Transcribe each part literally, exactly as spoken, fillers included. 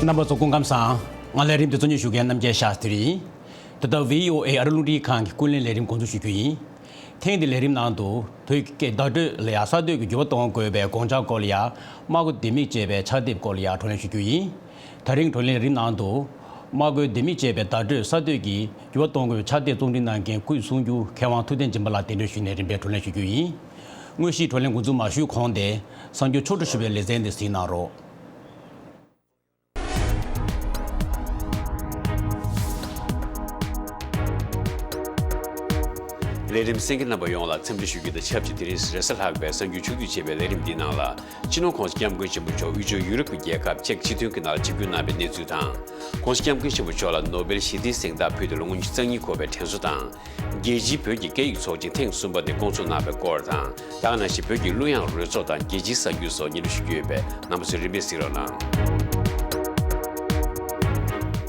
རྣམ་པ་ཚོ་སྐུ་ཁམས་བཟང་། ང་ལས་རིམ་དེ་གཙོ་གཉེར་ཞུ་མཁན་རྣམ་རྒྱལ་ཤཱསྟྲི་ཡིན། ད་ལྟ་བྷི་ཨོ་ཨེ་ཨ་རི་རླུང་འཕྲིན་ཁང་གི་ཀུན་གླེང་ལས་རིམ་འགོ་འཛུགས་ཞུ་རྒྱུ་ཡིན། ཐེངས་འདིའི་ལས་རིམ་ནང་དུ་བོད་ཀྱི་བརྡ་སྤྲོད་ལ་ཡང་གསར་གཏོད་ཀྱི་འགྱུར་བ་གཏོང་དགོས་པའི་དགོངས་འཆར་སྐོར་ལ་ཡང་སྨྲ་སྒོ་ལྡེ་མིག་ཅེས་པའི་ཕྱག་དེབ་སྐོར་ལ་ཡང་བགྲོ་གླེང་ཞུ་རྒྱུ་ཡིན། ད་རིང་བགྲོ་གླེང་ལས་རིམ་ནང་དུ་སྨྲ་སྒོའི་ལྡེ་མིག་ཅེས་པའི་བརྡ་སྤྲོད་གསར་གཏོད་ཀྱི་འགྱུར་བ་གཏོང་དགོས་པའི་ཕྱག་དེབ་རྩོམ་སྒྲིག་གནང་མཁན་སྐུའི་གསུང་སྒྱུར་མཁས་དབང་ཐུབ་བསྟན་སྦྱིན་པ་ལགས་གདན་འདྲེན་ཞུས་ནས་རིམ་པས་བགྲོ་གླེང་ཞུ་རྒྱུ་ཡིན། དངོས་གཞིའི་བགྲོ་གླེང་འགོ་འཛུགས་མ་ཞུས་གོང་དེ་གསར་འགྱུར་ཕྱོགས་བསྒྲིགས་ཞུ་བའི་ལེ་ཚན་དེ་གཟིགས་གནང་རོགས། ལས་རིམ་གསན་མཁན་རྣམ་པ་ཡོངས་ལ་འཚམས་འདྲི་ཞུ་རྒྱུ་དང་ཆབས་ཅིག་དེ་རིང་རེས་གཟའ་ལྷག་པའི་གསར་འགྱུར་ཕྱོགས་བསྒྲིགས་བྱས་པའི་ལས་རིམ་འདིའི་ནང་ལ། སྤྱི་ནོར་༧གོང་ས་༧སྐྱབས་མགོན་ཆེན་པོ་མཆོག་དབུས་ཕྱོགས་ཡུ་རོབ་ཀྱི་རྒྱལ་ཁབ་ཅེཀ་སྤྱི་མཐུན་གྱི་ནང་ལ་ཆིབས་བསྒྱུར་གནང་བའི་གནས་ཚུལ་དང་། ༧གོང་ས་༧སྐྱབས་མགོན་ཆེན་པོ་མཆོག་ལ་ནོ་བེལ་ཞི་བདེའི་གཟེངས་རྟགས་ཕུལ་ཏེ་ལོ་ངོ་ཉི་ཤུ་རྩ་གཉིས་འཁོར་བའི་དྲན་གསོ་དང་། རྒྱལ་སྤྱིའི་བོད་ཀྱི་སྐད་ཡིག་ཚོགས་ཆེན་ཐེངས་གསུམ་པ་དེ་བསྐོང་ཚོགས་གནང་བའི་སྐོར་དང་། ད་ག་ནང་བཞིན་བོད་ཀྱི་གླུ་དབྱངས་རོལ་ཚོགས་དང་རྒྱལ་སྤྱིའི་གསར་འགྱུར་སོགས་སྙན་སྒྲོན་ཞུ་རྒྱུ་ཡོད་པས། རྣམ་པ་ཚོས་རིམ་པས་གཟིགས་རོགས་གནང་།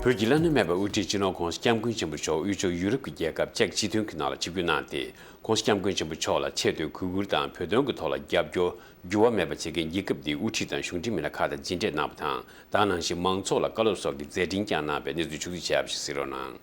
བོད་ཀྱི་བླ་ན་མེད་པའི་དབུ་ཁྲིད་སྤྱི་ནོར་༧གོང་ས་༧སྐྱབས་མགོན་ཆེན་པོ་མཆོག་དབུས་ཕྱོགས་ཡུ་རོབ་ཀྱི་རྒྱལ་ཁབ་ཅེཀ་སྤྱི་མཐུན་གྱི་ནང་ལ་ཆིབས་བསྒྱུར་གནང་སྟེ། ༧གོང་ས་༧སྐྱབས་མགོན་ཆེན་པོ་མཆོག་ལ་ཆེ་བསྟོད་གུས་བཀུར་དང་བོད་དོན་གྱི་ཐོག་ལ་རྒྱབ་སྐྱོར་འགྱུར་བ་མེད་པ་བྱེད་མཁན་རྒྱལ་ཁབ་འདིའི་དབུ་ཁྲིད་དང་གཞུང་འབྲེལ་མི་སྣ་ཁག་དང་མཇལ་འཕྲད་གནང་བ་དང་། ད་ག་ནང་བཞིན་མང་ཚོགས་ལ་བཀའ་སློབ་སོགས་ཀྱི་མཛད་འཕྲིན་བསྐྱངས་གནང་བའི་གནས་ཚུལ་ཕྱོགས་བསྒྲིགས་བྱས་པ་ཞིག་གཟིགས་རོགས་གནང་།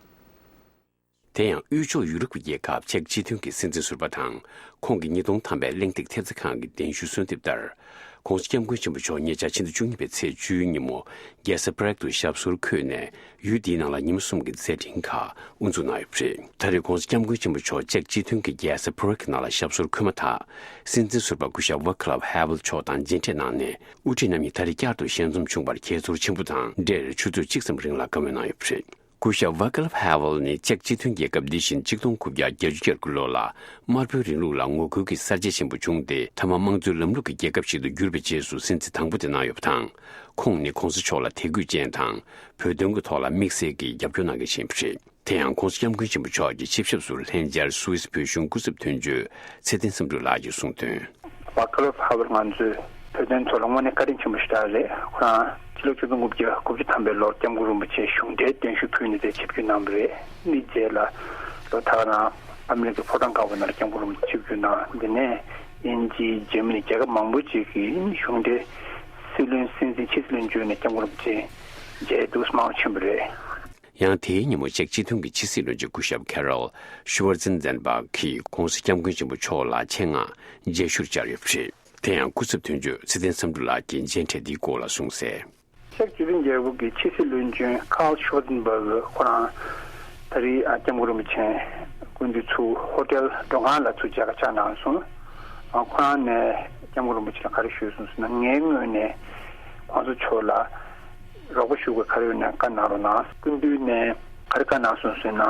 དེ་ཡང་དབུས་ཕྱོགས་ཡུ་རོབ་ཀྱི་རྒྱལ་ཁབ་ཅེཀ་སྤྱི་མཐུན་གྱི་སྲིད་འཛིན་ཟུར་པ་དང་། ཁོང་གི་ཉིས་སྟོང་ཐམ་པའི་གླེང་སྟེགས་ཐེབས་རྩ་ཁང་གི་གདན་ཞུ་གསོལ་འདེབས་ལྟར། ༸གོང་ས་༸སྐྱབས་མགོན་ཆེན་པོ་མཆོག་ཉེ་ཆར་ཕྱི་ཟླ་བཅུ་གཉིས་པའི་ཚེས་བཅུའི་ཉིན་མོ། རྒྱལ་ས་པ་རག་ཏུ་ཞབས་སོར་འཁོད་ནས། ཡུལ་འདིའི་ནང་ལ་ཉིན་མོ་གསུམ་གྱི་མཛད་འཕྲིན་ཁག་དབུ་འཛུགས་གནང་ཡོད་པ་རེད། ད་རེས་༸གོང་ས་༸སྐྱབས་མགོན་ཆེན་པོ་མཆོག་ཅེཀ་སྤྱི་མཐུན་གྱི་རྒྱལ་ས་པ་རག་གི་ནང་ལ་ཞབས་སོར་འཁོད་མ་ཐག་སྲིད་འཛིན་ཟུར་པ་སྐུ་ཞབས་ཝ་ཁི་ལབ་ཧེ་ཝལ་མཆོག་དང་མཇལ་འཕྲད་གནང་ནས། དབུ་ཁྲིད་རྣམ་གཉིས་ད་རེས་བསྐྱར་དུ་ཞལ་འཛོམས་བྱུང་བར་ཁྱད་ཚོར་ཆེན་པོ་དང་འབྲེལ། ཆུ་ཚོད་གཅིག་ཙམ་རིང་ལ་བཀའ་མོལ་གནང་ཡོད་པ་རེད། སྐུ་ཞབས་ཝ་ཀ་ལབ་ཧེ་ཝལ་ནི་ཅེཀ་སྤྱི་མཐུན་རྒྱལ་ཁབ་འདི་བཞིན་ཆིག་སྟོང་དགུ་བརྒྱ་བརྒྱད་ཅུ་གྱ་དགུ་ལོ་ལ་དམར་པོའི་རིང་ལུགས་ལ་ངོ་རྒོལ་གྱི་གསར་བརྗེ་ཆེན་པོ་བྱུང་སྟེ། མཐའ་མ་དམངས་གཙོའི་ལམ་ལུགས་ཀྱི་རྒྱལ་ཁབ་ཞིག་ཏུ་གྱུར་པའི་རྗེས་སུ་སྲིད་འཛིན་དང་པོ་དེ་གནང་ཡོད་པ་དང་། ཁོང་ནི་༸གོང་ས་མཆོག་ལ་དད་གུས་ཅན་དང་། བོད་དོན་གྱི་ཐོག་ལ་དམིགས་བསལ་གྱི་རྒྱབ་སྐྱོར་གནང་མཁན་ཞིག་ཡིན་པ་རེད། དེ་ཡང་༸གོང་ས་༸སྐྱབས་མགོན་ཆེན་པོ་མཆོག་གི་ཆིབས་ཞབས་སུ་ལྷན་མཇལ་སུད་སི་བོད་གཞུང་སྐུ་ཚབ་དོན་གཅོད་ཚེ་བརྟན་བསམ་གྲུབ་ལགས་ཀྱིས་གསུངས་དོན། ཝ་ཀ་ལབ་ཧེ་ཝལ་ང་ཚོའི་བོད་དོན་ཕྱོགས་ལ་དངོས་གནས་བཀའ་དྲིན་ཆེན་པོ་ཞེ་དྲག་རེད། ཁོ་རང་ཕྱི་ལོ་ཆིག་སྟོང་དགུ་བརྒྱ་དགུ་བཅུ་ཐམ་པའི་ལོར་༸སྐྱབས་མགོན་རིན་པོ་ཆེ་གཞུང་འབྲེལ་གདན་ཞུ་ཕུལ་ནས་དེ་ཆིབས་བསྒྱུར་གནང་བ་རེད། ཨ་ནི་རྗེས་ལ་ལོ་ད་ག་རང་ཨ་མི་རི་ཀའི་ཕོ་བྲང་དཀར་པོའི་ནང་ལ་༸སྐྱབས་མགོན་རིན་པོ་ཆེ་ཆིབས་བསྒྱུར་གནང་། དེ་ནས་དབྱིན་ཇི་འཇར་མ་ནི་རྒྱལ་ཁབ་མང་པོ་ཅིག་གི་གཞུང་འབྲེལ་སྲིད་བློན། སྲིད་འཛིན། ཕྱི་སྲིད་བློན་བརྒྱུད་ནས་༸སྐྱབས་མགོན་རིན་པོ་ཆེ་མཇལ་འདུག་སྨྲ་བ་ཆེན་པོ་རེད། ཡང་དེའི་ཉིན་མོ་ཅེཀ་སྤྱི་མཐུན་གྱི་ཕྱི་སྲིད་བློན་ཆེན་སྐུ་ཞབས་ཁེ་རོལ་ཤུ་ཝར་ཛིན་ཛན་བྷག་གིས་༸གོང་ས་༸སྐྱབས་མགོན་ཆེན་པོ་མཆོག་ལ་ཆེད་མངགས་མཇལ་ཞུར་བཅར་ཡོད་པ་རེད། དེ་ཡང་སྐུ་ཚབ་དོན་གཅོད་ཚེ་བརྟན་བསམ་གྲུབ་ལགས་ཀྱིས་མཇལ་འཕྲད་འདིའི་སྐོར་ལ་གསུངས་གསལ། ཅེཀ་སྤྱི་མཐུན་རྒྱལ་ཁབ་ཀྱི་ཕྱི་སྲིད་བློན་ཆེན་ཁཱརལ་ཤོ་ཛིན་བྷག་ཁོ་རང་ད་རེས་༸སྐྱབས་མགོན་རིན་པོ་ཆེ་སྐུ་མདུན་ཚུར་ཧོ་ཊེལ་མགྲོན་ཁང་ལ་ཚུར་མཇལ་ཁ་བཅར་གནང་སོང་། ཁོ་རང་ནས་༸སྐྱབས་མགོན་རིན་པོ་ཆེ་ལ་ག་རེ་ཞུས་སོང་ཟེར་ན། ངའི་ངོས་ནས་༸གོང་ས་མཆོག་ལ་རོགས་པ་ཞུ་དགོས་ག་རེ་ཡོད་ན་བཀའ་གནང་རོགས་གནང་། སྐུ་མདུན་ནས་ག་རེ་བཀའ་གནང་སོང་ཟེར་ན།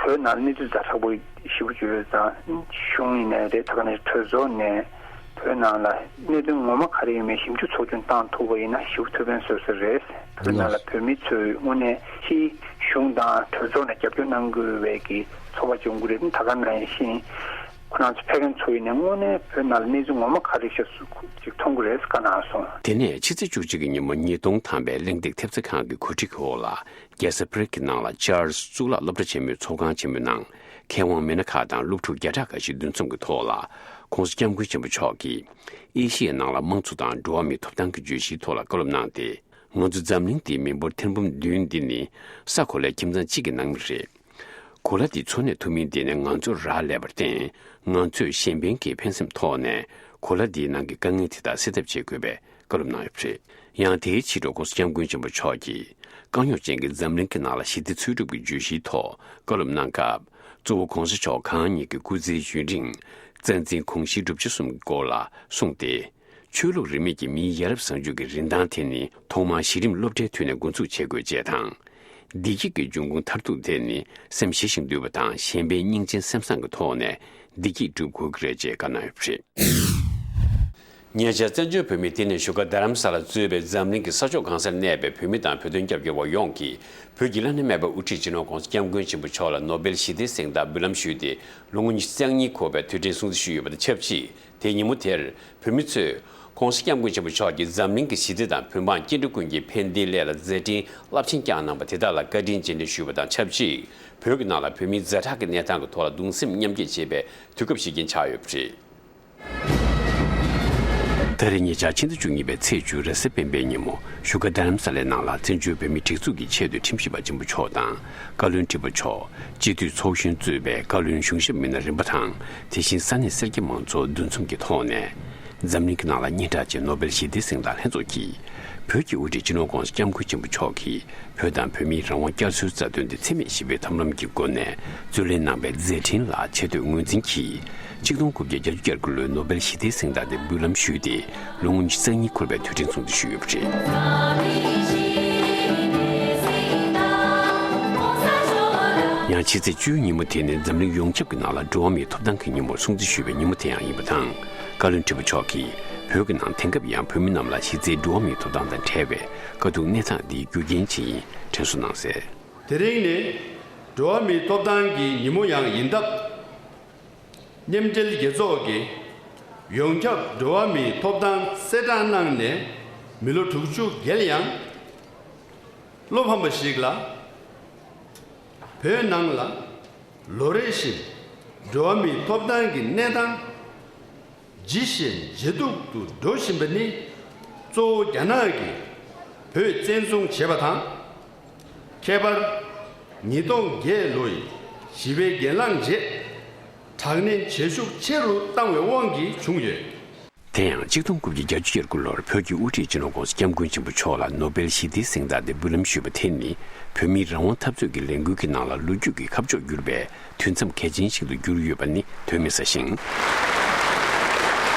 བོད་ནང་གནས་ཚུལ་ཛ་དྲག་པོ་ཞེ་པོ་ཅིག་ཡོད་ཙང་། གཞུང་ཡིན་ནའི་རེད། ད་ག་ནང་བཞིན་གྲོས་ཚོགས་ནས་བོད་ནང་ལ་གནད་དོན་ངོ་མ་ག་རེ་ཡོད་མེད་ཞིབ་འཇུག་ཚོགས་ཆུང་བཏང་ཐུབ་པ་ཡིན་ན་ཞེ་པོ་ཐུགས་ཕན་གསོས་ས་རེད། བོད་ནང་ལ་བོད་མི་ཚོས་དངོས་གནས་ཕྱིའི་གཞུང་དང་གྲོས་ཚོགས་ནས་རྒྱབ་སྐྱོར་གནང་དགོས་པའི་གི་ཚོར་བ་ཅིག་ཡོང་གི་རེད། ད་ག་ནང་བཞིན་ཁོ་རང་ཚོ་ཕེབས་མཁན་ཚོ་ཡིན་ནའི་དངོས་གནས་བོད་ནང་ལ་གནས་ཚུལ་ངོ་མ་ག་རེ་ཤག་ཅིག་མཐོང་གི་རེད་བཀའ་གནང་སོང་། དེ་ནས་ཕྱི་ཚེས་བཅུ་གཅིག་གི་ཉིན་མོ་ཉིས་སྟོང་ཐམ་པའི་གླེང་སྟེགས་ཐེབས་རྩ་ཁང་གི་གོ་སྒྲིག་འོག་ལ། རྒྱལ་ས་པ་རིག་གི་ནང་ལ་ཅཱལ་སི་གཙུག་ལག་སློབ་གྲྭ་ཆེན་མོའི་ཚོགས་ཁང་ཆེན་མོའི་ནང་། མཁས་དབང་མི་སྣ་ཁག་དང་སློབ་ཕྲུག་བརྒྱ་ཕྲག་འགའ་ཞིག་འདུ་འཛོམས་ཀྱི་ཐོག་ལ། ༸གོང་ས་༸སྐྱབས་མགོན་ཆེན་པོ་མཆོག་གིས་ཨེ་ཤི་ཡའི་ནང་ལ་དམངས་གཙོ་དང་འགྲོ་བ་མིའི་ཐོབ་ཐང་གི་བརྗོད་གཞིའི་ཐོག་ལ་བཀའ་སློབ་གནང་སྟེ། ང་ཚོ་འཛམ་གླིང་འདིའི་མི་འབོར་ཐེར་འབུམ་བདུན་འདི་ནི་ས་གོ་ལའི་ཁྱིམ་ཚང་གཅིག་གི་ནང་མི་རེད། གོ་ལ་འདི་འཚོ་གནས་ཐུབ་མིན་འདི་ནི་ང་ཚོར་རག་ལས་པར་བརྟེན། ང་ཚོས་གཞན་ཕན་གྱི་ཕན་སེམས་ཐོག་ནས་གོ་ལ་འདིའི་ནང་གི་དཀའ་ངལ་དེ་དག་སེལ་ཐབས་བྱེད་དགོས་པའི་བཀའ་སློབ་གནང་ཡོད་པ་རེད། ཡང་དེའི་ཕྱི་དྲོ་༸གོང་ས་༸སྐྱབས་མགོན་ཆེན་པོ་མཆོག་གིས་རྐང་རྙོག་ཅན་གྱི་འཛམ་གླིང་གི་ནང་ལ་ཞི་བདེ་འཚོལ་སྒྲུབ་ཀྱི་བརྗོད་གཞིའི་ཐོག་བཀའ་སློབ་གནང་སྐབས། གཙོ་བོ་༸གོང་ས་མཆོག་གང་ཉིད་ཀྱི་སྐུ་ཚེའི་ཡུན་རིང་། རྩ་འཛིན་དགོངས་གཞིའི་བསྒྲུབ་བྱ་གསུམ་གྱི་སྐོར་ལ་གསུངས་ཏེ། ཆོས་ལུགས་རིས་མེད་ཀྱི་མིའི་ཡ་རབས་བཟང་སྤྱོད་ཀྱི་རིན་ཐང་དེ་ནི་ཐོག་མར་གཞི་རིམ་སློབ་གྲྭའི་དུས་ནས་འགོ་འཛུགས་བྱེད་དགོས་ཅེས་དང་། བདེ་སྐྱིད་ཀྱི་འབྱུང་ཁུངས་མཐར་ཐུག་དེ་ནི་སེམས་ཞི་ཞིང་དུལ་བ་དང་གཞན་ཕན་སྙིང་རྗེའི་སེམས་བཟང་གི་ཐོག་ནས་བདེ་སྐྱིད་སྒྲུབ་དགོས་ཀྱི་རེད་ཅེས་བཀའ་གནང་ཡོད་པ་རེད། ཉེ་ཆར་བཙན་བྱོལ་བོད་མིའི་བསྟི་གནས་བཞུགས་སྒར་རྡ་རམ་ས་ལ་གཙོས་པའི་འཛམ་གླིང་གི་ས་ཕྱོགས་གང་སར་གནས་པའི་བོད་མི་དང་བོད་དོན་རྒྱབ་སྐྱོར་བ་ཡོངས་ཀྱིས་བོད་ཀྱི་བླ་ན་མེད་པའི་དབུ་ཁྲིད་སྤྱི་ནོར་༸གོང་ས་༸སྐྱབས་མགོན་ཆེན་པོ་མཆོག་ལ་ནོ་བེལ་ཞི་བདེའི་གཟེངས་རྟགས་འབུལ་ལམ་ཞུས་ཏེ་ལོ་ངོ་ཉི་ཤུ་རྩ་གཉིས་འཁོར་བའི་དུས་དྲན་སྲུང་བརྩི་ཞུས་ཡོད་པ་དང་ཆབས་ཅིག་དེའི་ཉིན་མོ་དེར་བོད་མི་ཚོས་༸གོང་ས་༸སྐྱབས་མགོན་ཆེན་པོ་མཆོག་གིས་འཛམ་གླིང་གི་ཞི་བདེ་དང་བོད་འབངས་སྐྱེ་འགྲོ་ཀུན་གྱི་ཕན་བདེའི་སླད་ལ་མཛད་འཕྲིན་རླབས་ཆེན་བསྐྱངས་གནང་བ་དེ་དག་ལ་བཀའ་དྲིན་རྗེས་དྲན་ཞུས་པ་དང་ཆབས་ཅིག་བོད་ཀྱི་ནང་ལ་བོད་མིའི་ཛ་དྲག་གི་གནས་སྟངས་ཀྱི་ཐོག་ལ་གདུང་སེམས་མཉམ་སྐྱེད་བྱེད་པའི་དུས་སྐབས་ཤིག་ཀྱང་ཆགས་ཡོད་པ་རེད། ད་རེས་ཉེ་ཆར་ཕྱི་ཟླ་བཅུ་གཉིས་པའི་ཚེས་བཅུ་རེས་གཟའ་སྤེན་པའི་ཉིན་མོ་བཞུགས་སྒར་རྡ་རམ་ས་ལའི་ནང་ལ་བཙན་བྱོལ་བོད་མིའི་སྒྲིག་འཛུགས་ཀྱི་ཆེས་མཐོའི་ཁྲིམས་ཞིབ་པ་ཆེན་པོ་མཆོག་དང་། བཀའ་བློན་ཁྲི་པ་མཆོག་སྤྱི་འཐུས་ཚོགས་གཞོན་གཙོས་པའི་བཀའ་བློན་གཞུང་ཞབས་མི་སྣ་རིམ་པ་དང་། དེ་བཞིན་ས་གནས་སེར་སྐྱ་མང་ཚོགས་འདུ་འཛོམས་ཀྱི་ཐོག་ནས། འཛམ་གླིང་གི་ནང་ལ་སྙན་གྲགས་ཅན་ནོ་བེལ་ཞི་བདེའི་གཟེངས་རྟགས་ལྷན་ཚོགས་ཀྱིས། བོད་ཀྱི་དབུ་ཁྲིད་སྤྱི་ནོར་༸གོང་ས་༸སྐྱབས་མགོན་ཆེན་པོ་མཆོག་གིས། བོད་དང་བོད་མིའི་རང་དབང་བསྐྱར་གསོའི་རྩ་དོན་དེ་འཚེ་མེད་ཞི་བའི་ཐབས་ལམ་གྱི་སྒོ་ནས་རྩོད་ལེན་གནང་བའི་མཛད་འཕྲིན་ལ་ཆེ་བསྟོད་ངོས་འཛིན་གྱིས། ཆིག་སྟོང་དགུ་བརྒྱ་བརྒྱད་ཅུ་གྱ་དགུ་ལོའི་ནོ་བེལ་ཞི་བདེའི་གཟེངས་རྟགས་དེ་འབུལ་ལམ་ཞུས་ཏེ། ལོ་ངོ་ཉི་ཤུ་རྩ་གཉིས་འཁོར་བའི་དུས་དྲན་སྲུང་བརྩི་ཞུས་ཡོད་པ་རེད། ཡང་ཕྱི་ཚེས་བཅུའི་ཉིན་མོ་དེ་ནི་འཛམ་གླིང་ཡོངས་ཁྱབ་ཀྱི་ནང་ལ་འགྲོ་བ་མིའི་ཐོབ་ཐང་གི་ཉིན་མོར་སྲུང་བརྩི་ཞུས་པའི་ཉིན་མོ་དེ་ཡང་ཡིན་པ་དང་། བཀའ་བློན་ཁྲི་པ་མཆོག་གིས་བོད་ཀྱི་ནང་དེང་སྐབས་ཡང་བོད་མི་རྣམས་ལ་གཞི་རྩའི་འགྲོ་བ་མིའི་ཐོབ་ཐང་དང་བྲལ་བའི་དཀའ་སྡུག་གནས་སྟངས་འདིའི་རྒྱུ་རྐྱེན་ཅིག་ཡིན་དྲན་གསོ་གནང་གསལ། དེ་རིང་ནི་འགྲོ་བ་མིའི་ཐོབ་ཐང་གི་ཉིན་མོ་ཡང་ཡིན་སྟབས། མཉམ་འབྲེལ་རྒྱལ་ཚོགས་ཀྱིས་ཡོངས་ཁྱབ་འགྲོ་བ་མིའི་ཐོབ་ཐང་གསལ་བསྒྲགས་གནང་ནས་མི་ལོ་དྲུག་ཅུ་བརྒལ་ཡང་། བློ་ཕམ་པ་ཞིག་ལ། བོད་ནང་ལ་ལོ་རེ་བཞིན་འགྲོ་བ་མིའི་ཐོབ་ཐང་གི་གནས་སྟངས་ཇེ་ཞན་ཇེ་སྡུག་ཏུ་འགྲོ་བཞིན་པ་ནི། གཙོ་བོ་རྒྱ་ནག་གིས་བོད་བཙན་བཟུང་བྱས་པ་དང་། ཁྱད་པར་ཉིས་སྟོང་བརྒྱད་ལོའི་ཞི་བའི་གྱེན་ལངས་རྗེས་དྲག་གནོན་བྱེད་ཤུགས་ཆེ་རུ་བཏང་བའི་དབང་གིས་བྱུང་ཡོད། དེ་ཡང་ཆིག་སྟོང་དགུ་བརྒྱ་བརྒྱད་ཅུ་གྱ་དགུ་ལོར་བོད་ཀྱི་དབུ་ཁྲིད་སྤྱི་ནོར་༸གོང་ས་༸སྐྱབས་མགོན་ཆེན་པོ་མཆོག་ལ་ནོ་བེལ་ཞི་བདེའི་གཟེངས་རྟགས་དེ་འབུལ་ལམ་ཞུས་པ་དེ་ནི། བོད་མིའི་རང་དབང་འཐབ་རྩོད་ཀྱི་ལས་འགུལ་གྱི་ནང་ལ་ལོ་རྒྱུས་ཀྱི་ཁ་ཕྱོགས་བསྒྱུར་བའི་དུས་མཚམས་གལ་ཆེན་ཞིག་ཏུ་གྱུར་ཡོད་པ་ནི་གདོན་མི་ཟ་ཞིང་།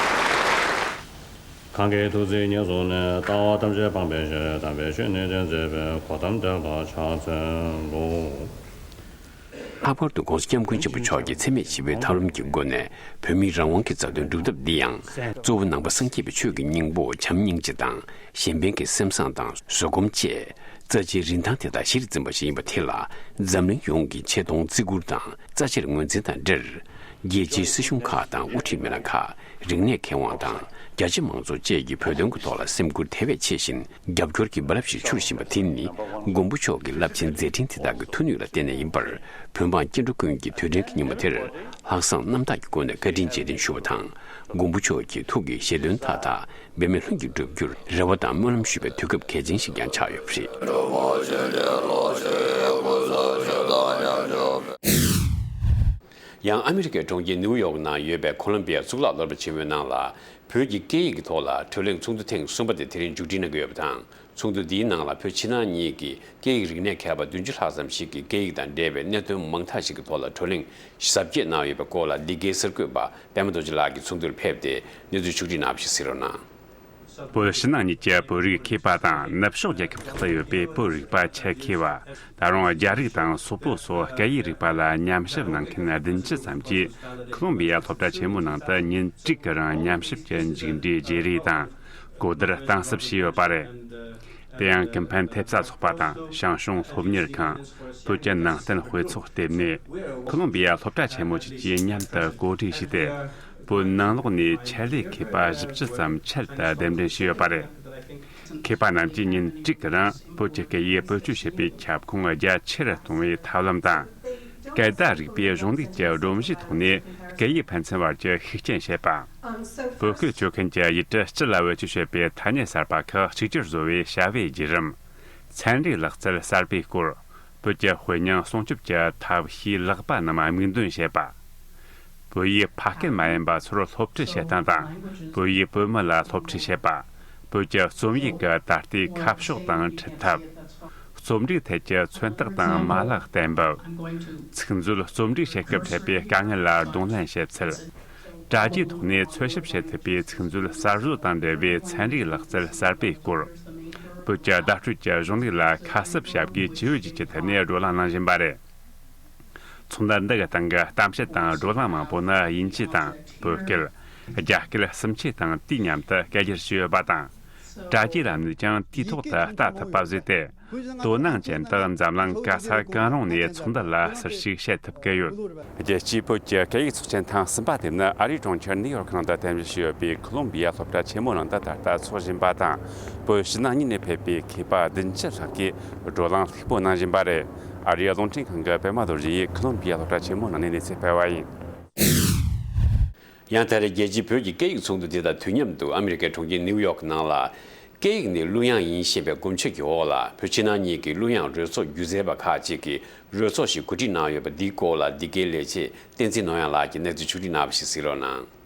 གང་གི་ཐུགས་བརྩེ་ཉེར་བཟུང་ནས། ལྟ་བ་ཐམས་ཅད་སྤངས་པའི་ཕྱིར། དམ་པའི་ཆོས་ནི་སྟོན་མཛད་པའི། གོ་ཏམ་དེ་ལ་ཕྱག་འཚལ་ལོ། ལྷག་པར་དུ་༸གོང་ས་༸སྐྱབས་མགོན་ཆེན་པོ་མཆོག་གིས་འཚེ་མེད་ཞི་བའི་ཐབས་ལམ་གྱི་སྒོ་ནས་བོད་མིའི་རང་དབང་གི་རྩ་དོན་སྒྲུབ་ཐབས་འདི་ཡང་། གཙོ་བོ་ནང་པ་སངས་རྒྱས་པའི་ཆོས་ཀྱི་སྙིང་པོ་བྱམས་སྙིང་རྗེ་དང་། གཞན་ཕན་གྱི་སེམས་བཟང་དང་བཟོད་སྒོམ་བཅས་རྩ་ཆེའི་རིན་ཐང་དེ་དག་གཞིར་འཛིན་པ་ཞིག་ཡིན་པ་དེ་ལ། འཛམ་གླིང་ཡོངས་ཀྱིས་ཆེ་མཐོང་བརྩི་བཀུར་དང་རྩ་ཆེར་ངོས་འཛིན་དང་འབྲེལ། རྒྱལ་སྤྱིའི་སྲིད་གཞུང་ཁག་དང་དབུ་ཁྲིད་མི་སྣ་ཁག་རིག་གནས་མཁས་དབང་དང་རྒྱ་ཆེ་མང་ཚོགས་བཅས་ཀྱིས་བོད་དོན་གྱི་ཐོག་ལ་སེམས་ཁུར་དེ་བས་ཆེ་བཞིན་རྒྱབ་སྐྱོར་གྱི་རྦ་རླབས་ཤིག་འཕྱུར་བཞིན་པ་དེ་ནི། མགོན་པོ་མཆོག་གི་རླབས་ཆེན་མཛད་འཕྲིན་དེ་དག་གི་མཐུ་ནུས་ལ་བརྟེན་ནས་ཡིན་པར། བོད་འབངས་སྐྱེ་འགྲོ་ཀུན་གྱི་དུས་དྲན་གྱི་ཉིན་མོ་དེར། ལྷག་བསམ་རྣམ་དག་གི་སྒོ་ནས་བཀའ་དྲིན་རྗེས་དྲན་ཞུ་བ་དང་། མགོན་པོ་མཆོག་གི་ཐུགས་ཀྱི་བཞེད་དོན་མཐའ་དག་འབད་མེད་ལྷུན་གྱིས་འགྲུབ་རྒྱུར་རེ་བ་དང་སྨོན་ལམ་ཞུ་བའི་དུས་སྐབས་གལ་ཆེན་ཞིག་ཀྱང་ཆགས་ཡོད་པ་རེད། ཡང་ཨ་མི་རི་ཀའི་གྲོང་ཁྱེར་ནིའུ་ཡོག་ནང་ཡོད་པའི་ཁོ་ལོམ་བི་ཡ་གཙུག་ལག་སློབ་གྲྭ་ཆེན་མོའི་ནང་ལ། བོད་ཀྱི་སྐད་ཡིག་གི་ཐོག་ལ་གྲོས་གླེང་ཚོགས་འདུ་ཐེངས་གསུམ་པ་དེ་དེ་རིང་མཇུག་སྒྲིལ་གནང་གི་ཡོད་པ་དང་། ཚོགས་འདུ་འདིའི་ནང་ལ་བོད་ཕྱི་ནང་གཉིས་ཀྱི་སྐད་ཡིག་རིག་གནས་མཁས་པ་བདུན་ཅུ་ལྷག་ཙམ་ཞིག་གིས་སྐད་ཡིག་དང་འབྲེལ་བའི་གནད་དོན་མང་དག་ཞིག་གི་ཐོག་ལ་གྲོས་གླེང་ཞིབ་རྒྱས་གནང་ཡོད་པའི་སྐོར་ལ། འདི་གའི་གསར་འགོད་པ་པད་མ་རྡོ་རྗེ་ལགས་ཀྱིས་ཚོགས་འདུར་ཕེབས་ཏེ་གནས་ཚུལ་ཕྱོགས་བསྒྲིགས་གནང་བ་ཞིག་གསན་རོགས་གནང་། བོད་ཕྱི་ནང་གཉིས་ཀྱི་བོད་རིགས་མཁས་པ་དང་ནུབ་ཕྱོགས་རྒྱལ་ཁབ་ཁག་ཏུ་ཡོད་པའི་བོད་རིག་པ་ཆེད་མཁས་པ། ད་རུང་རྒྱ་རིགས་དང་སོག་པོ་སོགས་སྐད་ཡིག་རིག་པ་ལ་ཉམས་ཞིབ་གནང་མཁན་བདུན་ཅུ་ཙམ་གྱིས་ཁོ་ལོམ་བི་ཡ་སློབ་གྲྭ་ཆེན་མོའི་ནང་དུ་ཉིན་དྲུག་གི་རིང་ཉམས་ཞིབ་ཀྱི་མཇུག་འབྲས་བརྗེ་རེས་དང་གོ་བསྡུར་གཏིང་ཟབ་བྱས་ཡོད་པ་རེད། དེ་ཡང་ཀུན་ཕན་ཐེབས་རྩ་ཚོགས་པ་དང་ཞང་ཞུང་སློབ་གཉེར་ཁང་། བོད་ཀྱི་ནང་བསྟན་དཔེ་ཚོགས་ལྟེ་གནས། ཁོ་ལོམ་བི་ཡ་སློབ་གྲྭ་ཆེན་མོ་བཅས་ཀྱིས་མཉམ་དུ་གོ་སྒྲིག་བྱས་ཏེ། བོད་ནང་ལོགས་ནས་ཆེད་ལས་མཁས་པ་བཞི་བཅུ་ཙམ་ཆེད་དུ་གདན་འདྲེན་བྱས་ཡོད་པ་རེད། མཁས་པ་རྣམས་ཀྱིས་ཉིན་དྲུག་གི་རིང་བོད་ཀྱི་སྐད་ཡིག་བེད་སྤྱོད་བྱེད་པའི་ཁྱབ་ཁོངས་རྒྱ་ཆེ་རུ་གཏོང་བའི་ཐབས་ལམ་དང་། སྐད་བརྡ་རིག་པའི་གཞུང་ལུགས་ཀྱི་སྒྲོམ་གཞིའི་ཐོག་ནས་སྐད་ཡིག་ཕན་ཚུན་བར་གྱི་ཤུགས་རྐྱེན་བྱེད་པ། བོད་སྐད་སྤྱོད་མཁན་གྱི་ཡུལ་གྲུ་སྤྱི་ལ་བེད་སྤྱོད་བྱེད་པའི་ཐ་སྙད་གསར་པ་ཁག་གཅིག་གྱུར་བཟོ་བའི་བྱ་བའི་བརྒྱུད་རིམ། ཚན་རིག་ལག་རྩལ་གསར་པའི་སྐོར། བོད་ཀྱི་དཔེ་རྙིང་སྲུང་སྐྱོབ་ཀྱི་ཐབས་ཤེས་ལེགས་པ་རྣམས་དམིགས་འདོན་བྱེད་པ། བོད་ཡིག་ཕ་སྐད་མ་ཡིན་པ་ཚོར་སློབ་ཁྲིད་བྱེད་སྟངས་དང་། བོད་ཡིག་བོད་མི་ལ་སློབ་ཁྲིད་བྱེད་པ། བོད་ཀྱི་རྩོམ་ཡིག་གི་ད་ལྟའི་ཁ་ཕྱོགས་དང་ཁྲིད་ཐབས། རྩོམ་སྒྲིག་ཐད་ཀྱི་མཚོན་རྟགས་དང་མ་ལག་གཏན་འབེབས། ཚིག་མཛོད་རྩོམ་སྒྲིག་བྱེད་སྐབས་འཕྲད་པའི་དཀའ་ངལ་ལ་གདོང་ལེན་བྱེད་ཚུལ། དྲ་རྒྱའི་ཐོག་ནས་འཚོལ་ཞིབ་བྱེད་ཐུབ་པའི་ཚིག་མཛོད་གསར་བཟོ་དང་འབྲེལ་བའི་ཚན་རིག་ལག་རྩལ་གསར་པའི་སྐོར། བོད་ཀྱི་བརྡ་སྤྲོད་ཀྱི་གཞུང་ལུགས་ལ་ཁ་གསབ་བྱ་དགོས་ཇི་ཡོད་བརྗོད་ཀྱི་ཐད་ནས་བགྲོ་གླེང་གནང་བཞིན་པ་རེད། ཚོགས་འདུ་འདི་གི་སྟེང་གི་གཏམ་བཤད་དང་བགྲོ་གླེང་མང་པོ་ནི་དབྱིན་ཇི་དང་བོད་སྐད། རྒྱ་སྐད་གསུམ་ཆོས་དང་དུས་མཉམ་དུ་སྐད་སྒྱུར་བྱས་ཡོད་པ་དང་། དྲ་རྒྱའི་ལམ་ནས་ཀྱང་དུས་ཐོག་ཏུ་ལྟ་ཐུབ་པ་བཟོས་ཏེ། དོ་སྣང་ཅན་དག་འཛམ་གླིང་ག་ས་གང་རུང་ནས་ཚོགས་འདུ་ལ་ཟུར་ཞུགས་བྱེད་ཐུབ་ཀྱི་ཡོད། རྒྱལ་སྤྱིའི་བོད་ཀྱི་སྐད་ཡིག་ཚོགས་ཆེན་ཐེངས་གསུམ་པ་དེ་ནི་ཨ་རིའི་གྲོང་ཁྱེར་ནིའུ་ཡོག་ནང་དུ་རྟེན་གཞི་བྱས་ཡོད་པའི་ཁོ་ལོམ་བི་ཡ་སློབ་གྲྭ་ཆེན་མོའི་ནང་དུ་ད་ལྟ་འཚོགས་བཞིན་པ་དང་། བོད་ཕྱི་ནང་གཉིས་ནས་ཕེབས་པའི་མཁས་པ་བདུན་ཅུ་ལྷག་གིས་བགྲོ་གླེང་ལྷུག་པོ་གནང་བཞིན་པ་རེད། ཨ་རིའི་རླུང་འཕྲིན་ཁང་གི་པད་མ་རྡོ་རྗེ་ཡིས་ཁོ་ལོམ་བི་ཡ་སློབ་གྲྭ་ཆེན་མོའི་ནང་ནས་གནས་ཚུལ་སྤེལ་བ་ཡིན། ཡང་ད་རེས་རྒྱལ་སྤྱིའི་བོད་ཀྱི་སྐད་ཡིག་ཚོགས་འདུ་དེ་དང་དུས་མཉམ་དུ་ཨ་མི་རི་ཀའི་གྲོང་ཁྱེར་ནིའུ་ཡོག་ནང་ལ། སྐད་ཡིག་ནི་གླུ་དབྱངས་ཡིན་ཞེས་པའི་སྒོམ་ཆེན་གྱི་འོག་ལ་བོད་ཕྱི་ནང་གཉིས་ཀྱི་གླུ་དབྱངས་རོལ་ཚོགས་སྒྱུ་རྩལ་པ་ཁག་ཅིག་གིས་རོལ་ཚོགས་ཤིག་གོ་སྒྲིག་གནང་ཡོད་པ་འདིའི་སྐོར་ལ་འདི་གའི་ལས་བྱེད་བསྟན་འཛིན་ནོར་གཡང་ལགས་ཀྱིས་གནས་ཚུལ་ཕྱོགས་སྒྲིག་གནང་བ་ཞིག་གཟིགས་རོགས་གནང་།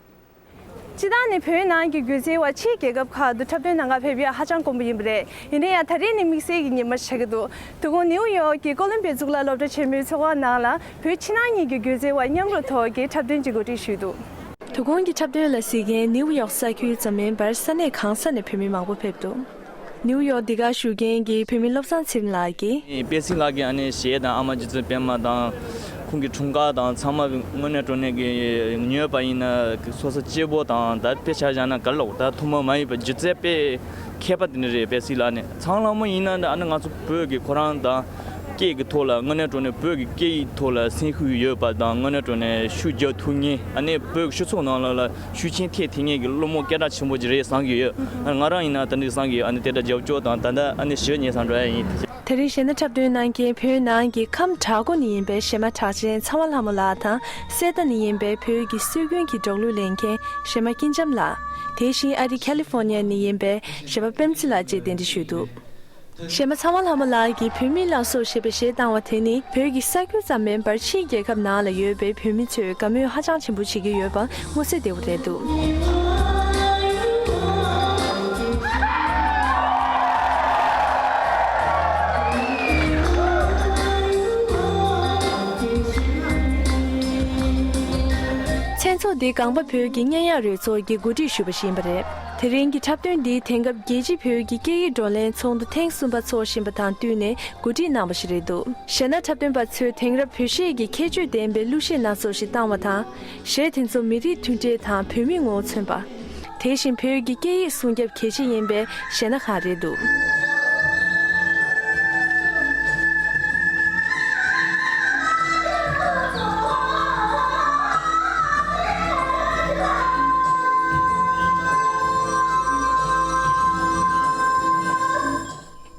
སྤྱིར་བཏང་ནི་བོད་ནང་གི་སྒྱུ་རྩལ་བ་ཕྱིའི་རྒྱལ་ཁབ་ཁག་ཏུ་འཁྲབ་སྟོན་གནང་གར་ཕེབས་ཡ་ཧ་ཅང་དཀོན་པོ་ཡིན་པ་རེད། ཡིན་ན་ཡང་ད་རེས་ནི་དམིགས་བསལ་གྱི་ཉི་མ་ཆགས་ཀྱི་འདུག་དོ་དགོང་ནིའུ་ཡོག་གི་ཀོ་ལོམ་པི་ཡ་གཙུག་ལག་སློབ་གྲྭ་ཆེན་མོའི་ཚོགས་ཁང་ནང་ལ་བོད་ཕྱི་ནང་གཉིས་ཀྱི་སྒྱུ་རྩལ་བ་མཉམ་རུབ་ཐོག་གི་འཁྲབ་སྟོན་ཅིག་གོ་སྒྲིག་ཞུས་འདུག་དོ་དགོང་གི་འཁྲབ་སྟོན་ལ་གཟིགས་མཁན་ནིའུ་ཡོག་ས་ཁུལ་ཙམ་མིན་པར་ས་གནས་གང་ས་ནས་བོད་མི་མང་པོ་ཕེབས་འདུག་ནིའུ་ཡོག་འདི་གར་བཞུགས་མཁན་གྱི་བོད་མི་བློ་བཟང་ཚེ་རིང་ལགས་ཀྱིས། པད་སྲིད་ལགས་ཀྱིས་ཨ་ནི་གཞས་དང་ཨ་མ་རྗེ་བཙུན་པད་མ་དང་ཁོང་གི་འཁྲུངས་སྐར་དང་ཚང་མ་དངོས་གནས་དྲང་གནས་ཀྱི་ཉོས་པ་ཡིན་ན་སོ་སོ་གཅེས་པོ་དང་ད་དཔེ་ཆ་བཞག་ན་ག་ལོག་ད་ཐུན་མོང་མ་ཡིན་པ་སྒྱུ་རྩལ་དཔེ་མཁས་པ་དེ་འདྲ་རེད། པད་སྲིད་ལགས་ནི་ཚང་ལྷ་མོ་ཡིན་ན་ཨ་ནི་ང་ཚོ་བོད་ཀྱི་ཁོ་རང་དང་སྐད་ཀྱི་ཐོག་ལ་དངོས་གནས་དྲང་གནས་བོད་ཀྱི་སྐད་ཡིག་ཐོག་ལ་སེམས་ཤུགས་ཡོད་པ་དང་དངོས་གནས་དྲང་གནས་ཤུགས་རྒྱག་ཐུབ་མཁན་ཨ་ནི་བོད་ཀྱི་སྤྱི་ཚོགས་ནང་ལ་ལ། ཤུགས་རྐྱེན་ཐེབས་ཐེབས་མཁན་གྱི་སློབ་མ་སྐད་གྲགས་ཆེན་པོ་ཅིག་རེད་བསམ་གྱི་ཡོད། ང་རང་ཡིན་ན་ད་འདི་བསམ་གྱི་ཡོད། ཨ་ནི་དེ་འདྲ་རྒྱབ་སྐྱོར་དང་ད་ལྟ་ཨ་ནི་གཞས་ཉན་བསམ་འགྲོ་ཡ་ཡིན། དེ་རིང་གཞས་སྣ་འཁྲབ་སྟོན་གནང་མཁན་བོད་ནང་གི་ཁམས་བྲག་འགོ་ནས་ཡིན་པའི་གཞས་མ་གྲགས་ཅན་ཚངས་པ་ལྷ་མོ་ལགས་དང་། གསེར་རྟ་ནས་ཡིན་པའི་བོད་ཀྱི་སྲོལ་རྒྱུན་གྱི་འབྲོག་གླུ་ལེན་མཁན་གཞས་མ་སྐྱིད་འཇམ་ལགས། དེ་བཞིན་ཨ་རི་ཁ་ལི་ཧྥོར་ནི་ཡ་ནས་ཡིན་པའི་གཞས་པ་པེམ་ཙི་ལགས་བཅས་གདན་འདྲེན་ཞུས་འདུག་གཞས་མ་ཚངས་པ་ལྷ་མོ་ལགས་ཀྱིས་བོད་མི་ལ་སོགས་ཞེས་པའི་གཞས་བཏང་བ་དེ་ནི་བོད་ཀྱི་ས་ཁུལ་ཙམ་མིན་པར་ཕྱིའི་རྒྱལ་ཁབ་ནང་ལ་ཡོད་པའི་བོད་མི་ཚོས་དགའ་མོས་ཧ་ཅང་ཆེན་པོ་བྱེད་ཀྱི་ཡོད་པ་མངོན་གསལ་དོད་པོ་རེད་འདུག་མཚན་ཚོགས་འདི་སྒང་པ་བོད་ཀྱི་སྙན་དབྱངས་རོལ་ཚོགས་ཀྱིས་གོ་སྒྲིག་ཞུས་པ་ཞིག་ཡིན་པ་རེད། དེ་རིང་གི་འཁྲབ་སྟོན་འདིའི་དེང་སྐབས་རྒྱལ་སྤྱིའི་བོད་ཀྱི་སྐད་ཡིག་བགྲོ་གླེང་ཚོགས་འདུ་ཐེངས་གསུམ་པ་འཚོགས་བཞིན་པ་དང་བསྟུན་ནས་གོ་སྒྲིག་གནང་བ་ཞིག་རེད་འདུག་གཞས་སྣ་འཁྲབ་སྟོན་པ་ཚོས་དེང་རབས་བོད་གཞས་ཀྱི་ཁྱད་ཆོས་ལྡན་པའི་གླུ་གཞས་སྣ་ཚོགས་ཤིག་བཏང་བ་དང་། གཞས་དེ་ཚོ་མི་རིགས་མཐུན་སྒྲིལ་དང་བོད་མིའི་ངོ་བོ་མཚོན་པ། དེ་བཞིན་བོད་ཀྱི་སྐད་ཡིག་སྲུང་སྐྱོབ་གལ་ཆེ་ཡིན་པའི་གཞས་སྣ་ཁག་རེད་འདུག་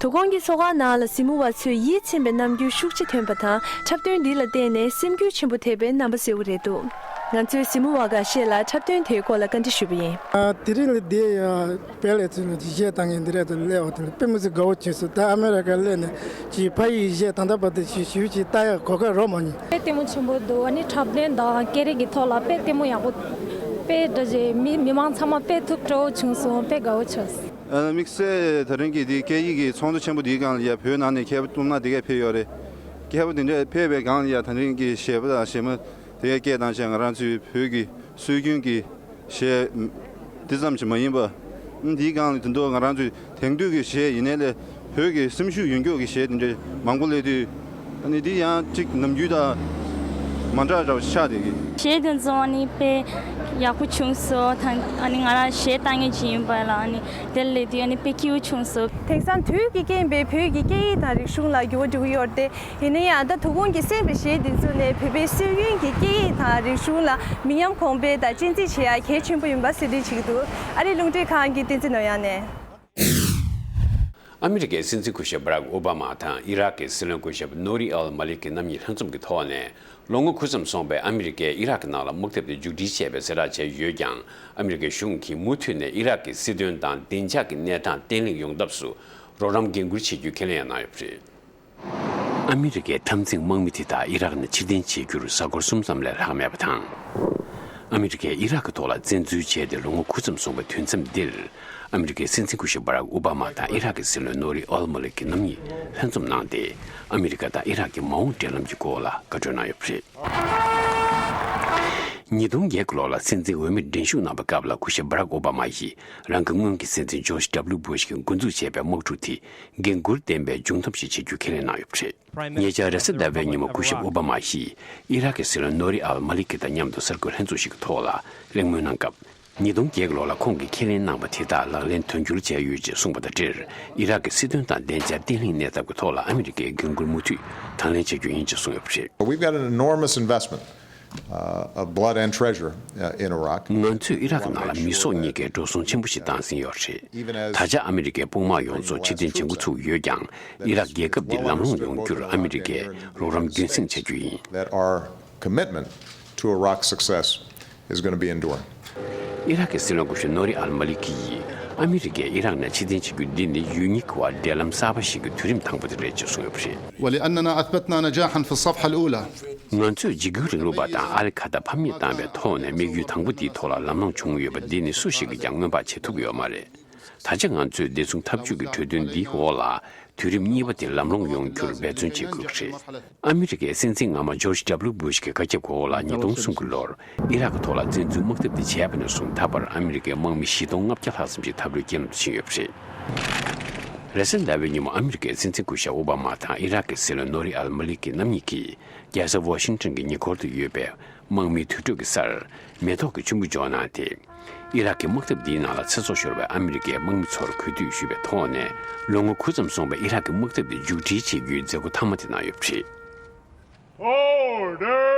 དོ་དགོང་གི་ཚོགས་ཁང་ནང་ལ་གཟིགས་མོ་བ་ཚོས་ཡིད་ཚིམ་པའི་རྣམ་འགྱུར་ཤུགས་ཆེ་ཐོན་པ་དང་འཁྲབ་སྟོན་འདི་ལ་བརྟེན་ནས་སེམས་འགུལ་ཆེན་པོ་ཐེབས་པའི་རྣམ་པ་གསལ་བོ་རེད་འདུག་ང་ཚོས་གཟིགས་མོ་བ་འགའ་ཤས་ལ་འཁྲབ་སྟོན་དེའི་སྐོར་ལ་བཀའ་འདྲི་ཞུས་པ་ཡིན། ཨ། དེ་རིང་ལ་བསྡད་ཡ་བལ་ལས་ཚུལ་ལ་གཞས་བཏང་མཁན་འདི་རེད་དུ་སླེབས་པ་དེ་ལ་དཔེ་མི་སྲིད་དགའ་བོ་བྱུང་སོང་། ད་ཨ་མེ་རི་ཀ་སླེབས་ནས་ཅིག་ཕ་ཡི་གཞས་ད་ལྟ་བར་དུ་ཞུ་ཞུ་ཅིག་ལྟ་ཡ་གོ་སྐབས་རག་མ་མྱོང་། དཔེ་ལྟད་མོ་ཆེན་པོ་འདུག་ཨ་ནི་འཁྲབ་སྟོན་དང་སྐད་རིགས་ཀྱི་ཐོག་ལ་དཔེ་ལྟད་མོ་ཡག་པོ། དཔེ་འདྲ་ཞིག་མི་མི་མང་ཚང་མ་དཔེ་ཐུགས་སྤྲོ་བོ་བྱུང་སོང་། དཔེ་དགའ་བོ་བྱུང་སོང་། ཨ། དམིགས་བསལ་དེ་རིང་གི་འདི་སྐད་ཡིག་གི་ཚོགས་འདུ་ཆེན་པོ་འདིའི་སྒང་ལ་ཡ་བོད་ནང་ནས་མཁས་པ་སྟོང་ཕྲག་འདི་གས་ཕེབས་ཡོད་རེད། མཁས་པ་དེ་འདྲས་ཕེབས་པའི་སྒང་ལ་ཡ་དེ་རིང་གི་གཞས་པ་དང་གཞས་མ་དེ་གས་སྐད་བཏང་བྱས་ང་རང་ཚོའི་བོད་ཀྱི་སྲོལ་རྒྱུན་གྱི་གཞས་འདི་ཙམ་གྱིས་མ་ཡིན་པ། འདིའི་སྒང་ལ་དེ་འདུག་ང་རང་ཚོའི་དེང་དུས་ཀྱི་གཞས་ཡིན་ནའི་ལས་བོད་ཀྱི་སེམས་ཤུགས་ཡོད་མཁན་གྱི་གཞས་དེ་འདྲས་མང་པོ་སླེབས་དུས། ཨ་ནི་འདི་ཡང་གཅིག་ནམ་རྒྱུན་དང་མ་འདྲ་འདྲ་བ་ཆགས་བསྡད་ཀྱི། གཞས་དེ་ཚོ་ཨ་ནི་དཔེ་ཡག་པོ་བྱུང་སོང་། ད་ཨ་ནི་ང་རང་གཞས་བཏང་མཁན་ཅིག་ཡིན་པ་ལ་ཨ་ནི་དེ་སླེབས་དུས་ཨ་ནི་དཔེ་སྐྱིད་པོ་བྱུང་སོང་། དེང་སང་དུས་ཀྱི་རྐྱེན་པས་བོད་ཀྱི་སྐད་ཡིག་དང་རིག་གཞུང་ལ་འགྱུར་བ་འགྲོ་གི་ཡོད་རེད་དེ། ཡིན་ན་ཡང་ད་དོ་དགོང་གི་གསན་པའི་གཞས་འདི་ཚོ་ནས་བོད་པའི་སྲོལ་རྒྱུན་གྱི་སྐད་ཡིག་དང་རིག་གཞུང་ལ་མི་ཉམས་གོང་འཕེལ་དང་གཅེས་འཛིན་བྱེད་ཡ་གལ་ཆེན་པོ་ཡིན་པ་གསལ་སྟོན་བྱེད་ཀྱི་འདུག་ཨ་རིའི་རླུང་འཕྲིན་ཁང་གི་བསྟན་འཛིན་ནོར་གཡང་ནས། ཨ་མི་རི་ཀའི་སྲིད་འཛིན་སྐུ་ཞབས་བྷ་རག་ཨོ་བྷ་མ་དང་ཨི་རག་གི་སྲིད་བློན་སྐུ་ཞབས་ནོ་རི་ཨལ་མ་ལིག་གིས་རྣམ་གཉིས་ལྷན་འཛོམས་ཀྱི་ཐོག་ནས། ལོ་ངོ་དགུ་ཙམ་སོང་པའི་ཨ་མི་རི་ཀས་ཨི་རག་གི་ནང་ལ་དམག་འཐབ་དེ་མཇུག་སྒྲིལ་བྱས་པའི་གསལ་བསྒྲགས་བྱས་ཡོད་ཀྱང་། ཨ་མི་རི་ཀའི་གཞུང་གིས་མུ་མཐུད་ནས་ཨི་རག་གི་སྲིད་དོན་དང་བདེ་འཇགས་ཀྱི་གནས་སྟངས་བརྟན་ལྷིང་ཡོང་ཐབས་སུ་རོགས་རམ་འགན་འཁུར་བྱེད་རྒྱུའི་ཁས་ལེན་ཡང་གནང་ཡོད་པ་རེད། ཨ་མི་རི་ཀའི་འཐབ་འཛིང་དམག་མི་དེ་དག་ཨི་རག་ནས་ཕྱིར་འཐེན་བྱེད་རྒྱུར་གཟའ་འཁོར་གསུམ་ཙམ་ལས་ལྷག་མེད་པ་དང་། ཨ་མི་རི་ཀས་ཨི་རག་གི་ཐོག་ལ་བཙན་འཛུལ་བྱས་ཏེ་ལོ་ངོ་དགུ་ཙམ་སོང་བའི་དུས་མཚམས་འདིར། ཨ་མི་རི་ཀའི་སྲིད་འཛིན་སྐུ་ཞབས་བྷ་རག་ཨོ་བྷ་མ་དང་ཨི་རག་གི་སྲིད་བློན་ནོ་རི་ཨལ་མ་ལིག་གིས་རྣམ་གཉིས་ལྷན་འཛོམས་གནང་སྟེ། ཨ་མི་རི་ཀ་དང་ཨི་རག་གི་མ་འོངས་འབྲེལ་ལམ་གྱི་སྐོར་ལ་བཀའ་གྲོས་གནང་ཡོད་པ་རེད། ཉིས་སྟོང་བརྒྱད་ཀྱི་ལོ་ལ་སྲིད་འཛིན་འོས་མིར་འགྲན་ཞུགས་གནང་བའི་སྐབས་ལ་སྐུ་ཞབས་བྷ་རག་ཨོ་བྷ་མ་ཡིས་རང་གི་སྔོན་གྱི་སྲིད་འཛིན་ཇོརྗ་ཌབ་ལུ་སྦུ་ཤ་གིས་འགོ་འཛུགས་བྱས་པའི་དམག་འཁྲུག་དེ་འགན་འཁུར་ལྡན་པའི་མཇུག་བསྡོམས་ཤིག་བྱེད་རྒྱུའི་ཁས་ལེན་གནང་ཡོད་པ་རེད། ཉེ་ཆར་རེས་གཟའ་ཟླ་བའི་ཉིན་མོ་སྐུ་ཞབས་ཨོ་བྷ་མ་ཡིས་ཨི་རག་གི་སྲིད་བློན་ནོ་རི་ཨལ་མ་ལིག་གི་དང་མཉམ་དུ་གསར་འགོད་ལྷན་ཚོགས་ཤིག་གི་ཐོག་ལ་གླེང་མོལ་གནང་སྐབས། ཉིས་སྟོང་བརྒྱད་ལོ་ལ་ཁོང་གིས་ཁས་ལེན་གནང་བ་དེ་དག་ལག་ལེན་དོན་འཁྱོལ་བྱས་ཡོད་ཅེས་གསུངས་པ་དང་འབྲེལ། ཨི་རག་གི་སྲིད་དོན་དང་བདེ་འཇགས་བརྟན་ལྷིང་གནས་ཐབས་ཀྱི་ཐོག་ལ་ཨ་མི་རི་ཀའི་འགན་འཁུར་མུ་མཐུད་དང་ལེན་བྱ་རྒྱུ་ཡིན་ཅེས་གསུངས་ཡོད་པ་རེད། We've got an enormous investment, uh, of blood and treasure, uh, in Iraq. ང་ཚོས་ཨི་རག་ནང་ལ་མི་སྲོག་གཉིས་ཀའི་འགྲོ་སོང་ཆེན་པོ་ཞིག་བཏང་ཟིན་ཡོད་རེད། ད་ཆ་ཨ་མི་རི་ཀའི་དཔུང་དམག་ཡོངས་རྫོགས་ཕྱིར་འཐེན་བྱེད་འགོ་ཚུགས་ཡོད་ཀྱང་། ཨི་རག་རྒྱལ་ཁབ་འདི་ལམ་ལྷོང་ཡོང་རྒྱུར་ཨ་མི་རི་ཀས་རོགས་རམ་རྒྱུན་སྲིང་བྱ་རྒྱུ་ཡིན། That our commitment to Iraq's success is going to be enduring. ཨི་རག་གི་སྲིད་བློན་སྐུ་ཞབས་ནོ་རི་ཨལ་མ་ལི་ཀི་ཡིས་ཨ་མི་རི་ཀས་ཨི་རག་ནས་ཕྱིར་འཐེན་བྱེད་རྒྱུ་འདི་ནི་ཡུལ་གཉིས་ཀྱི་བར་འབྲེལ་ལམ་གསར་པ་ཞིག་གི་དུས་རིམ་དང་པོ་དེ་རེད་ཅེས་གསུངས་ཡོད་པ་རེད། ولأننا أثبتنا نجاحا في الصفحة الأولى. ང་ཚོས་འཇིགས་སྐུལ་རིང་ལུགས་པ་དང་ཨལ་ཁ་ད་ཕམ་ཉེས་བཏང་བའི་ཐོག་ནས་དམིགས་ཡུལ་དང་པོ་དེའི་ཐོག་ལ་ལམ་ལྷོང་བྱུང་ཡོད་པ་འདི་ནི་སུ་ཞིག་གིས་ཀྱང་སྔོན་དཔག་བྱེད་ཐུབ་ཡོད་མ་རེད། ད་ཆ་ང་ཚོས་བདེ་སྲུང་འཐབ་ཇུས་ཀྱི་གྲོས་མཐུན་འདིའི་འོག་ལ་དུས་རིམ་གཉིས་པ་དེ་ལམ་ལྷོང་ཡོང་རྒྱུར་འབད་བརྩོན་བྱེད་དགོས་ཀྱི་རེད། ཨ་མི་རི་ཀའི་སྲིད་འཛིན་སྔ་མ་ཇོརྗ་ཌབ་ལུ་བུ་ཤ་གི་བཀའ་ཁྱབ་འོག་ལ་ཉིས་སྟོང་སུམ་ཅུ་ལོར་ཨི་རག་གི་ཐོག་ལ་བཙན་འཛུལ་དམག་འཐབ་དེ་བྱས་པ་ནས་བཟུང་ད་བར་ཨ་མི་རི་ཀའི་དམག་མི་བཞི་སྟོང་ལྔ་བརྒྱ་ལྷག་ཙམ་ཞིག་འཐབ་རོགས་རྐྱེན་ལམ་དུ་ཕྱིན་ཡོད་པ་རེད། རེས་གཟའ་ཟླ་བའི་ཉིན་མོ་ཨ་མི་རི་ཀའི་སྲིད་འཛིན་སྐུ་ཞབས་ཨོ་བྷ་མ་དང་ཨི་རག་གི་སྲིད་བློན་ནོ་རི་ཨལ་མ་ལི་ཀི་རྣམ་གཉིས་ཀྱིས་རྒྱལ་ས་ཝ་ཤིང་ཊོན་གྱི་ཉེ་འཁོར་དུ་ཡོད་པའི་དམག་མིའི་དུར་ཁྲོད་ཀྱི་སར་མེ་ཏོག་གི་ཆུན་པོ་འཇོག་གནང་སྟེ། ཨི་རག་གི་དམག་འཐབ་འདིའི་ནང་ལ་ཚེ་སྲོག་ཤོར་བའི་ཨ་མི་རི་ཀའི་དམག་མི་ཚོར་གུས་འདུད་ཞུས་པའི་ཐོག་ནས་ལོ་ངོ་དགུ་ཙམ་སོང་བའི་ཨི་རག་གི་དམག་འཐབ་འདི་མཇུག་སྒྲིལ་བྱེད་རྒྱུའི་མཛད་སྒོ་མཐའ་མ་དེ་གནང་ཡོད་པ་རེད། Order!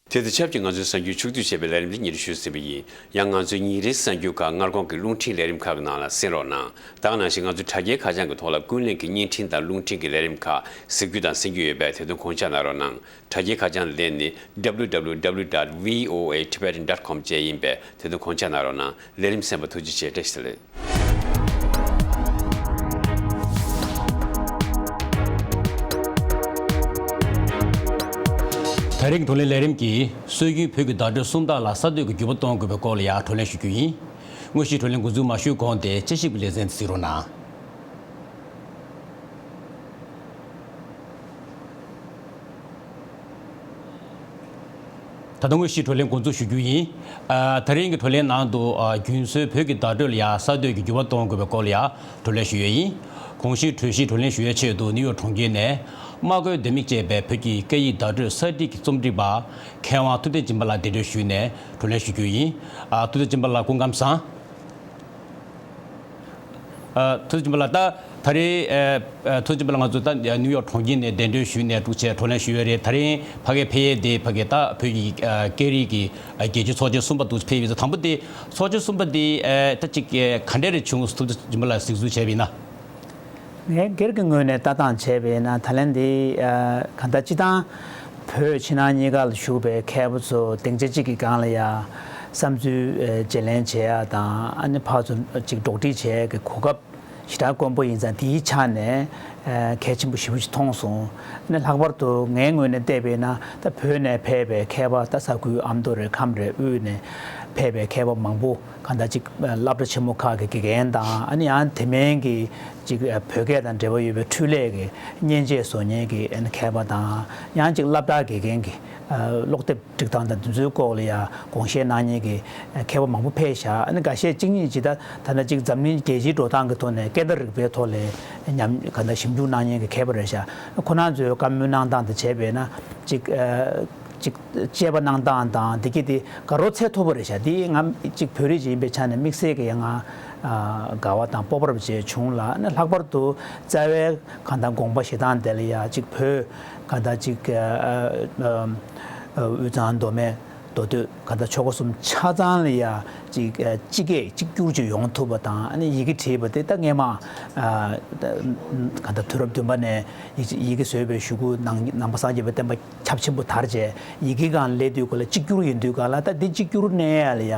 དེ་དང་ཆབས་ཅིག་ང་ཚོའི་གསར་འགྱུར་ཕྱོགས་བསྡུས་བྱས་པའི་ལས་རིམ་འདི་ཉིད་ཞུས་ཟིན་པ་ཡིན། ཡང་ང་ཚོའི་ཉིན་རེའི་གསར་འགྱུར་ཁག་སྔ་དགོང་གི་རླུང་འཕྲིན་ལས་རིམ་ཁག་གི་ནང་ལ་གསན་རོགས་གནང་། ད་ག་ནང་བཞིན་ང་ཚོའི་དྲ་རྒྱའི་ཁ་བྱང་གི་ཐོག་ལ་ཀུན་གླེང་གི་བརྙན་འཕྲིན་དང་རླུང་འཕྲིན་གྱི་ལས་རིམ་ཁག་གཟིགས་རྒྱུ་དང་གསན་རྒྱུ་ཡོད་པས་དེ་དོན་དགོངས་འཇགས་གནང་རོགས་གནང་། དྲ་རྒྱའི་ཁ་བྱང་ལ་བསྡད་ནི་www dot voatibetan dot com བཅས་ཡིན་པས་དེ་དོན་དགོངས་འཇགས་གནང་རོགས་གནང་། ལས་རིམ་གསན་པར་ཐུགས་རྗེ་ཆེ། བཀྲ་ཤིས་བདེ་ལེགས། ད་རིང་གི་བགྲོ་གླེང་ལས་རིམ་གྱིས་སྲོལ་རྒྱུན་བོད་ཀྱི་བརྡ་སྤྲོད་སུམ་རྟགས་ལ་གསར་གཏོད་ཀྱི་འགྱུར་བ་གཏོང་དགོས་པའི་སྐོར་ལ་ཡང་བགྲོ་གླེང་ཞུ་རྒྱུ་ཡིན། དངོས་གཞིའི་བགྲོ་གླེང་འགོ་འཛུགས་མ་ཞུས་གོང་དེ་དཔྱད་ཞིབ་ཀྱི་ལེ་ཚན་དེ་གཟིགས་རོགས་གནང་། ད་དུང་དངོས་གཞིའི་བགྲོ་གླེང་འགོ་འཛུགས་ཞུ་རྒྱུ་ཡིན། ཨ། ད་རིང་གི་བགྲོ་གླེང་ནང་དུ། ཨ། རྒྱུན་སྲོལ་བོད་ཀྱི་བརྡ་སྤྲོད་ལ་ཡང་གསར་གཏོད་ཀྱི་འགྱུར་བ་གཏོང་དགོས་པའི་སྐོར་ལ་ཡང་བགྲོ་གླེང་ཞུ་ཡས་ཡིན། གོང་ཞུས་གྲོས་གཞིའི་བགྲོ་གླེང་ཞུ་ཡས་ཆེད་དུ་ནིའུ་ཡོག་གྲོང་ཁྱེར་ནས་དམག་སྒོའི་ལྡེ་མིག་ཅེས་པའི་བོད་ཀྱི་སྐད་ཡིག་བརྡ་སྤྲོད་གསར་བསྒྲིགས་ཀྱི་རྩོམ་སྒྲིག་པ་མཁས་དབང་ཐུབ་བསྟན་སྦྱིན་པ་ལགས་གདན་འདྲེན་ཞུས་ནས་བགྲོ་གླེང་ཞུ་རྒྱུ་ཡིན། ཨ། ཐུབ་བསྟན་སྦྱིན་པ་ལགས་སྐུ་ཁམས་བཟང་། ཨ། ཐུབ་བསྟན་སྦྱིན་པ་ལགས། ད་ད་རེས། ཨ། ཨ། ཐུབ་བསྟན་སྦྱིན་པ་ལགས་ང་ཚོ་ད་ནིའུ་ཡོག་གྲོང་ཁྱེར་ནས་གདན་འདྲེན་ཞུས་ནས་འདུག་བྱས་བགྲོ་གླེང་ཞུས་ཡོད་རེད། ད་རིང་ཕ་གིར་ཕེབས་ཡས་དེ་ཕ་གི་ད་བོད་ཀྱི། ཨ། སྐད་རིགས་ཀྱི། ཨ། རྒྱལ་སྤྱིའི་ཚོགས་ཆེན་གསུམ་པ་འདུག་ཕེབས་ཡོད་ཙང་། དང་པོ་དེ་ཚོགས་ཆེན་གསུམ་པ་དེ། ཨ། ད་ཅིག་ག་འདྲས་རེ་བྱུང་། ཐུབ་བསྟན་སྦྱིན་པ་ལགས་གཟིགས་ཚུལ་བྱས་པ་ཡིན་ན། ངས་སྒེར་གྱི་ངོས་ནས་ལྟ་སྟངས་བྱས་པ་ཡིན་ན། ད་ལན་འདི། ཨ། གང་ལྟར་སྤྱི་བཏང་བོད་ཕྱི་ནང་གཉིས་ཀ་ལ་བཞུགས་པའི་མཁས་པ་ཚོ་སྡིངས་ཆ་གཅིག་གི་སྒང་ལ་ཡ་བསམ་ཚུལ། ཨ། བརྗེ་ལེན་བྱེད་ཡ་དང་། ཨ་ནི་ཕར་ཚུར་ཅིག་འགྲོགས་འདྲིས་བྱེད་ཡ་གི་གོ་སྐབས་ཞེ་དྲག་དཀོན་པོ་ཡིན་ཙང་། དེའི་ཆ་ནས། ཨ། གལ་ཆེན་པོ་ཞེ་པོ་ཅིག་མཐོང་སོང་། ཨ་ནི་ལྷག་པར་དུ་ངའི་ངོས་ནས་བལྟས་པ་ཡིན་ན། ད་བོད་ནས་ཕེབས་པའི་མཁས་པ། ད་ས་ཁུལ་ཨ་མདོ་རེད། ཁམས་རེད། དབུས་ནས་ཕེབས་པའི་མཁས་པ་མང་པོ། གང་ལྟར་ཅིག་སློབ་གྲྭ་ཆེན་མོ་ཁག་གི་དགེ་རྒན་དང་། ཨ་ནི་ཡང་དེ་མིན་གྱི་ཅིག་བོད་སྐད་དང་འབྲེལ་བ་ཡོད་པའི་འཕྲུལ་ལས་ཀྱི་མཉེན་ཆས་བཟོ་མཁན་གྱི་མཁས་པ་དང་། ཡང་ཅིག་སློབ་གྲྭ་དགེ་རྒན་གྱི་སློབ་དེབ་སྒྲིག་སྟངས་དང་དེ་ཚོའི་སྐོར་ལ་ཡང་དགོངས་བཞེས་གནང་མཁན་གྱི་མཁས་པ་མང་པོ་ཕེབས་ཤག་ཨ་ནི་འགའ་ཤས་གཅིག་གཉིས་ཅིག་ད་ད་ལྟ་ཅིག་འཛམ་གླིང་རྒྱལ་སྤྱིའི་འགྲོ་སྟངས་ཀྱི་ཐོག་ནས་སྐད་བརྡ་རིག་པའི་ཐོག་ལ་ཉམས། གང་ལྟར་ཞིབ་འཇུག་གནང་མཁན་གྱི་མཁས་པ་རེད་ཤག་ཁོ་རང་ཚོའི་བཀའ་མོལ་གནང་སྟངས་དེ་བྱས་པས་ན་ཅིག་ཨ། ཅིག་དཔྱད་པ་གནང་སྟངས་དང་དེ་གྱད་དེ་དགའ་རབ་ཚད་མཐོ་པོ་རེད་ཤག་དེ་ང་ཅིག་བོད་རིགས་ཅིག་ཡིན་པའི་ཆ་ནས་དམིགས་བསལ་གྱི་ཡང་ང་ཨ། དགའ་བ་དང་སྤོབས་པ་རབ་བྱས་བྱུང་ལ། ཨ་ནི་ལྷག་པར་དུ་རྩ་བའི་གང་ལྟར་དགོངས་པ་བཞེས་སྟངས་དེ་ལ་ཡ་ཅིག་བོད་གང་ལྟར་ཅིག་ཨ། ཨ། དབུས་གཙང་མདོ་སྨད་མདོ་སྟོད་གང་ལྟར་ཆོལ་ཁ་གསུམ་ཆ་ཚང་ལ་ཡ་ཅིག་ཨ། སྤྱི་སྐད་གཅིག་གྱུར་ཅིག་ཡོང་ཐུབ་པ་དང་། ཨ་ནི་ཡི་གེ་བྲིས་པ་དེ་ད་སྔས་མ་ཨ། གང་ལྟར་དུས་རབས་བདུན་པ་ནས་ཡི་ཡི་གེ་བཟོས་པའི་གཞུག་གུ་ནང་ནང་པ་སངས་རྒྱས་པའི་བསྟན་པ་ཁྱབ་ཆེན་པོ་དར་རྗེས་ཡི་གེ་སྒང་སླེབས་དུས་སྐབས་ལ་གཅིག་གྱུར་ཡིན་དུས་སྒང་ལ། ད་འདི་གཅིག་གྱུར་གནས་ཡ་ལ་ཡ་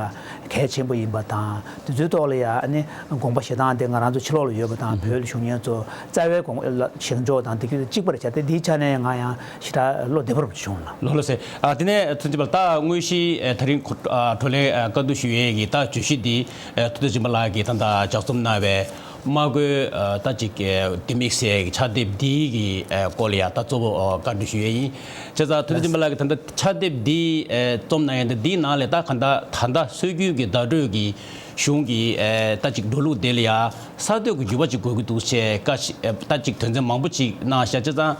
གལ་ཆེན་པོ་ཡིན་པ་དང་། དེ་ཚོའི་ཐོག་ལ་ཡ་ཨ་ནི་དགོངས་པ་བཞེས་སྟངས་དེ་ང་རང་ཚོ་ཕྱི་ལོགས་ལ་ཡོད་པ་དང་། ཨུ་ཧུ། བོད་ལ་བཞུགས་མཁན་ཚོ་རྩ་བའི་དགོངས་ལ་བཞེས་ཕྱོགས་དང་དེ་གྱད་གཅིག་པ་རེད་ཤག་དེ་འདིའི་ཆ་ནས་ང་ཡང་ཞེ་དྲག་བློ་བདེ་པོ་རུ་བྱུང་ལ། ལགས་ལགས་སེ། ཨ། དེ་ནས་ཐུབ་བསྟན་སྦྱིན་པ་ལགས། ད་དངོས་གཞི་ཨ། ད་རིང་ཁོ་ཨ། བགྲོ་གླེང་ཨ། བཀའ་བསྡུར་ཞུ་ཡས་ཀྱི་ད་བརྗོད་གཞི་འདི་ཨ། ཐུབ་བསྟན་སྦྱིན་པ་ལགས་ཀྱིས་ད་ལྟ་ལྗགས་རྩོམ་གནང་བའི། དམག་སྒོའི་ཨ། ད་ཅིག་ལྡེ་མིག་ཟེར་ཕྱག་དེབ་འདིའི་གི་ཨ། སྐོར་ལ་ཡ་ད་གཙོ་བོ་ཨ། བཀའ་འདྲི་ཞུ་ཡས་ཡིན། བྱས་ཙང་ཐུབ་བསྟན་སྦྱིན་པ་ལགས་ཀྱིས་ད་ལྟ་ཕྱག་དེབ་འདི་ཨ། རྩོམ་གནང་ཡས་འདི། འདིའི་ནང་ལས་ད་གང་ལྟར་ད་ལྟ་སྲོལ་རྒྱུན་གྱི་བརྡ་སྤྲོད་ཀྱི་གཞུང་གི་ཨ། ད་ཅིག་འགྲོ་ལུགས་དེ་ལ་ཡ་གསར་གཏོད་ཀྱི་འགྱུར་བ་ཅིག་དགོས་ཀྱི་འདུག་ཅེས་བཀའ་ཞིག་ཨ། ད་ཅིག་དོན་ཚན་མང་པོ་ཅིག་གནང་བཞག་བྱས་ཙང་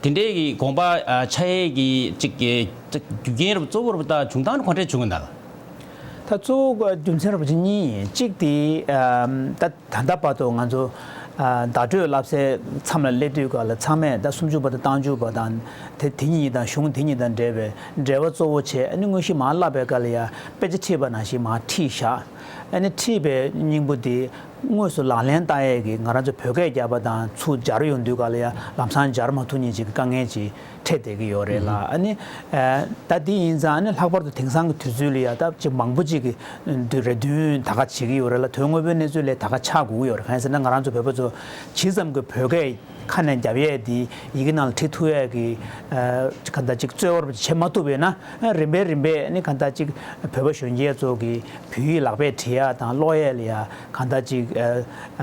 དེ་འདྲའི་གི་དགོངས་པ་ཨ། འཆར་ཡས་ཀྱི་ཅིག་གི་རྒྱུ་རྐྱེན་རུ་གཙོ་བོ་རུ་ད་བྱུང་སྟངས་ག་འདྲས་བྱུང་གི་འདུག་ད་གཙོ་བོ་རྒྱུ་མཚན་རུ་གཉིས་ཡིན། གཅིག་དེ་ཨ། ད་ད་ལྟ་བར་དུ་ང་ཚོ་ཨ། བརྡ་སྤྲོད་བསླབ་སའི་མཚམས་ལ་སླེབས་དུས་སྐབས་ལ་ཚང་མས་ད་སུམ་ཅུ་པ་དང་རྟགས་འཇུག་པ་དང་དེ་དེ་གཉིས་དང་གཞུང་དེ་གཉིས་དང་འབྲེལ་བའི་འབྲེལ་བ་གཙོ་བོ་བྱས། ཨ་ནི་དངོས་གཞི་མར་བསླབ་པའི་སྐབས་ལ་ཡ་དཔེ་ཆ་ཁྲིད་པ་ནང་བཞིན་མར་ཁྲིད་བཞག་ཨ་ནི་ཁྲིད་པའི་སྙིང་པོ་དེ་ དངོས་སུ་ལག་ལེན་བསྟར་ཡས་ཀྱི་ང་རང་ཚོ་བོད་སྐད་རྒྱབ་པ་དང་ཚུར་སྦྱར་ཡོང་དུས་ག་ལ་ཡ་ལམ་སང་སྦྱར་མ་ཐུབ་མཁན་ཅིག་གི་དཀའ་ངལ་ཅིག་འཕྲད་བསྡད་ཀྱི་ཡོད་རེད་ལ། ཨ་ནི་ཨ་ད་འདི་ཡིན་ཙང་ཨ་ནི་ལྷག་པར་དུ་དེང་སང་གི་དུས་ཚོད་ལ་ཡ་ད་ཅིག་མང་པོ་ཅིག་གི་འདི་རེ་འདུན་ད་ག་བྱེད་ཀྱི་ཡོད་རེད་ལ། དོན་དངོས་པོའི་གནས་ཚུལ་ལས་ད་ག་ཆགས་དགོས་ཀྱི་ཡོད་རེད། གང་ཡིན་ཟེར་ན་ང་རང་ཚོ་བོད་པ་ཚོ་ཇི་ཙམ་གྱི་བོད་སྐད་ཁ་ནས་རྒྱབ་ཡས་འདི་ཡི་གེ་ནང་ལ་བྲིས་ཐུབ་ཡས་ཀྱི་ཨ་གང་ལྟར་ཅིག་རྩོལ་བ་བྱེད་མ་ཐུབ་པས་ན། ཨ་རིམ་པས་རིམ་པས་ཨ་ནི་གང་ལྟར་ཅིག་བོད་པ་གཞོན་སྐྱེས་ཚོ་གི་བོད་ཡིག་ལག་པས་བྲིས་ཡ་དང་ཀློག་ཡས་ལ་ཡ་གང་ལྟར་ཅིག་ཨ་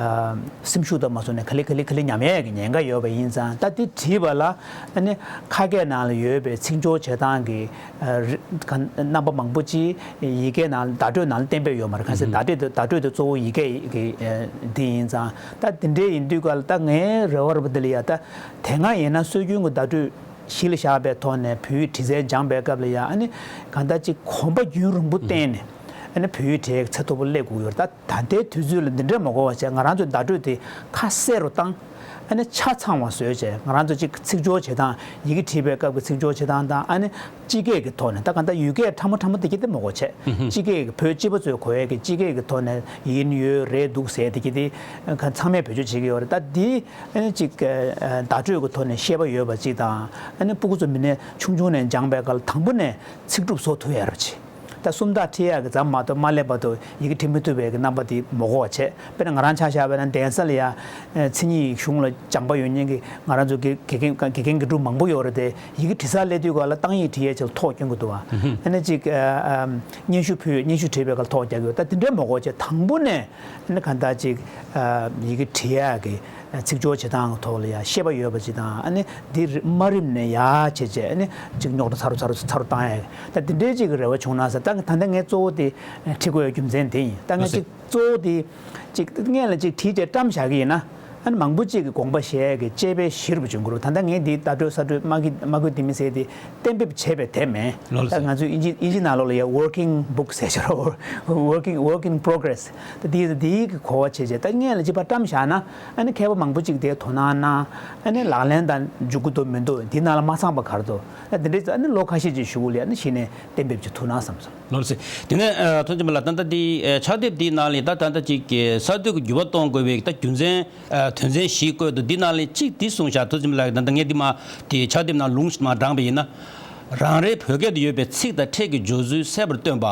ཨ་སེམས་ཤུགས་དང་མ་སོང་ནས་ག་ལེ་ག་ལེ་ག་ལེ་ཉམས་ཡས་ཀྱི་ཉེན་ཁ་ཡོད་པ་ཡིན་ཙང་། ད་འདི་བྲིས་པ་ལ་ཨ་ནི་ཁ་སྐད་ནང་ལ་ཡོད་པའི་ཚིག་སྦྱོར་བྱེད་སྟངས་ཀྱི་ཨ་རི་གང་རྣམ་པ་མང་པོ་ཅིག་ཡི་གེ་ནང་བརྡ་སྤྲོད་ནང་ལ་གཏན་འབེབས་ཡོད་མ་རེད། གང་ཟེར་བརྡ་སྤྲོད་དེ་བརྡ་སྤྲོད་དེ་གཙོ་བོ་ཡི་གེ་གི་ཨ་འདི་ཡིན་ཙང་། ད་འདི་འདྲའི་ཡིན་དུས་ག་ལ་ད་ངའི་རེ་བ་རེ་བ་འདི་ལ་ཡ་ད་དེ་སྔ་ཡིན་ན་སྲོལ་རྒྱུན་གྱི་བརྡ་སྤྲོད་གཞི་ལ་བཞག་པའི་ཐོག་ནས་བོད་ཡིག་འབྲི་རྩལ་སྦྱངས་པའི་སྐབས་ལ་ཡང་ཨ་ནི་གང་ལྟར་ཅིག་གོམ་པ་རྒྱུན་རིང་པོ་བསྟན་ནས་ཨ་ནི་བོད་ཡིག་འབྲི་ཡག་ཚད་མཐོ་པོ་སླེབས་དགོས་ཡོད་རེད། ད་ད་ལྟའི་དུས་ཚོད་ལ་འདི་འདྲས་མ་དགོས་པ་བྱས། ང་རང་ཚོའི་བརྡ་སྤྲོད་དེ་ཁ་གསལ་རུ་བཏང་། ཨ་ནི་ཆ་ཚང་བ་བཟོས་བྱས། ང་རང་ཚོ་ཅིག་ཚིག་སྦྱོར་བྱེད་སྟངས། ཡི་གེ་བྲིས་པའི་སྐབས་ཀྱི་ཚིག་སྦྱོར་བྱེད་སྟངས་དང་། ཨ་ནི་སྤྱི་སྐད་ཀྱི་ཐོག་ནས། ད་གང་ལྟར་ཡུལ་སྐད་ཕྲ་མོ་ཕྲ་མོ་དེ་གྱད་དེ་མ་དགོས་བྱས། སྤྱི་སྐད་ཀྱི་བོད་སྤྱི་པ་ཚོས་གོ་ཡས་ཀྱི་སྤྱི་སྐད་ཀྱི་ཐོག་ནས་ཡིན་ཡོད་རེད་འདུག་ཟེར་དེ་གྱད་དེ་ཚང་མས་བེད་སྤྱོད་བྱེད་ཀྱི་ཡོད་རེད། ད་འདི་ཨ་ནི་ཅིག་ཨ་བརྡ་སྤྲོད་ཀྱི་ཐོག་ནས་ཤེས་པ་ཡོད་པ་ཅིག་དང་། ཨ་ནི་སྤུ་གུ་ཚོ་མི་སྣ་ཆུང་ཆུང་ནས་སྦྱངས་པའི་སྐབས་ལ་དང་པོ་ནས་ཚིག་གྲུབ་བཟོ་ཐུབ་ཡ་རབ་ཆེ། ད་སུམ་རྟགས་ཁྲིད་ཡག་གི་ཙམ་མ་གཏོགས་མ་སླེབས་བར་དུ་ཡི་གེ་འབྲི་མི་ཐུབ་པའི་གི་རྣམ་པ་དེ་མ་དགོས་པ་བྱས། དཔེར་ན་ང་རང་ཆ་བཞག་པ་ན་གདན་ས་ལ་ཡ་མཚན་ཉིད་ཡིག་གཞུང་ལ་སྦྱངས་པ་ཡོད་མཁན་གྱི་ང་རང་ཚོ་དགེ་དགེ་རྒན་དགེ་རྒན་དགེ་ཕྲུག་མང་པོ་ཡོད་རེད་དེ། ཡི་གེ་འབྲི་སར་སླེབས་དུས་ག་ལ་གཏང་ཡིག་འབྲི་ཡས་ཆེད་ཐོག་སྐྱོན་གྱི་འདུག་བ། ཨ་ནི་ཅིག་ཨ་ཨ་སྙན་ཞུ་ཕུལ། སྙན་ཞུ་བྲིས་པའི་སྐབས་ཐོག་རྒྱག་གི་ཡོད། ད་དེ་འདྲས་མ་དགོས་བྱས། དང་པོ་ནས་ཨ་ནི་གང་ལྟར་ཅིག་ཨ་ཡི་གེ་འབྲི་ཡག་གི་ཚིག་སྦྱོར་བྱེད་སྟངས་ཐོག་ལ་ཡང་ཤེས་པ་ཡོད་པ་ཅིག་དང་། ཨ་ནི་འདི་རི་མ་རིམ་ནས་ཡར་བྱས་བྱས། ཨ་ནི་ཅིག་རྙོག་དྲ་ཚ་རུ་ཚ་རུ་ཚ་རུ་བཏང་ཡ། ད་འདི་འདྲའི་ཅིག་གི་རེ་བ་བྱུང་ན་ཟེར། ད་ད་ལྟ་ངས་གཙོ་བོ་དེ་ཁྲིད་དགོས་ཡ་རྒྱུ་མཚན་དེ་ཡིན། ད་ངས་ཅིག་གཙོ་བོ་དེ་ཅིག་སྔོན་ལ་ཅིག་བྲིས་བྱས་བཀྲམ་བཞག་གི་ཡིན་ན། ཨ་ནི་མང་པོ་ཅིག་གི་དགོངས་པ་བཞེས་ཡ་གི་དཔྱད་པའི་གཞི་རུ་བྱུང་གི་རེད། ད་ལྟ་ངས་འདི་བརྡ་སྤྲོད་གསར་སྤྲོད་སྨྲ་གི་སྨྲ་གུ་ལྡེ་མིག་ཟེར་དེ་གཏན་འབེབས་བྱས་པའི་དེབ་མེད། ལགས་ད་སོ། ང་ཚོས་དབྱིན་ཇི་དབྱིན་ཇི་ནང་ལོགས་ལ་ཡ་working book ཟེར་ཤག་རོ། Working work in progress། ད་དེ་དེའི་གི་གོ་བ་བྱས་བྱས། ད་སྔོན་ལ་ཅིག་ཕར་བཀྲམ་བཞག་ན་ཨ་ནི་མཁས་པ་མང་པོ་ཅིག་དེ་དོ་སྣང་གནང་། ཨ་ནི་ལག་ལེན་དང་འཇུག་གི་འདུག་མི་འདུག་འདི་ནང་ལ་མ་ཚང་པ་ག་རེ་འདུག་ད་འདི་འདྲའི་ཨ་ནི་ལོ་ཁ་ཤས་ཅིག་གཞུག་ལ་ཡ་ཨ་ནི་གཞི་ནས་གཏན་འབེབས་ཅིག་ཐུབ་ན་བསམ་སོང་། ལགས་སོ། དེ་ནས་ཨ་ཐུགས་རྗེ་ཆེན་པོ་ལགས། ད་ལྟ་འདི་ཨ་ཕྱག་དེབ་འདིའི་ནང་ལ་ད་ད་ལྟ་ཅིག་གསར་གཏོད་ཀྱི་འགྱུར་བ་གཏོང་དགོས་པའི་ད་རྒྱུ་མཚན། ཨ་དོན་ཚན་བཞི་བཀོད་འདུག་འདི་ནང་ལས་གཅིག་འདི་གསུངས་ཤག་ཐུགས་རྗེ་ཆེན་པོ་ལགས། ད་ལྟ་ངས་འདི་མ་དེ་ཕྱག་དེབ་ནང་ལུང་ཞིག་མ་དྲངས་པ་ཡིན་ན། རང་རེའི་བོད་སྐད་དུ་ཡོད་པའི་ཚིག་དང་ཕྲད་ཀྱི་སྦྱོར་ཚུལ་གསལ་པོར་སྟོན་པ།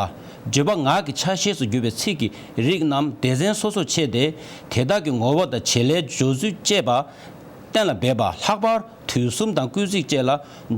བརྗོད་པ་ངག་གི་ཆ་ཤས་སུ་གྱུར་པའི་ཚིག་གི་རིགས་རྣམས་སྡེ་ཚན་སོ་སོར་ཕྱེ་སྟེ། དེ་དག་གི་ངོ་བོ་དང་བྱེད་ལས་སྦྱོར་ཚུལ་བཅས་པ་གཏན་ལ་འབེབས་པ། ལྷག་པར་དུས་གསུམ་དང་སྐུལ་ཚིག་བཅས་ལ་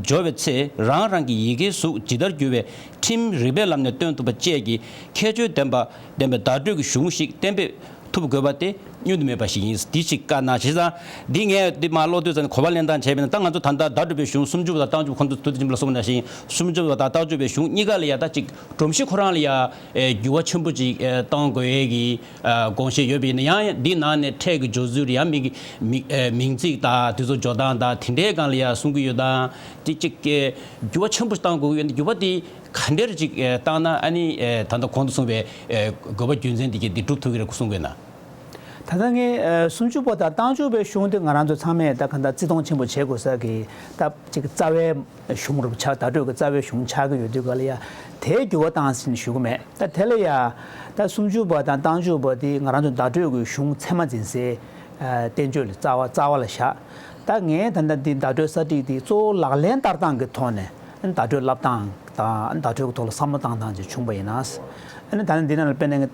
སྦྱོར་བའི་ཚེ། རང་རང་གི་ཡི་གེའི་གཟུགས་ཇི་ལྟར་བསྒྱུར་བའི་ཁྲིམས་རིགས་པའི་ལམ་ནས་སྟོན་ཐུབ་པ་བཅས་ཀྱི་ཁྱད་ཆོས་ལྡན་པ་ལྡན་པའི་བརྡ་སྤྲོད་ཀྱི་གཞུང་ཞིག་གཏན་འབེབས་ཐུབ་དགོས་པ་དེ་བསྙོན་དུ་མེད་པ་ཞིག་ཡིན། འདི་ཞིག་བཀའ་གནང་། བྱས་ཙང་འདི་ངས་འདི་མ་ཀློག་དུས་ཙམ་ནས་གོ་བ་ལེན་སྟངས་བྱས་པ་ཡིན་ན། ད་ང་ཚོ་ད་ལྟ་བརྡ་སྤྲོད་པའི་གཞུང་སུམ་ཅུ་པ་དང་རྟགས་འཇུག་པ། ཁོང་ཚོ་ཐུགས་རྗེ་ཆེན་པོ་ལགས་གསུངས་པ་ནང་བཞིན་སུམ་ཅུ་པ་དང་རྟགས་འཇུག་པའི་གཞུང་གཉིས་ཀ་ལ་ཡ་ད་ཅིག་སྒྲོམ་གཞི་ཁོ་རང་ལ་ཡ་ཨེ་འགྱུར་བ་ཆེན་པོ་ཅིག་ཨེ་གཏོང་དགོས་ཡས་ཀྱི་ཨ་དགོངས་བཞེས་ཡོད་པ་ཡིན་ན། ཡང་འདི་ནང་ནས་ཕྲད་ཀྱི་སྦྱོར་ཚུལ་རེད། ཡང་མིང་གི་མིང་ཨེ་མིང་ཚིག་དང་དེ་ཚོ་སྦྱོར་སྟངས་དང་དེ་འདྲའི་སྒང་ལ་ཡ་གསུང་གི་ཡོད་དང་། དེ་གཅིག་གི་འགྱུར་བ་ཆེན་པོ་བཏང་དགོས་ཀྱི་ཡོད། འགྱུར་བ་དེ་ག་འདྲར་ཅིག་ཨེ་བཏང་ན་ཨ་ནི་ཨེ་ད་ལྟ་གོང་དུ་གསུངས་པའི་ཨེ་དགོས་པ་རྒྱུ་མཚན་དེ་གྱད་དེ་འགྲུབ་ཐུབ་ཀྱི་རེད་གསུང་གི་ཡོད་ན། ད་ལྟ་ངས་ཨེ་སུམ་ཅུ་པ་དང་རྟགས་འཇུག་པའི་གཞུང་དེ་ང་རང་ཚོ་ཚང་མས་ད་ག་འདྲ་བརྩི་མཐོང་ཆེན་པོ་བྱེད་དགོས་ས་གི་ད་ཅིག་རྩ་བའི་གཞུང་རུ་ཆགས། བརྡ་སྤྲོད་ཀྱི་རྩ་བའི་གཞུང་ཆགས་ཀྱི་ཡོད་དུས་ག་ལ་ཡ་དེའི་འགྱུར་བ་བཏང་ཟིན་ཞུ་གི་མེད། ད་དེ་ལ་ཡ་ད་སུམ་ཅུ་པ་དང་རྟགས་འཇུག་པ་དེ་ང་རང་ཚོ་བརྡ་སྤྲོད་ཀྱི་གཞུང་ཚད་མ་འཛིན་སའི་ཨ་བསྟན་བཅོས་ལ་རྩ་བ་རྩ་བ་ལ་བཞག་ད་ངས་ད་ལྟ་འདི་བརྡ་སྤྲོད་གསར་བསྒྲིགས་འདི་གཙོ་བོ་ལག་ལེན་བསྟར་སྟངས་ཀྱི་ཐོག་ནས་བརྡ་སྤྲོད་བསླབ་སྟངས་དང་བརྡ་སྤྲོད་ཀྱི་ཐོག་ལ་བསམ་བློ་བཏང་སྟངས་ཅིག་བྱུང་པ་ཡིན་ན། ཨ་ནི་ད་ནི་འདི་ནང་ལ་དཔེར་ན་ངས་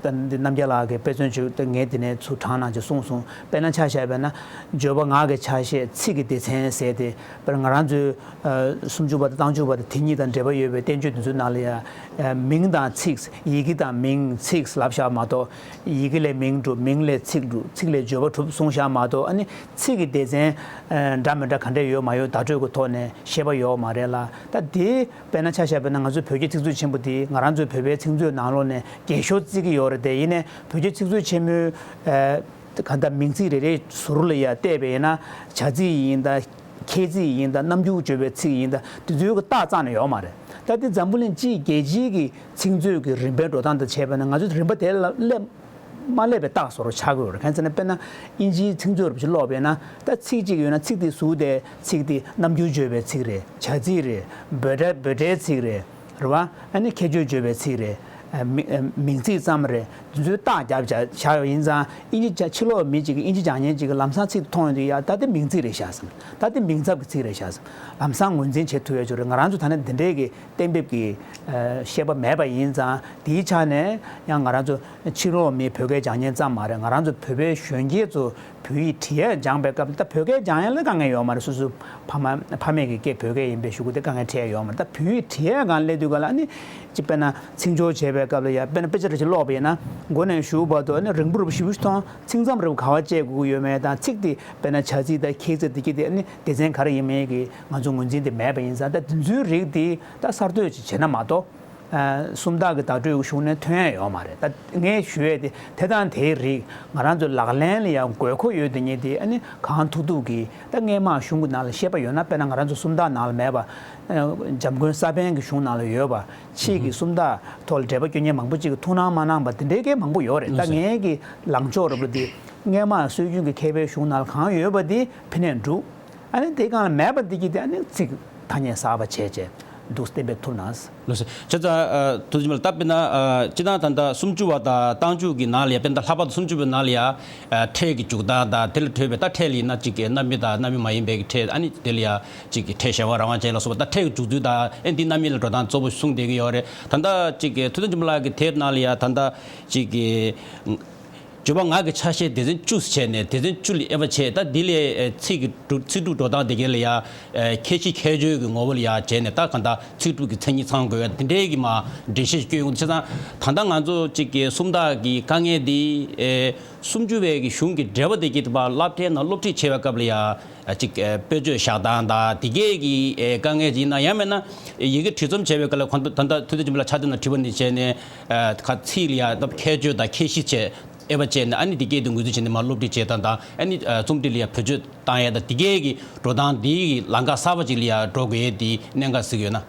ད་ནི་འདི་རྣམ་རྒྱལ་ལགས་ཀྱིས་དཔེ་མཚོན་བྱས་ཏེ་ངས་འདི་ནས་ཚུར་དྲངས་གནང་ཅིག་གསུངས་སོང་། དཔེར་ན་ཆ་བཞག་པ་ན་བརྗོད་པ་ངག་གི་ཆ་ཤས་ཚིག་གི་སྡེ་ཚན་ཟེར་ཏེ། དཔེར་ན་ང་རང་ཚོའི་ཨ་སུམ་ཅུ་པ་དང་རྟགས་འཇུག་པ་དང་དེ་གཉིས་དང་འབྲེལ་བ་ཡོད་པའི་བསྟན་བཅོས་འདི་ཚོའི་ནང་ལ་ཡ་ཨ་མིང་དང་ཚིག་ཡི་གེ་དང་མིང་ཚིག་ལབ་བཞག་མ་གཏོགས། ཡི་གེ་ལས་མིང་གྲུབ། མིང་ལས་ཚིག་གྲུབ། ཚིག་ལས་བརྗོད་པ་གྲུབ་གསུངས་བཞག་མ་གཏོགས། ཨ་ནི་ཚིག་གི་སྡེ་ཚན་ཨ་འདྲ་མི་འདྲ་ག་འདྲ་ཡོད་མ་ཡོད་བརྡ་སྤྲོད་ཀྱི་ཐོག་ནས་ཤེས་པ་ཡོད་མ་རེད་ལ། ད་དེ་དཔེར་ན་ཆ་བཞག་པ་ན་ང་ཚོའི་བོད་ཀྱི་ཚིག་མཛོད་ཆེན་པོ་དེ་ང་རང་ཚོའི་བོད་པའི་ཚིག་མཛོད་ནང་ལོགས་ནས་རྒྱས་ཤོས་བརྩི་གི་ཡོད་རེད་དེ། ཡིན་ནའི་བོད་ཀྱི་ཚིག་མཛོད་ཆེན་མོའི་ཨ་ག་འདྲ་མིང་ཚིག་རེ་རེའི་ཟུར་ལ་ཡ་བལྟས་པ་ཡིན་ན། བྱ་ཚིག་ཡིན་ད། ཁྱད་ཚིག་ཡིན་ད། རྣམ་འགྱུར་བརྗོད་པའི་ཚིག་ཡིན་ད། དེ་ཚོའི་གི་རྟགས་རྩ་ནས་ཡོད་མ་རེད། ད་དེ་འཛམ་བུ་གླིང་སྤྱིའི་རྒྱལ་སྤྱིའི་གི་ཚིག་མཛོད་ཀྱི་རིམ་པའི་འགྲོ་སྟངས་དང་བྱས་པ་ན་ང་ཚོ་རིམ་པ་དེ་ལ་སླེབས་མ་སླེབས་པའི་རྟགས་བཟོ་འདྲ་ཆགས་ཀྱི་ཡོད་རེད། གང་ཡིན་ཟེར་ན་དཔེར་ན་དབྱིན་ཇིའི་ཚིག་མཛོད་རུ་ཅིག་ཀློག་པས་ན། ད་ཚིག་གཅིག་ཡོད་ན་ཚིག་དེ་ཟུར་དེ་ཚིག་དེ་རྣམ་འགྱུར་བརྗོད་པའི་ཚིག་རེད། བྱ་ཚིག་རེད། འབོད་སྒྲ་འབོད་སྒྲའི་ཚིག་རེད། རེད་བ། ཨ་ནི་ཁྱད་ཆོས་བརྗོད་པའི་ཚིག་རེད། ཨ་མི་ཨ་མིང་ཚིག་ཙམ་རེད། དེ་ཚོའི་རྟགས་རྒྱབ་བཞག་བཞག་ཡོད་ཡིན་ཙང་། དབྱིན་ཇི་ཕྱི་ལོགས་མི་གཅིག་གིས་དབྱིན་ཇི་སྦྱང་མཁན་གཅིག་གིས་ལམ་སང་ཚིག་དེ་མཐོང་ཡོང་དུས། ཡ་ད་དེ་མིང་ཚིག་རེད་ཤག་བསམ། ད་དེ་མིང་ཚབ་ཀྱི་ཚིག་རེད་ཤག་བསམ། ལམ་སང་ངོས་འཛིན་བྱེད་ཐུབ་ཡ་ཅིག་རེད། ང་རང་ཚོ་ད་ནི་འདི་འདྲའི་གི་གཏན་འབེབས་ཀྱི་ཨ་ཤེས་པ་མེད་པ་ཡིན་ཙང་། དེའི་ཆ་ནས་ཡང་ང་རང་ཚོ་ཕྱི་ལོགས་མི་བོད་སྐད་སྦྱང་མཁན་ཙམ་མ་རེད། ང་རང་ཚོ་བོད་པའི་གཞོན་སྐྱེས་ཚོ་བོད་ཡིག་བྲིས་ཡ་སྦྱངས་པའི་སྐབས། ད་བོད་སྐད་སྦྱང་ཡ་ལ་དཀའ་ངལ་ཡོད་མ་རེད། སོ་སོའི་ཕ་མ་ཕ་མེས་ཀྱི་སྐད་བོད་སྐད་ཡིན་པའི་གཞུག་གུ་དེ་དཀའ་ངལ་འཕྲད་ཡ་ཡོད་མ་རེད། ད་བོད་ཡིག་བྲིས་ཡ་སྒང་སླེབས་དུས་སྒང་ལ། ཨ་ནི་ཅིག་དཔེར་ན་ཚིག་སྦྱོར་བྱེད་པའི་སྐབས་ལ་ཡ། དཔེར་ན་དཔེ་ཆ་རེ་ཞིག་ཀློག་པ་ཡིན་ན། མགོ་ནས་གཞུག་བར་དུ་ཨ་ནི་རིང་པོ་རིང་པོ་ཞེ་པོ་ཞིག་མཐོང་། ཚིག་མཚམས་རེ་ག་པར་བཅད་དགོས་ཀྱི་ཡོད་མེད་དང་། ཚིག་དེ་དཔེར་ན་བྱ་ཚིག་དང་ཁྱད་ཚིག་དེ་གྱད་དེ་ཨ་ནི་སྡེ་ཚན་ག་རེ་ཡིན་མིན་གྱི་ང་ཚོ་ངོས་འཛིན་དེ་མེད་པ་ཡིན་ཙང་། ད་དེ་ཚོའི་རིགས་དེ་ད་གསར་གཏོད་ཅིག་བྱས་ན་མ་གཏོགས། ཨ་སུམ་རྟགས་ཀྱི་བརྡ་སྤྲོད་གཞུང་ནས་ཐོན་ཡ་ཡོད་མ་རེད། ད་ངས་ཞུ་ཡས་དེ་དེ་དང་དེའི་རིགས་ང་རང་ཚོའི་ལག་ལེན་ལ་ཡང་དགོས་མཁོ་ཡོད་དེ་ཉིད་དེ། ཨ་ནི་གང་ཐུབ་ཐུབ་ཀྱིས། ད་སྔས་མ་གཞུང་གི་ནང་ལ་ཤེས་པ་ཡོད་ན། དཔེར་ན་ང་རང་ཚོ་སུམ་རྟགས་ནང་ལ་མེད་པ། ཨ་འཇམ་མགོན་ས་པཎ་གྱི་གཞུང་ནང་ལ་ཡོད་པ། ཕྱིས་ཀྱི་སུམ་རྟགས་ཐོག་ལ་འགྲེལ་པ་སྐྱོན་མཁན་མང་པོ་ཅིག་གིས་ཐུགས་སྣང་མ་གནང་པ་དེ་འདྲའི་སྐད་མང་པོ་ཡོད་རེད། ད་ངའི་གི་ལངས་ཕྱོགས་རེད་པ། དེ་སྔས་མ་སྲོལ་རྒྱུན་གྱི་མཁས་པའི་གཞུང་ནང་ལ་གང་ཡོད་པ་དེ་ཕི་ནས་འབྲུ། ཨ་ནི་དེ་སྒང་ལ་མེད་པ་འདི་གྱད་དེ་ཨ་ནི་ཚིག་ཐ་སྙད་གསར་པ་བྱས་བྱས་འདུག་གཏན་འབེབས་ཐུབ་ན། ལགས་སོ། བྱས་ཙང་ཨ་ཐུགས་རྗེ་ཆེ་ལགས། ད་དཔེར་ན་ཨ་སྤྱིར་བཏང་ད་ལྟ་སུམ་ཅུ་པ་དང་རྟགས་འཇུག་གི་ནང་ལ་ཡ། དཔེར་ན་ད་ལྷག་པར་དུ་སུམ་ཅུ་པའི་ནང་ལ་ཡ། ཨ་ཕྲད་ཀྱི་འཇུག་སྟངས་དང་། དེ་ལ་འཕྲོས་པའི། ད་ཕྲད་ལ་ཡིན་ན་ཅིག་གི་རྣམ་དབྱེ་དང་རྣམ་དབྱེ་མ་ཡིན་པའི་གི་ཕྲད། ཨ་ནི་དེ་ལ་ཡ་ཅིག་གི་ཕྲད་གཞན་དབང་རང་དབང་ཅན་ལ་སོགས་པ། ད་ཕྲད་ཀྱི་འཇུག་ཚུལ་དང་། ཨ་ནི་འདི་རྣམ་དབྱེ་ལ་འགྲོ་སྟངས་གཙོ་བོ་གསུངས་བསྡད་ཀྱི་ཡོད་རེད། ད་ལྟ་ཅིག་གི་ཐུབ་བསྟན་སྒྲོལ་མ་ལགས་ཀྱི་དེབ་ནང་ལ་ཡ། ད་ལྟ་ཅིག་གི་བརྗོད་པ་ངག་གི་ཆ་ཤས་སྡེ་ཚན་བཅུ་བྱས་ནས། སྡེ་ཚན་བཅུ་ལ་དབྱེ་བ་ཕྱེ། ད་འདི་ལས་ཨེ་ཚིག་གི་གྲུབ། ཚིག་གྲུབ་འགྲོ་སྟངས་དེ་གྱད་ལ་ཡ་ཨེ་ཁྱད་གཞི་ཁྱད་ཆོས་ཀྱི་ངོ་བོ་ལ་ཡ་བྱས་ནས། ད་གང་ལྟར་ཚིག་གྲུབ་ཀྱི་མཚན་ཉིད་ཚང་དགོས་ཡ་དེ་འདྲའི་གི་མར་འགྲེལ་བཤད་ཞིག་བསྐྱོན་ཡོང་དུས། བྱས་ཙང་ད་ལྟ་ང་ཚོ་ཅིག་གི་སུམ་རྟགས་ཀྱི་དཀའ་ངལ་འདི་ཨེ་སུམ་ཅུ་པའི་གི་གཞུང་གི་འགྲེལ་པ་དེ་གྱད་དེ་ཕར་སློབ་གྲྭའི་ནང་སློབ་ཁྲིད་བྱེད་པའི་སྐབས་ལ་ཡ། ཨ་ཅིག་ཨེ་དཔེ་བརྗོད་བཞག་སྟངས་དང་དེ་གྱད་ཀྱི་ཨེ་དཀའ་ངལ་ཅིག་ཡིན་ན། ཡང་མིན་ན་ཡི་གེ་བྲིས་རྩོམ་བྱེད་པའི་སྐབས་ལ། གོང་དུ་ད་ལྟ་ཐུབ་བསྟན་སྒྲོལ་མ་ལགས་ཕྱག་དེབ་ནང་བྲིས་པ་ནས་བྱས་ནས། ཨ་ཁ་ཚིག་ལ་ཡ་ད་ཁྱད་ཆོས་དང་ཁྱད་གཞི་བྱས། དབྱེ་བ་བྱས་ནས། ཨ་ནི་དེ་གྱད་དེ་ངོས་འཛིན་བྱས་ནས་མར་སློབ་ཁྲིད་བྱེད་སྟངས་དང་། ཨ་ནི་ཨ་རྩོམ་སྒྲིག་ལ་ཡ་བེད་སྤྱོད་བཏང་ཡ་དང་། དེ་གྱད་ཀྱི་འགྲོ་སྟངས་འདི་ལམ་ཁ་གསར་པ་ཅིག་ལ་ཡ་འགྲོ་དགོས་ཡས་དེ་གནད་འགག་གཟིགས་ཡོད་ན།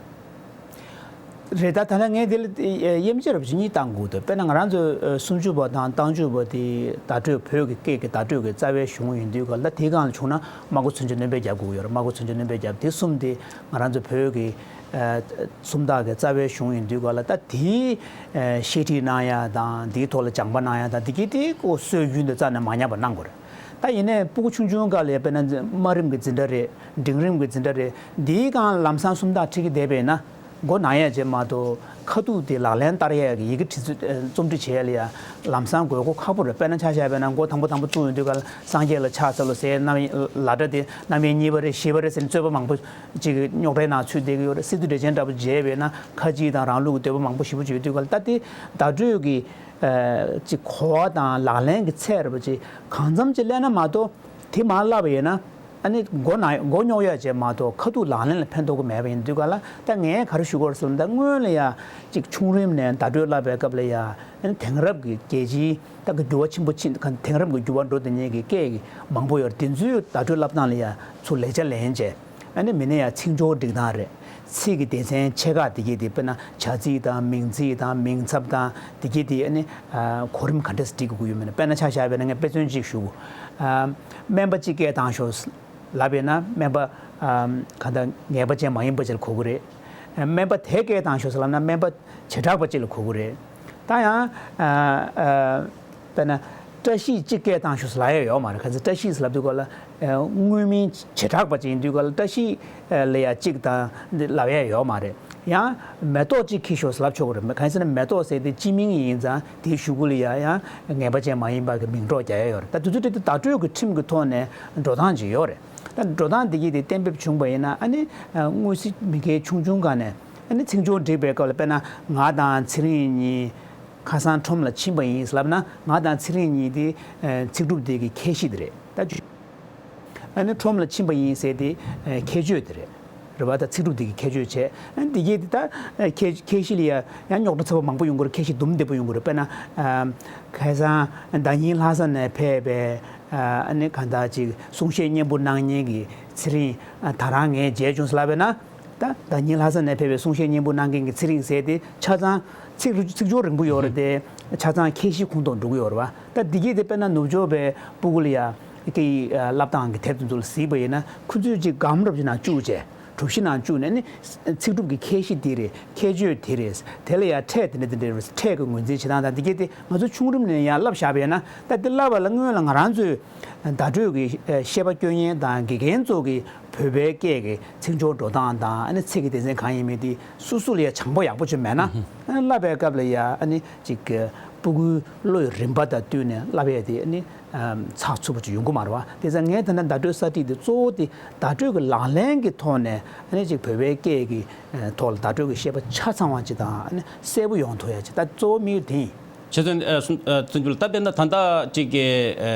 རེད། ད་ད་ལྟ་ངས་དེ་ལ་དབྱེ་འབྱེད་རབ་ཅིག་གཉིས་བཏང་དགོས་འདུག་དཔེར་ན་ང་རང་ཚོ་ཨ་སུམ་ཅུ་པ་དང་རྟགས་འཇུག་པ་དེ་བརྡ་སྤྲོད། བོད་ཀྱི་སྐད་ཀྱི་བརྡ་སྤྲོད་ཀྱི་རྩ་བའི་གཞུང་ཡིན་དུས་སྒང་ལ། དེའི་སྒང་ལ་བྱུང་ན་སྨྲ་སྒོ་ཚུན་ཆད་སྣོན་པ་རྒྱག་དགོས་ཀྱི་ཡོད་རེད། སྨྲ་སྒོ་ཚུན་ཆད་སྣོན་པ་རྒྱབ། དེ་གསུམ་དེ་ང་རང་ཚོ་བོད་ཀྱི་ཨ་སུམ་རྟགས་ཀྱི་རྩ་བའི་གཞུང་ཡིན་དུས་སྒང་ལ། ད་དེའི་ཨ་བཤད་ཁྲིད་གནང་ཡ་དང་། དེའི་ཐོག་ལ་སྦྱང་པ་གནང་ཡ་དང་། དེ་གྱད་དེ་ཁོ་སྲོལ་རྒྱུན་དེ་རྩ་ནས་མ་ཉམས་པ་གནང་དགོས་རེད། ད་ཡིན་ནའི་སྤུ་གུ་ཆུང་ཆུང་སྒང་ལ་ཡ། དཔེར་ན་དམའ་རིམ་གྱི་འཛིན་གྲྭ་རེད། འབྲིང་རིམ་གྱི་འཛིན་གྲྭ་རེད། འདིའི་སྒང་ལ་ལམ་སང་སུམ་རྟགས་ཁྲིད་ཀྱི་བསྡད་པ་ཡིན་ན། མགོ་ན་ཡ་བྱས་མ་གཏོགས། ཁ་ཐུག་དེ་ལག་ལེན་བསྟར་ཡ་གི་ཡི་གེ་བྲིས་ཚུལ་ཨ་རྩོམ་སྒྲིག་བྱེད་ཡ་ལ་ཡ་ལམ་སང་དགོས་མཁོ་ཁག་པོ་རེད། དཔེར་ན་ཆ་བཞག་པ་ཡིན་ན། མགོ་དང་པོ་དང་པོ་བཙུགས་ཡོང་དུས་སྒང་ལ། སངས་རྒྱས་ལ་ཕྱག་འཚལ་ལོ་ཟེར་ན། ལ་སྒྲ་དེ་རྣམ་དབྱེ་གཉིས་པ་རེད། བཞི་པ་རེད་ཟེར་ནས་རྩོད་པ་མང་པོ་ཅིག་རྙོག་དྲའི་ནང་ཚུད་བསྡད་ཀྱི་ཡོད་རེད། སི་ཏུ་སྡེ་ཆེན་འདྲ་པོ་མཇལ་བ་ཡིན་ན། ཁ་ཅིག་དང་རང་ལུགས་ཀྱི་འདོད་པ་མང་པོ་ཞེ་པོ་ཅིག་ཡོད་དུས་སྒང་ལ། ད་དེ་བརྡ་སྤྲོད་ཀྱི་ཨ་ཅིག་གོ་བ་དང་ལག་ལེན་གྱི་ཚད་རེད་པ། ཅིག་གང་འཚམ་ཅིག་སླེབས་ན་མ་གཏོགས། དེ་མར་བརླགས་པ་ཡིན་ན། ཨ་ནི་མགོ་ན། མགོ་རྙོག་ཡ་བྱས་མ་གཏོགས། ཁ་ཐུག་ལག་ལེན་ལ་ཕན་ཐོགས་ཀྱི་མེད་པ་ཡིན་དུས་སྒང་ལ། ད་ངས་ག་རེ་ཞུ་དགོས་རེད་ཟེར་ན། ད་སྔོན་ལ་ཡ་ཅིག་ཆུང་རིམ་ནས་བརྡ་སྤྲོད་བསླབ་པའི་སྐབས་ལ་ཡ། ཨ་ནི་དེང་རབས་ཀྱི་རྒྱལ་སྤྱིའི་ད་གི་འགྱུར་བ་ཆེན་པོ་ཕྱིན། དེང་རབས་ཀྱི་འགྱུར་བ་འགྲོ་དེ་ཉིད་ཀྱི་སྐད་ཀྱི་མང་པོ་ཡོད་རེད། དེ་ཚོའི་བརྡ་སྤྲོད་བསླབ་སྟངས་ལ་ཡ་ཚུར་ལེགས་ཆ་ལེན་བྱས། ཨ་ནི་མི་སྣ་ཡ་ཚིག་སྦྱོར་སྒྲིག་སྟངས་རེད། ཚིག་གི་སྡེ་ཚན་ཆེ་ཁག་དེ་གྱད་དེ། དཔེར་ན་བྱ་ཚིག་དང་མིང་ཚིག་དང་མིང་ཚབ་དང་དེ་གྱད་དེ། ཨ་ནི་ཨ་གོ་རིམ་ག་འདྲས་སྒྲིག་དགོས་ཀྱི་ཡོད་མེད་ན། དཔེར་ན་ཆ་བཞག་པ་ཡིན་ན། ངས་དཔེ་མཚོན་གཅིག་ཞུ་གི། ཨ་སྨན་པ་གཅིག་སྐད་བཏང་ཤོག་ལབ་པ་ཡིན་ན། སྨན་པ་ཨ་གང་ལྟར་ངེས་པ་ཅན་མ་ཡིན་པ་ཅིག་ལ་གོ་གི་རེད། ཨ་སྨན་པ་དེ་སྐད་བཏང་ཤོག་ཟེར་ལབ་ན། སྨན་པ་བྱེ་བྲག་པ་ཅིག་ལ་གོ་གི་རེད། ད་ཡང་ཨ་ཨ་དཔེར་ན་བཀྲ་ཤིས་གཅིག་སྐད་བཏང་ཤོག་ཟེར་ལབ་ཡ་ཡོད་མ་རེད། གང་ཟེར། བཀྲ་ཤིས་ཟེར་ལབ་དུས་སྒང་ལ་ཨ་དངོས་མིང་བྱེ་བྲག་པ་ཅིག་ཡིན་དུས་སྒང་ལ། བཀྲ་ཤིས་ལ་ཡ་གཅིག་དང་འདི་ལབ་ཡ་ཡོད་མ་རེད། ཡང་མེ་ཏོག་གཅིག་འཁྱེར་ཤོག་ཟེར་ལབ་ཆོག་གི་རེད། གང་ཡིན་ཟེར་ན་མེ་ཏོག་ཟེར་དེ་སྤྱི་མིང་ཡིན་ཙང་། དེའི་གཞུག་གུ་ལ་ཡ་ཡང་ངེས་པ་ཅན་མ་ཡིན་པ་གི་མིང་སྒྲོག་རྒྱག་ཡ་ཡོད་རེད། ད་དེ་ཚོ་དེ་བརྡ་སྤྲོད་ཀྱི་ཁྲིམས་ཀྱི་ཐོག་ནས་འགྲོ་སྟངས་ཅིག་ཡོད་རེད། ད་འགྲོ་སྟངས་དེ་གྱད་དེ་གཏན་འབེབས་བྱུང་བ་ཡིན་ན། ཨ་ནི་ཨ་དངོས་གཞི་མི་སྐད་ཆུང་ཆུང་སྒང་ནས། ཨ་ནི་ཚིག་སྦྱོར་སྒྲིག་པའི་སྐབས་ལ། དཔེར་ན་ང་དང་ཚེ་རིང་གཉིས་ཁ་སང་ཁྲོམ་ལ་ཕྱིན་པ་ཡིན་ཟེར་ལབ་ན། ང་དང་ཚེ་རིང་གཉིས་དེ་ཨ་ཚིག་གྲུབ་དེ་གི་ཁྱད་གཞི་དེ་རེད། ད་ཨ་ནི་ཁྲོམ་ལ་ཕྱིན་པ་ཡིན་ཟེར་དེ་ཨ་ཁྱད་ཆོས་དེ་རེད། རེད་པ། ད་ཚིག་གྲུབ་དེ་གི་ཁྱད་ཆོས་བྱས། ཨ་ནི་དེ་གྱད་དེ་ད་ཨ་ཁྱད་ཁྱད་གཞི་ལ་ཡ་ཡང་རྙོག་དྲ་ཚ་པོ་མང་པོ་ཡོང་གི་རེད། ཁྱད་གཞི་དུམ་བདེ་པོ་ཡོང་གི་རེད། དཔེར་ན་ཨ་ཁ་སང་ཟླ་ཉིན་ལྷ་ས་ནས་ཕེབས་པའི་ཨ་ནི་གང་ལྟར་ཅིག་གསུང་བཤད་སྙན་པོ་གནང་མཁན་གྱི་ཚེ་རིང་ཨ་ད་རང་ངས་མཇལ་བྱུང་ཟེར་ལབ་པ་ཡིན་ན། ད་ཟླ་ཉིན་ལྷ་ས་ནས་ཕེབས་པའི་གསུང་བཤད་སྙན་པོ་གནང་མཁན་གྱི་ཚེ་རིང་ཟེར་དེ་ཆ་ཚང་ཚིག་རུ་ཚིག་སྦྱོར་རིང་པོ་ཡོད་རེད་དེ། ཆ་ཚང་ཁྱད་གཞི་ཁོངས་གཏོགས་འགྲོ་གི་ཡོད་རེད་པ། ད་འདི་གྱད་དེ་དཔེར་ན་ནུབ་ཕྱོགས་པའི་སྤུ་གུ་ལ་ཡ་སྐད་ཡིག་ཨ་བསླབ་སྟངས་ཀྱི་དེབ་དེ་ཚོ་ལ་གཟིགས་པ་ཡིན་ན། ཁོ་ཚོས་ཅིག་སྒམ་རབ་ཅིག་ནང་བཅུག་བྱས། གྲུ་བཞི་ནང་བཅུག་ནས་ནི་ཚིག་གྲུབ་ཀྱི་ཁྱད་གཞི་འདི་རེད། ཁྱད་ཆོས་དེ་རེད། དེ་ལ་ཡང་ཕྲད་དེ་འདྲ་དེ་འདྲ་རེད། ཕྲད་ཀྱི་ངོས་འཛིན་བྱེད་སྟངས་དང་འདི་གས་དེ་ང་ཚོ་ཆུང་རིམ་ནས་ཡང་བསླབ་བཞག་པ་ཡིན་ན། ད་འདི་བསླབ་པ་ལ་སྔོན་ལ་ང་རང་ཚོའི་བརྡ་སྤྲོད་ཀྱི་ཤེས་པ་སྐྱོན་ཡན་དང་དགེ་རྒན་ཚོ་གི་བོད་པའི་སྐད་ཀྱི་ཚིག་སྦྱོར་འགྲོ་སྟངས་དང་ཨ་ནི་ཚིག་གི་སྡེ་ཚན་གང་ཡིན་མིན་དེ་སུ་སུ་ལ་ཡང་སྦྱངས་པ་ཡག་པོ་ཅིག་མེད་ན། ཨ་ནི་བསླབ་པའི་སྐབས་ལ་ཡང་ཨ་ནི་ཅིག་སྤུ་གུའི་བློ་ཡི་རིམ་པ་དང་བསྟུན་ནས་བསླབ་ཡས་དེ་ཨ་ནི་ཚགས་ཚུད་པོ་ཅིག་ཡོང་གི་མ་རེད་བ། དེ་ཙང་ངས་ད་ལྟ་བརྡ་སྤྲོད་གསར་བསྒྲིགས་དེ་གཙོ་བོ་དེ་བརྡ་སྤྲོད་ཀྱི་ལག་ལེན་གྱི་ཐོག་ནས་ཨ་ནི་ཅིག་བོད་པའི་སྐད་ཀྱི་ཐོག་ལ་བརྡ་སྤྲོད་ཀྱི་ཤེས་པ་ཆ་ཚང་བ་ཅིག་དང་ཨ་ནི་གསལ་པོ་ཡོང་ཐུབ་ཡ་ཅིག་ད་གཙོ་བོ་དམིགས་ཡུལ་དེ་ཡིན། བྱས་ཙང་ཨ་སུན་ཨ་བཙུན་ཆུ་ལགས། ད་དཔེར་ན་ད་ལྟ་ཅིག་གི་ཨ་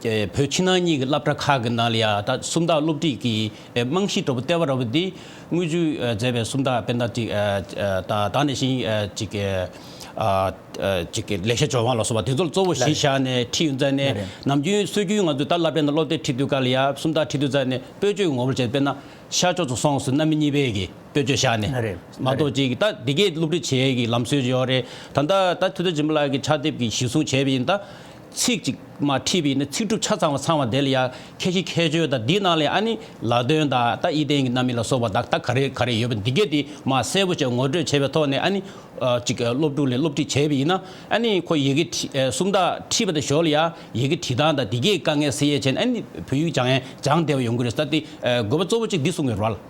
ཨ་བོད་ཕྱི་ནང་གཉིས་ཀྱི་སློབ་གྲྭ་ཁག་གི་ནང་ལ་ཡ་ད་སུམ་རྟགས་སློབ་ཁྲིད་ཀྱི་ཨ་རྨང་གཞི་འདྲ་པོ་ལྟེ་བ་འདྲ་པོ་འདི་དངུལ་ཆུས་ཨ་མཛད་པའི་སུམ་རྟགས། དཔེར་ན་ཅིག་ཨ་ཨ་ད་ད་ནང་བཞིན་ཨ་ཅིག་གི་ཨ་ཨ་ཅིག་གི་ལེགས་བཤད་ལྗོན་དབང་ལ་སོགས་པ་དེ་ཚོ་ལ་གཙོ་བོ་གཞི་བཞག་ནས་ཁྲིད་ཡོང་ཙང་ནས། ལགས་རེད། ནམ་རྒྱུན་སྲོལ་རྒྱུན་ང་ཚོས་ད་སློབ་གྲྭའི་ནང་སློབ་དེབ་ཁྲིད་དུས་སྐབས་ལ་ཡ་སུམ་རྟགས་ཁྲིད་དུས་ཙང་ནས་དཔེ་བརྗོད་ངོ་བོར་བྱས། དཔེར་ན་ཤར་ཕྱོགས་སུ་སོང་ཟེར་རྣམ་དབྱེ་གཉིས་པའི་གི་དཔེ་བརྗོད་བཞག་ནས། ལགས་རེད། མ་གཏོགས་ཅིག་ད་འདི་གས་སློབ་ཁྲིད་བྱེད་ཡས་ཀྱི་ལམ་སྲོལ་ཅིག་ཡོད་རེད། ད་ལྟ་ད་ཐུབ་བསྟན་སྦྱིན་པ་ལགས་ཀྱིས་ཕྱག་དེབ་ཀྱི་གཞིར་བཟུང་བྱས་པ་ཡིན་ད། ཚིག་ཅིག་མར་ཁྲིད་པ་ཡིན་ན་ཚིག་གྲུབ་ཆ་ཚང་བ་ཚང་བ་དེ་ལ་ཡ་ཁྱད་གཞི་ཁྱད་ཆོས་དང་འདིའི་ནང་ལ་ཨ་ནི་ལ་དོན་དང་ད་ཨི་ལྡན་གྱི་རྣམ་དབྱེ་ལ་སོགས་པ་དག་ད་ག་རེ་ག་རེ་ཡོད་པ་འདི་གས་དེ་མར་གསལ་པོ་བྱས་ངོ་སྤྲོད་བྱས་པའི་ཐོག་ནས། ཨ་ནི་ཨ་ཅིག་སློབ་ཕྲུག་ལ་སློབ་ཁྲིད་བྱས་པ་ཡིན་ན། ཨ་ནི་ཁོ་ཡི་གེ་ཁྲི་ཨ་སུམ་རྟགས་ཁྲིད་པ་དང་ཞོར་ལ་ཡ་ཡི་གེ་འབྲི་སྟངས་དང་འདི་གས་དཀའ་ངལ་སེལ་ཡས་བྱས་ནས། ཨ་ནི་བོད་ཡིག་སྦྱང་ཡས་སྦྱངས་བསྡད་པ་ཡོང་གི་རེད་ཟེར་ཏེ། ཨ་དགོས་པ་གཙོ་བོ་གཅིག་འདི་གསུང་གི་རེད་བ།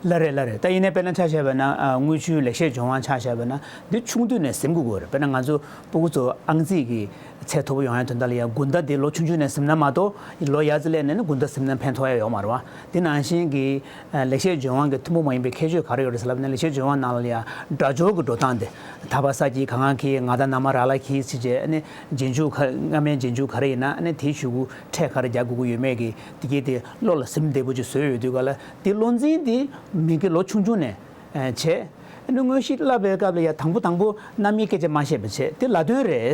ལགས་རེད། ལགས་རེད། ད་ཡིན་ནའི་དཔེར་ན་ཆ་བཞག་པ་ན་ཨ་དངུལ་ཆུའི་ལེགས་བཤད་ལྗོན་དབང་ཆ་བཞག་པ་ན་འདི་ཆུང་དུས་ནས་ཟིན་དགོས་ཀྱི་ཡོད་རེད། དཔེར་ན་ང་ཚོ་སྤུ་གུ་ཚོ་ཨང་རྩིས་ཀྱི་ཚད་མཐོ་པོ་ཡོང་ཡ་དོན་དག་ལ་ཡ་དགུན་ཟླ་འདི་ལོ་ཆུང་ཆུང་ནས་ཟིན་ན་མ་གཏོགས་ལོ་ཡར་རྩིས་སླེབས་ནས་ནི་དགུན་ཟླ་ཟིན་ན་ཕན་ཐོགས་ཡ་ཡོད་མ་རེད་བ། དེ་ནང་བཞིན་གྱི་ཨ་ལེགས་བཤད་ལྗོན་དབང་གི་ཐུན་མོང་མ་ཡིན་པའི་ཁྱད་ཆོས་ག་རེ་ཡོད་རེད་ཟེར་ལབ་ན། ལེགས་བཤད་ལྗོན་དབང་ནང་ལ་ཡ་སྒྲ་སྦྱོར་གྱི་འགྲོ་སྟངས་དེ། ད་བ་ས་ཀྱི་ག་ང་གི་ང་ད་ན་མ་ར་ལ་གི་ཟེར་བྱས་ནི་རྗེས་འཇུག་ག་སྔ་མའི་རྗེས་འཇུག་ག་རེ་ཡིན་ན་ནི་དེའི་གཞུག་གུ་ཕྲད་ག་རེ་རྒྱག་དགོས་ཀྱི་ཡོད་མེད་ཀྱི་དེ་གས་དེ་བློ་ལ་ཟིན་བདེ་པོ་ཅིག་བཟོས་ཡོད་དུས་ག་ལ། དེ་བློ་འཛིན་དེ་མི་གི་ལོ་ཆུང་ཆུང་ནས་ཨ་བྱས། ཨ་ནི་དངོས་གཞི་བསླབ་པའི་སྐབས་ལ་ཡ་དང་པོ་དང་པོ་རྣམ་དབྱེ་སྐད་ཆ་མ་བཤད་པ་བྱས། དེ་ལ་དོན་རེད།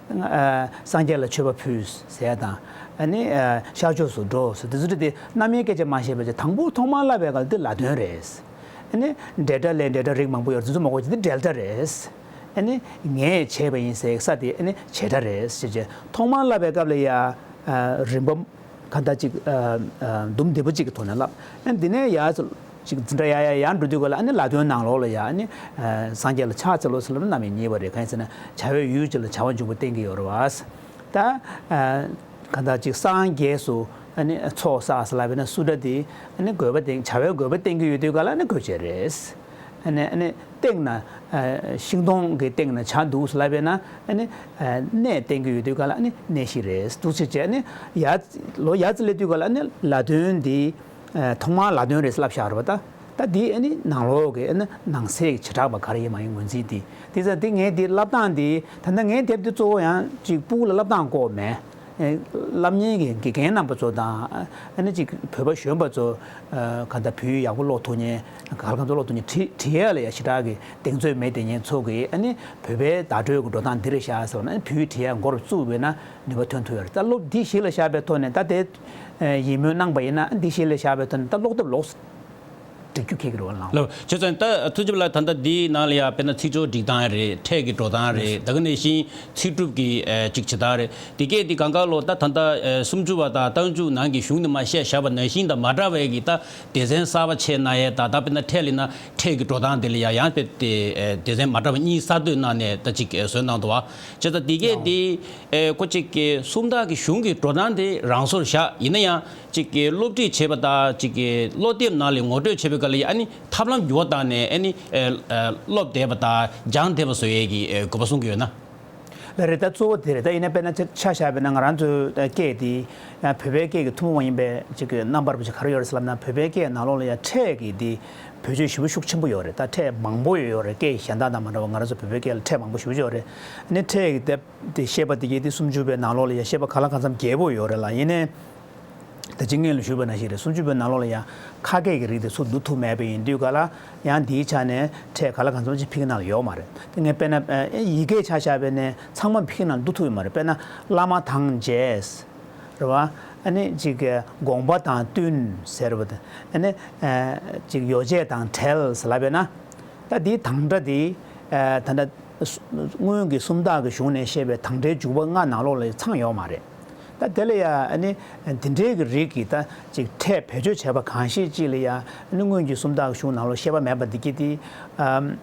ཨ་སངས་རྒྱས་ལ་མཆོད་པ་ཕུལ་ཟེར་ཡ་དང་། ཨ་ནི་ཨ་ཤར་ཕྱོགས་སུ་འགྲོ་ཟེར་དེ་ཚོ་དེ་རྣམ་དབྱེ་སྐད་ཆ་མ་བཤད་པ་བྱས། དང་པོ་ཐོག་མར་བསླབ་པའི་སྐབས་ལ་དེ་ལ་དོན་རེད། ཨ་ནི་འབྲེལ་སྒྲ་ལས་འབྲེལ་སྒྲ་རིགས་མང་པོ་ཡོད་རེད། དེ་ཚོ་མ་གོ་ཅིག་དེ་འབྲེལ་སྒྲ་རེད། ཨ་ནི་ངས་བྱས་པ་ཡིན་ཟེར་ས་དེ་ཨ་ནི་བྱེད་སྒྲ་རེད་ཟེར་བྱས། ཐོག་མར་བསླབ་པའི་སྐབས་ལ་ཡ་ཨ་རིམ་པ་གང་ལྟར་ཅིག་ཨ་ཨ་འདུམ་བདེ་པོ་ཅིག་གི་ཐོག་ནས་བསླབ། ཨ་འདི་ནས་ཡར་ཅིག་འཛིན་གྲྭ་ཡར་ཡར་ཡར་འགྲོ་དུས་ག་ལ་ཨ་ནི་ལ་དོན་ནང་ལོགས་ལ་ཡ་ཨ་ནི་ཨ་སངས་རྒྱས་ལ་ཕྱག་འཚལ་ལོ་ཟེར་ལབ་ན་རྣམ་དབྱེ་གཉིས་པ་རེད། གང་ཡིན་ཟེར་ན་བྱ་བའི་ཡུལ་གཅིག་ལ་བྱ་བ་འཇུག་པ་བསྟན་གྱི་ཡོད་རེད་བ། ད་ཨ་གང་ལྟར་ཅིག་སངས་རྒྱས་སུ་ཨ་ནི་ཚོགས་བསགས་ཟེར་ལབ་པ་ཡིན་ན་སུ་འདྲ་དེ་ཨ་ནི་དགོས་པ་བསྟན། བྱ་བའི་དགོས་པ་བསྟན་གྱི་ཡོད་དུས་ག་ལ་ཨ་ནི་དགོས་ཆེད་རེད། ཨ་ནི་ཨ་ནི་སྟེང་ན་ཨ་ཤིང་སྡོང་གི་སྟེང་ན་བྱ་འདུག་ཟེར་ལབ་པ་ཡིན་ན་ཨ་ནི་ཨ་གནས་བསྟན་གྱི་ཡོད་དུས་ག་ལ་ཨ་ནི་གནས་གཞི་རེད། འདུག་ཆེད་བྱས། ཨ་ནི་ཡར་ལོ་ཡར་རྩིས་སླེབས་དུས་ག་ལ་ཨ་ནི་ལ་དོན་འདི་ཨ་ཐོག་མར་ལ་དོན་རེད་ཟེར་ལབ་བཞག་རེད་བ། ད་ད་འདི་ཨ་ནི་ནང་ལོགས་ཀྱི་ཨ་ནི་ནང་གསེས་ཀྱི་བྱེ་བྲག་པ་ག་རེ་ཡིན་མ་ཡིན་ངོས་འཛིན་འདི། དེ་ཙང་འདི་ངས་འདི་བསླབ་སྟངས་འདི་ད་ལྟ་ངའི་དེབ་འདི་གཙོ་བོ་ཡང་ཅིག་སྤུ་གུ་ལ་བསླབ་སྟངས་སྐོར་མེད། ཨེ་སློབ་གཉེར་གྱི་དགེ་རྒན་རྣམ་པ་ཚོ་དང་། ཨ་ནི་ཅིག་བོད་པ་གཞོན་པ་ཚོ་ཨ་ག་ད་བོད་ཡིག་ཡག་པོ་ཀློག་ཐུབ་མཁན། ག་ལ་གང་ཚོ་ཀློག་ཐུབ་མཁན་བྲིས་བྲིས་ཡ་ལ་ཡ་ཞེ་དྲག་གི་གདེང་ཚོད་མེད་དེ་མཁན་ཚོ་གིས་ཨ་ནི་བོད་པའི་བརྡ་སྤྲོད་ཀྱི་འགྲོ་སྟངས་འདི་རེད་ཤག་ཟེར་བ་ན། ཨ་ནི་བོད་ཡིག་བྲིས་ཡ་འགོ་རུ་བཙུགས་པས་ན་ནུས་པ་ཐོན་ཐུབ་ཡོད་རེད། ད་སློབ་འདི་གཞི་ལ་བཞག་པའི་ཐོག་ནས། ད་དེ་ཡིད་སྨོན་གནང་པ་ཡིན་ན་འདི་གཞི་ལ་བཞག་པའི་ཐོག་ནས་ད་ཀློག་དེབ་ལོགས་སྒྲིག་རྒྱུ་ཁེལ་གྱི་རེད་བ་ལགས། ལགས། བྱས་ཙང་ད་ཐུགས་རྗེ་ལགས། ད་ལྟ་འདིའི་ནང་ལ་ཡ་དཔེར་ན་ཚིག་སྦྱོར་སྒྲིག་སྟངས་རེད། ཕྲད་ཀྱི་འགྲོ་སྟངས་རེད། ད་ག་ནང་བཞིན་ཚིག་གྲུབ་ཀྱི་ཨ་ཅིག་བྱེད་སྟངས་རེད། དེ་གས་དེ་གང་ག་ལོ་ད་ད་ལྟ་ཨ་སུམ་ཅུ་པ་དང་རྟགས་འཇུག་ནང་གི་གཞུང་ནས་མར་བཤད་བཞག་པ་ནང་བཞིན་དང་མ་འདྲ་བའི་གི་ད་སྡེ་ཚན་གསར་པ་ཕྱེ་གནང་ཡས་དང་། ད་དཔེར་ན་ཕྲད་ལབ་ན་ཕྲད་ཀྱི་འགྲོ་སྟངས་དེ་ལ་ཡ་ཡང་དཔེ་དེ་ཨ་སྡེ་ཚན་མ་འདྲ་བ་གཉིས་གསར་གཏོད་གནང་ནས་ད་ཅིག་ཨ་བཟོས་གནང་འདུག་བ། བྱས་ཙང་དེ་གས་དེ་ཨ་ཁོ་ཅིག་གི་སུམ་རྟགས་ཀྱི་གཞུང་གི་འགྲོ་སྟངས་དེ་རང་སོར་བཞག་ཡིན་ན་ཡང་། ཅིག་གི་སློབ་ཁྲིད་བྱེད་པ་དང་། ཅིག་གི་སློབ་དེབ་ནང་ལ་ངོ་སྤྲོད་བྱེད་པའི་སྐབས་ལ་ཡ་ཨ་ནི་ཐབས་ལམ་འགྱུར་བ་བཏང་ནས་ཨ་ནི་ཨ་ཨ་སློབ་བདེ་བ་དང་སྦྱང་བདེ་བ་བཟོ་ཡས་ཀྱི་ཨ་དགོས་པ་གསུང་གི་ཡོད་ན། ལགས་རེད། ད་གཙོ་བོ་དེ་རེད། ད་ཡིན་ན་དཔེར་ན་ཆ་ཆ་བཞག་པ་ཡིན་ན་ང་རང་ཚོའི་སྐད་འདི་ཡང་བོད་པའི་སྐད་ཀྱི་ཐུན་མོང་མ་ཡིན་པའི་ཅིག་གི་རྣམ་པར་བ་ཅིག་ག་རེ་ཡོད་རེད་ཟེར་ལབ་ན། བོད་པའི་སྐད་ནང་ལོགས་ལ་ཡ་ཕྲད་ཀྱི་འདི་བེད་སྤྱོད་ཞེ་པོ་ཤུགས་ཆེན་པོ་ཡོད་རེད། ད་ཕྲད་མང་པོ་ཡོད་ཡོད་རེད། སྐད་གཞན་དག་དང་མ་འདྲ་བ་ང་རང་ཚོ་བོད་པའི་སྐད་ལ་ཕྲད་མང་པོ་ཞེ་པོ་ཅིག་ཡོད་རེད། ཨ་ནི་ཕྲད་ཀྱི་དེབ་དེ་བཤད་པ་དེ་གས་དེ་སུམ་ཅུ་པའི་ནང་ལོགས་ལ་ཡ་བཤད་པ་གང་ལ་གང་འཚམ་རྒྱས་པོ་ཡོད་རེད་ལ། ཡིན་ནའི་ད་ཅི་སྔོན་ལ་ཞུས་པ་ནང་བཞིན་རེད། སུམ་ཅུ་པའི་ནང་ལོགས་ལ་ཡང་ཁ་སྐད་ཀྱི་རིགས་དེ་ཚུར་བསྡུ་ཐུབ་མེད་པ་ཡིན་དུས་ག་ལ་ཡང་འདིའི་ཆ་ནས་ཕྲད་ག་ལ་གང་འཚམ་ཅིག་ཕ་གི་ནང་ལ་ཡོད་མ་རེད། དེ་ངས་དཔེར་ན་ཨེ་ཡི་གེའི་ཆ་བཞག་པ་ཡིན་ན་ཚང་མ་ཕ་གི་ནང་ལ་བསྡུ་ཐུབ་ཡོད་མ་རེད། དཔེར་ན་བླ་མ་དང་མཇལ་རེད་བ། ཨ་ནི་ཅིག་དགོངས་པ་དང་བསྟུན་ཟེར་བ་དང་། ཨ་ནི་ཨ་ཅིག་ཡོ་བྱད་དང་བྲལ་ཟེར་ལབ་པས་ན། ད་འདིའི་དང་སྒྲ་འདི་ཨ་ད་ལྟ་སྔོན་གྱི་སུམ་རྟགས་ཀྱི་གཞུང་ནས་བཤད་པའི་དང་སྒྲའི་འཇུག་པ་ལྔ་ནང་ལོགས་ལ་ཚང་ཡོད་མ་རེད། ད་དེ་ལ་ཡང་ཨ་ནི་འདི་འདྲའི་གི་རིགས་ཀྱི་ད་ཅིག་ཕྲད་བེད་སྤྱོད་བྱས་པ་གང་ཤེས་ཅིག་ལ་ཡང་ཨ་ནི་སྔོན་གྱི་སུམ་རྟགས་གཞུང་ནང་ལོགས་བཤད་པ་མེད་པ་འདི་གི་དེ། ཨམ།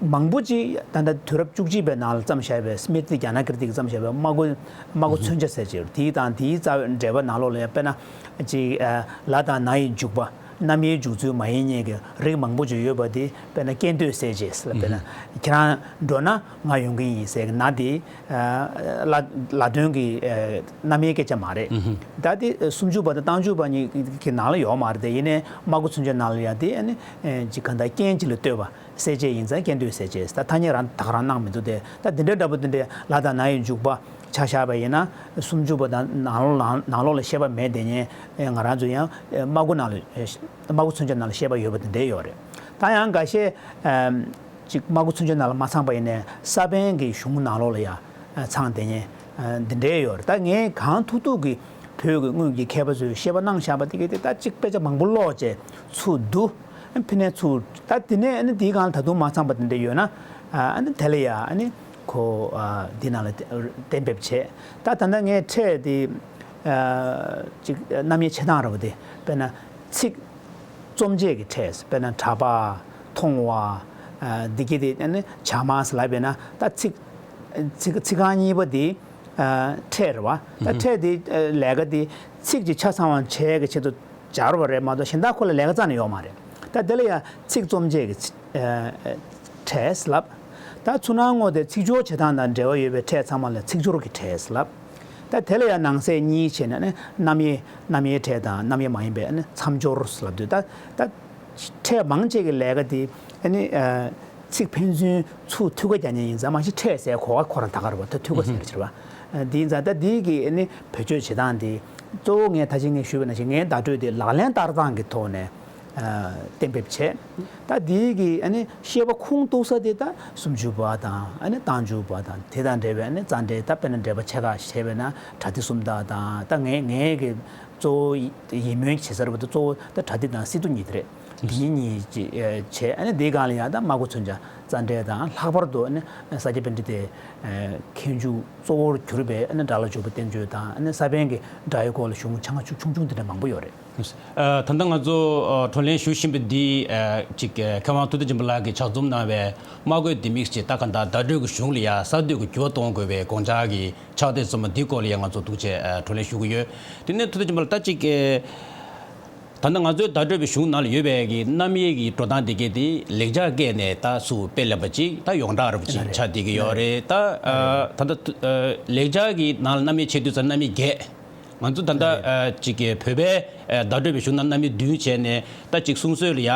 མང་པོ་ཅིག་ད་ལྟ་དུས་རབས་བཅུ་གཅིག་པའི་ནང་ལ་བརྩམས་བཞག་པའི་སྨིར་ཏི་རྒྱ་ནག་སྐད་དེ་གིས་བརྩམས་བཞག་པའི་སྨྲ་སྒོ་སྨྲ་སྒོ་མཚོན་ཆ་ཟེར་ཅིག་ཡོད་རེད། དེའི་དང་དེའི་རྩ་བའི་འགྲེལ་པ་ནང་ལོགས་ལ་ཡང་དཔེར་ན་ཅིག་ཨ། ལ་དང་ན་ཡི་འཇུག་པ། རྣམ་དབྱེའི་འཇུག་ཚུལ་མ་ཡིན་མཉེན་གྱི་རིགས་མང་པོ་ཅིག་ཡོད་པ་དེ་དཔེར་ན་སྐད་འདོད་གསལ་བྱེད་ཟེར་ལ། དཔེར་ན་ཁྱེད་རང་འགྲོ་ན་ང་ཡོང་གི་ཡིན་ཟེར་གྱི་ན་དེ། ལ་ལ་དོན་གྱི་རྣམ་དབྱེའི་སྐད་ཆ་མ་རེད། ད་དེ་སུམ་ཅུ་པ་དང་རྟགས་འཇུག་པ་གཉིས་ཀྱི་ནང་ལ་ཡོད་མ་རེད་དེ། ཡིན་ནའི་སྨྲ་སྒོ་མཚོན་ཆ་ནང་ལ་ཡང་དེ་ཨ་ནི་ཅིག་གང་ལྟར་རྐྱེན་གཅིག་ལ་ལྟོས་པ། གསལ་བྱེད་ཡིན་ཙང་སྐད་འདོད་གསལ་བྱེད། ད་ཐ་སྙད་རང་ད་ག་རང་སྣང་མི་འདུག་སྟེ། ད་འདི་འདྲའི་འདྲ་པོ་འདི་འདྲའི་ལ་དང་ན་ཡི་འཇུག་པ་ཆ་བཞག་པ་ཡིན་ན་སུམ་ཅུ་པ་དང་ནང་ལོགས་ལ་ནང་ལོགས་ལ་བཤད་པ་མེད་དེ། ངས་ང་རང་ཚོ་ཡང་སྨྲ་སྒོ་ནང་ལ་སྨྲ་སྒོ་མཚོན་ཆ་ནང་ལ་བཤད་པ་ཡོད་པ་འདི་འདྲའི་ཡོད་རེད། ད་ཡང་འགའ་ཤས་ཅིག་སྨྲ་སྒོ་མཚོན་ཆ་ནང་ལ་མ་ཚང་པ་ཡིན་ནའི་ས་པཎ་གྱི་གཞུང་ནང་ལོགས་ལ་ཡང་ཚང་དེ་ཉེ་འདི་འདྲའི་ཡོད་རེད། ད་ངས་གང་ཐུབ་ཐུབ་ཀྱིས་བོད་ཀྱི་སྔོན་གྱི་མཁས་པ་ཚོས་བཤད་པ་གནང་བཞག་པ་དེ་ག་དེ་ད་ཅིག་དཔེ་ཆ་མང་པོ་ཀློག་བྱས་ཚུར་བསྡུ། ཕི་ནས་ཚུར་ད་དེ་ནས་ཨ་ནི་དེའི་སྒང་ལ་ད་དུང་མ་ཚང་པ་དེ་འདྲ་ཡོད་ན། ཨ་ནི་དེ་ལ་ཡ་ཨ་ནི་ཁོ་འདི་ནང་ལ་གཏན་འབེབས་བྱས། ད་ད་ལྟ་ངས་ཕྲད་དེ་ཅིག་རྣམ་དབྱེ་ཕྱེ་སྟངས་ར་བ་དེ་དཔེར་ན་ཚིག་རྩོམ་བྱེད་ཀྱི་ཕྲད། དཔེར་ན་གྲགས་པ། མཐོང་བ། འདི་གི་དེ་ཨ་ནི་བྱ་མ་ཟེར་ལབ་པས་ན་ད་ཚིག་ཚིག་ཚིག་རྐང་གཉིས་པ་དེ་ཕྲད་རེད་བ། ད་ཕྲད་དེ་ལས་ཀ་དེ་ཚིག་གི་ཆ་ཚང་བ་བྱེད་ཀྱི་ཆེད་དུ་སྦྱར་བ་རེད་མ་གཏོགས་གཞན་དག་ཁོ་ལ་ལས་ཀ་རྩ་ནས་ཡོད་མ་རེད། ད་དེ་ལ་ཡང་ཚིག་རྩོམ་བྱེད་ཀྱི་ཕྲད་ལབ། ད་ཚུར་སྣང་ངོ་དེ་ཚིག་སྦྱོར་བྱེད་སྟངས་དང་འབྲེལ་བ་ཡོད་པའི་ཕྲད་ཚང་མ་ལ་ཚིག་སྦྱོར་གྱི་ཕྲད་ལབ། ད་དེ་ལ་ཡང་ནང་གསེས་གཉིས་བྱས་ནས་ནི་རྣམ་དབྱེ་རྣམ་དབྱེའི་ཕྲད་དང་རྣམ་དབྱེ་མ་ཡིན་པའི་ནི་མཚམས་སྦྱོར་ལབ་དུས། ད་ད་ཕྲད་མང་ཆེ་གི་ལས་ཀ་དེ་ཨ་ནི་ཚིག་ཕན་ཚུན་ཚུར་ཐུག་ག་རྒྱག་མཁན་ཡིན་ཙང་མ་གཞི་ཕྲད་ཟེར་གོ་བ་ཁོ་རང་ད་ག་རེད་བ། ད་ཐུག་ག་ཟེར་ཕྱིར་བ། འདི་ཡིན་ཙང་ད་འདི་གི་ཨ་ནི་བེད་སྤྱོད་བྱེད་སྟངས་དེ་གཙོ་བོ་ངས་ད་ཅི་ངས་ཞུས་པ་ནང་བཞིན་ངའི་བརྡ་སྤྲོད་དེ་ལག་ལེན་བསྟར་སྟངས་ཀྱི་ཐོག་ནས་གཏན་འབེབས་བྱས། ད་འདི་གི་ཨ་ནི་བཤད་པ་ཁུངས་གཏུགས་ས་དེ་ད་སུམ་ཅུ་པ་དང་ཨ་ནི་རྟགས་འཇུག་པ་དང་དེ་དང་འབྲེལ་བའི་ཨ་ནི་རྩ་འགྲེལ། ད་དཔེར་ན་འགྲེལ་པ་ཆེ་ཁག་བྱས་པས་ན་པྲ་ཏི་སུམ་རྟགས་དང་། ད་ངས་ངས་གི་གཙོ་བོ་ཡིད་སྨོན་བྱེད་ས་རེད་པ། ད་གཙོ་བོ་ད་པྲ་ཏི་དང་སི་ཏུ་གཉིས་དེ་རེད། འདི་གཉིས་ཀྱི་བྱས། ཨ་ནི་འདིའི་སྒང་ལ་ཡང་ད་སྨྲ་སྒོ་མཚོན་ཆ་རྩ་འགྲེལ་དང་། ལྷག་པར་དུ་ཨ་ནི་ས་སྐྱ་པཎྜི་ཏའི་མཁས་འཇུག་གཙོ་བོར་གྱུར་པའི་ཨ་ནི་སྒྲ་ལ་འཇུག་པའི་བསྟན་བཅོས་དང་། ཨ་ནི་ས་པཎ་གྱི་སྒྲ་ཡི་སྐོར་ལ་གཞུང་ཆ་ང་ཆུང་ཆུང་འདི་འདྲ་མང་པོ་ཡོད་རེད། ད་ལྟ་ང་ཚོ་བགྲོ་གླེང་ཞུ་བཞིན་པ་འདི་ཅིག་མཁས་དབང་ཐུབ་བསྟན་སྦྱིན་པ་ལགས་ཀྱིས་ཕྱག་རྩོམ་གནང་བའི་སྨྲ་སྒོའི་ལྡེ་མིག་ཅེས། ད་ག་ད་བརྡ་སྤྲོད་ཀྱི་གཞུང་ལ་ཡང་གསར་གཏོད་ཀྱི་འགྱུར་བ་གཏོང་དགོས་པའི་དགོངས་འཆར་གྱི་ཕྱག་དེབ་གསུམ་པ་འདིའི་སྐོར་ལ་ཡང་ང་ཚོ་ཐུགས་རྗེ་ཆེ་བགྲོ་གླེང་ཞུ་གི་ཡོད། དེ་ནས་ཐུབ་བསྟན་སྦྱིན་པ་ལགས་ད་ཅིག་ད་ལྟ་ང་ཚོའི་བརྡ་སྤྲོད་པའི་གཞུང་ནང་ལ་ཡོད་པའི་གི་རྣམ་དབྱེ་གི་འགྲོ་སྟངས་དེ་གས་དེ་ལེགས་སྦྱར་སྐད་ནས་ད་ཚུར་དཔེ་ལེན་པ་ཅིག་ད་ཡོངས་གྲགས་རེད་པ་ཅིག་ཆགས་བསྡད་ཀྱི་ཡོད་རེད། ད་ད་ལྟ་ལེགས་སྦྱར་གི་ནང་ལ་རྣམ་དབྱེ་ཕྱེ་དུས་ཙམ་རྣམ་དབྱེ་བརྒྱད། ང་ཚོ་ད་ལྟ་ཅིག་གི་བོད་པའི་བརྡ་སྤྲོད་པའི་གཞུང་ནང་རྣམ་དབྱེ་བདུན་བྱས་ནས། ད་ཅིག་གསུང་སྲོལ་ལ་ཡ་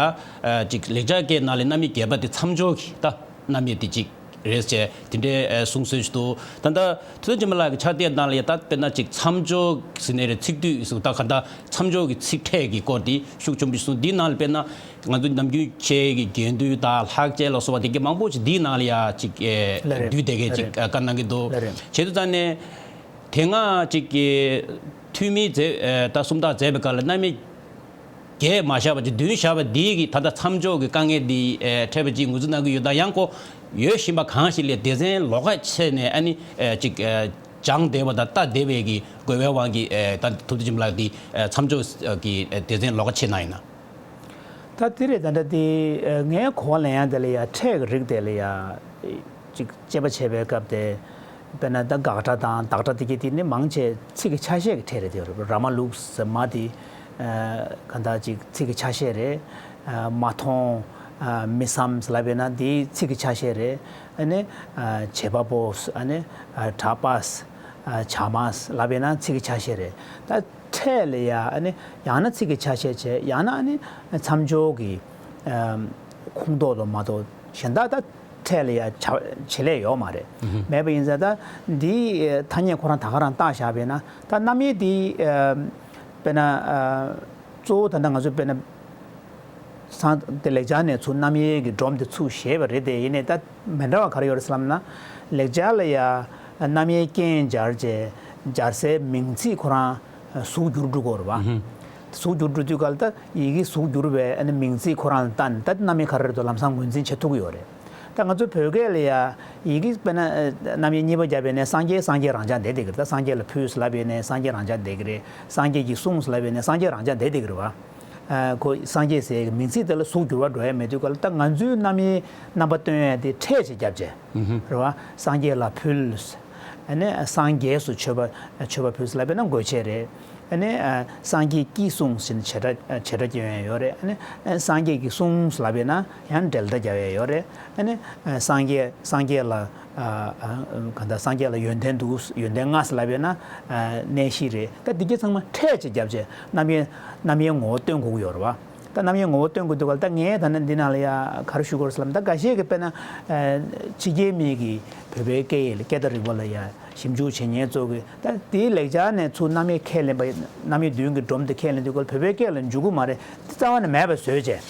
ཅིག་ལེགས་སྦྱར་སྐད་ནང་ལ་རྣམ་དབྱེ་བརྒྱད་པ་དེ་མཚམས་སྦྱོར་གྱི་ད་རྣམ་དབྱེ་དེ་ཅིག་རེད་ཅེས་དེ་འདྲའི་གསུང་སྲོལ་ཞིག་འདུག་ད་ལྟ་ཐུབ་བསྟན་སྦྱིན་པ་ལགས་ཀྱི་ཕྱག་དེབ་ནང་ལ་ཡ་ད་དཔེར་ན་ཅིག་མཚམས་སྦྱོར་ཟེར་ནའི་རེད། ཚིག་སྡུད་ཟེར། ད་ག་ད་མཚམས་སྦྱོར་གྱི་ཚིག་ཕྲད་ཀྱི་སྐོར་དེ་ཤུགས་ཆེན་པོ་ཞིག་གསུངས། འདིའི་ནང་ལ་དཔེར་ན་ང་ཚོ་ནམ་རྒྱུན་ཆེ་གི་དགེ་འདུན་དང་ལྷག་བཅས་ལ་སོགས་པ་དེ་གའི་མང་པོ་ཞིག་འདིའི་ནང་ལ་ཡ་ཅིག་ལ་རེད། བསྡུས་བསྡད་མཁན་ཅིག་ལ་རེད། བཀའ་གནང་གི་འདུག་ལ་རེད། བྱས་དུས་ཙང་ནས། དེ་སྔ་ཅིག་གི་ཐུ་མིའི་མཛད་ད་སུམ་རྟགས་མཛད་པའི་སྐབས་ལ་རྣམ་དབྱེ་བརྒྱད་མ་བཞག་པ་ཅིག་བདུན་བཞག་པ་འདིའི་གི་ད་ལྟ་མཚམས་སྦྱོར་གྱི་དཀའ་ངལ་འདི་འཕྲད་པ་ཅིག་ངོས་འཛིན་གནང་གི་ཡོད། ད་ཡང་ཁོ་ཡོད་བཞིན་པ་གང་ཞིག་ལས་སྡེ་ཚན་ལོགས་ཀ་ཕྱེ་ནས་ཨ་ནི་ཅིག་སྦྱངས་བསྡད་པ་དང་ལྟ་བསྡད་པའི་གི་དགོས་པའི་དབང་གིས་ད་ཐུབ་བསྟན་སྦྱིན་པ་ལགས་འདི་མཚམས་སྦྱོར་གྱི་སྡེ་ཚན་ལོགས་ཀ་ཕྱེ་གནང་ཡིན་ན། ད་དེ་རེད། ད་ལྟ་དེ་ངའི་གོ་བ་ལེན་ཡ་དེ་ལ་ཡ་ཕྲད་ཀྱི་རིགས་དེ་ལ་ཡ་ཅིག་དཔྱད་པ་བྱས་པའི་སྐབས་དེ། དཔེར་ན་ད་དགག་སྒྲ་དང་བདག་སྒྲ་དེ་གྱད་དེ་ནི་མང་ཆེ་ཚིག་གི་ཆ་ཤས་ཀྱི་ཕྲད་རེད། དེ་ར་མ་ལུག་ཟེར་མ་དེ་གང་ལྟར་ཅིག་ཚིག་གི་ཆ་ཤས་རེད། མ་མཐོང་། མི་བསམ་ཟེར་ལབ་པས་ན་དེ་ཚིག་གི་ཆ་ཤས་རེད། ཨ་ནི་བྱེད་པ་པོ། ཨ་ནི་གྲགས་པ། བྱ་མ་ལབ་པས་ན་ཚིག་གི་ཆ་ཤས་རེད། ད་ཕྲད་ལ་ཡ་ཨ་ནི་ཡང་ན་ཚིག་གི་ཆ་ཤས་བྱས། ཡང་ན་ཨ་ནི་མཚམས་སྦྱོར་གྱི་ཁོངས་གཏོགས་དུ་མ་གཏོགས་གཞན་དག་ད་ཕྲད་ལ་ཡ་བྱ་བྱེད་ལས་ཡོད་མ་རེད། མེད་པ་ཡིན་ཙང་ད་འདིའི་ཐ་སྙད་ཁོ་རང་ད་ག་རང་བཏགས་བཞག་པས་ན་ད་རྣམ་དབྱེ་འདི་དཔེར་ན་གཙོ་བོ་ད་ལྟ་ང་ཚོ་དཔེར་ན། སང་དེ་ལེགས་སྦྱར་ནས་ཚུར་རྣམ་དབྱེ་གི་སྒྲོམ་དེ་ཚུར་བཞེས་པ་རེད་དེ། ཡིན་ནའི་ད་མི་འདྲ་བ་ག་རེ་ཡོད་རེད་ཟེར་ལབ་ན། ལེགས་སྦྱར་ལ་ཡ་རྣམ་དབྱེའི་རྐྱེན་སྦྱར་བྱས་སྦྱར་སའི་མིང་ཚིག་ཁོ་རང་གཟུགས་འགྱུར་འགྲོ་གི་ཡོད་རེད་བ། གཟུགས་འགྱུར་འགྲོ་དུས་སྐབས་ལ་ད་ཡི་གེ་གཟུགས་འགྱུར་བའི་ཨ་ནི་མིང་ཚིག་ཁོ་རང་ལ་བལྟས་ནས་ད་རྣམ་དབྱེ་ག་རེ་རེད་འདུག་ལམ་སང་ངོས་འཛིན་བྱེད་ཐུབ་ཀྱི་ཡོད་རེད། ད་ང་ཚོ་བོད་སྐད་ལ་ཡ་ཡི་གེ་དཔེར་ན་ཨ་རྣམ་དབྱེ་གཉིས་པ་བརྒྱབ་པ་ཡིན་ན་སངས་རྒྱས་སངས་རྒྱས་རང་འཇགས་བསྡད་བསྡད་ཀྱི་རེད། ད་སངས་རྒྱས་ལ་ཕུལ་ཟེར་ལབ་པ་ཡིན་ན་སངས་རྒྱས་རང་འཇགས་བསྡད་ཀྱི་རེད། སངས་རྒྱས་ཀྱིས་གསུངས་ཟེར་ལབ་པ་ཡིན་ན་སངས་རྒྱས་རང་འཇགས་བསྡད་བསྡད་ཀྱི་རེད་བ། ཨ་ཁོ་སངས་རྒྱས་ཟེར་གྱི་མིང་ཚིག་དེ་ལ་གཟུགས་འགྱུར་བ་འགྲོ་ཡ་མེད་དུས་ག་ལ། ད་ང་ཚོའི་རྣམ་དབྱེ་རྣམ་པ་སྟོན་ཡ་དེ་ཕྲད་ཅིག་བརྒྱབ་བྱས་རེད་བ། སངས་རྒྱས་ལ་ཕུལ། ཨ་ནི་སངས་རྒྱས་སུ་མཆོད་པ་མཆོད་པ་ཕུལ་ཟེར་ལབ་པ་ཡིན་ན་དགོས་ཆེད་རེད། ཨ་ནི་ཨ་སངས་རྒྱས་ཀྱིས་གསུངས་ཟེར་ནས་བྱེད་སྒྲ་བྱེད་སྒྲ་སྐྱོན་ཡ་ཡོད་རེད། ཨ་ནི་ཨ་སངས་རྒྱས་ཀྱིས་གསུངས་ལབ་པ་ཡིན་ན་ཡང་འབྲེལ་སྒྲ་རྒྱག་ཡ་ཡོད་རེད། ཨ་ནི་ཨ་སངས་རྒྱས་སངས་རྒྱས་ལ་ཨ་ཨ་གང་ལྟར་སངས་རྒྱས་ལ་ཡོན་ཏན་འདུག་ཡོན་ཏན་ལྔ་ཟེར་ལབ་པ་ཡིན་ན་ཨ་གནས་གཞི་རེད། ད་འདི་གྱད་ཚང་མ་ཕྲད་ཅིག་བརྒྱབ་བྱས་རྣམ་དབྱེ་རྣམ་དབྱེ་ངོ་བོ་སྟོན་དགོས་ཀྱི་ཡོད་རེད་བ། ད་རྣམ་དབྱེ་ངོ་བོ་སྟོན་དགོས་འདུག་ག་ལ། ད་ངས་ད་ནི་འདི་ནང་ལ་ཡ་ག་རེ་ཞུ་དགོས་རེད་ཟེར་ལབ་ན། ད་འགའ་ཤས་ཀྱིས་དཔེར་ན་ཨ་ཕྱི་རྒྱལ་མི་གིས་བོད་པའི་སྐད་ཡིག་ལ་སྐད་བརྡ་རིག་པ་ལ་ཡ་ཞིབ་འཇུག་བྱེད་མཁན་ཚོ་གིས་ད་དེའི་ལེགས་སྦྱར་ནས་ཚུར་རྣམ་དབྱེ་ཁས་ལེན་པ། རྣམ་དབྱེ་བདུན་གྱི་སྒྲོམ་དེ་ཁས་ལེན་དུས་སྐབས་བོད་པའི་སྐད་ལ་འཇུག་གི་མ་རེད། དེ་རྩ་བ་ནས་མེད་པ་བཟོས་བྱས།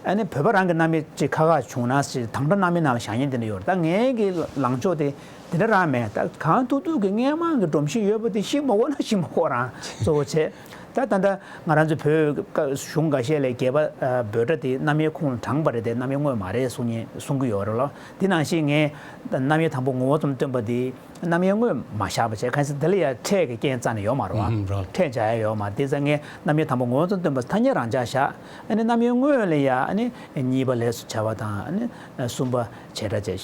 ཨ་ནི་བོད་པ་རང་གི་རྣམ་དབྱེ་ཅིག་ཁག་ཁག་བྱུང་ན་ཞེས་དྭངས་སྒྲ་རྣམ་དབྱེ་ནང་བཞག་མཁན་དེ་འདྲ་ཡོད་རེད། ད་ངའི་གི་ལངས་ཕྱོགས་དེ་དེ་འདྲ་རང་མེད། ད་གང་ཐུབ་ཐུབ་ཀྱི་སྔས་མ་གི་སྒྲོམ་གཞི་ཡོད་པ་དེ་ཤིག་མ་གོ་ན་ཤིག་མ་གོ་རང་གཙོ་བོ་བྱས། ད་ད་ལྟ་ང་རང་ཚོ་བོད་གཞུང་འགའ་ཤས་ལ་རྒྱས་པ་ཨ་འབོད་སྒྲ་དེ་རྣམ་དབྱེ་ཁོངས་ལ་དྲངས་པ་རེད་དེ་རྣམ་དབྱེ་དངོས་མ་རེད་གསུང་མཁན་གསུང་གི་ཡོད་རེད་ལོ། དེ་ནང་བཞིན་ངས་རྣམ་དབྱེ་དང་པོ་ངོ་བོ་ཙམ་སྟོན་པ་དེ་རྣམ་དབྱེ་དངོས་མ་བཞག་པ་བྱས། གང་ཟེར་དེ་ལ་ཡ་ཕྲད་ཀྱི་རྐྱེན་རྩ་ནས་ཡོད་མ་རེད་བ། ཨུམ་རོ། ཕྲད་བྱ་ཡ་ཡོད་མ་རེད། དེ་ཙང་ངས་རྣམ་དབྱེ་དང་པོ་ངོ་བོ་ཙམ་སྟོན་པ་ཐ་སྙད་རང་འཇགས་བཞག་ཨ་ནི་རྣམ་དབྱེ་དངོས་ལ་ཡ་ཨ་ནི་གཉིས་པ་ལས་སུ་བྱ་བ་དང་། ཨ་ནི་གསུམ་པ་བྱེད་སྒྲ་བྱས།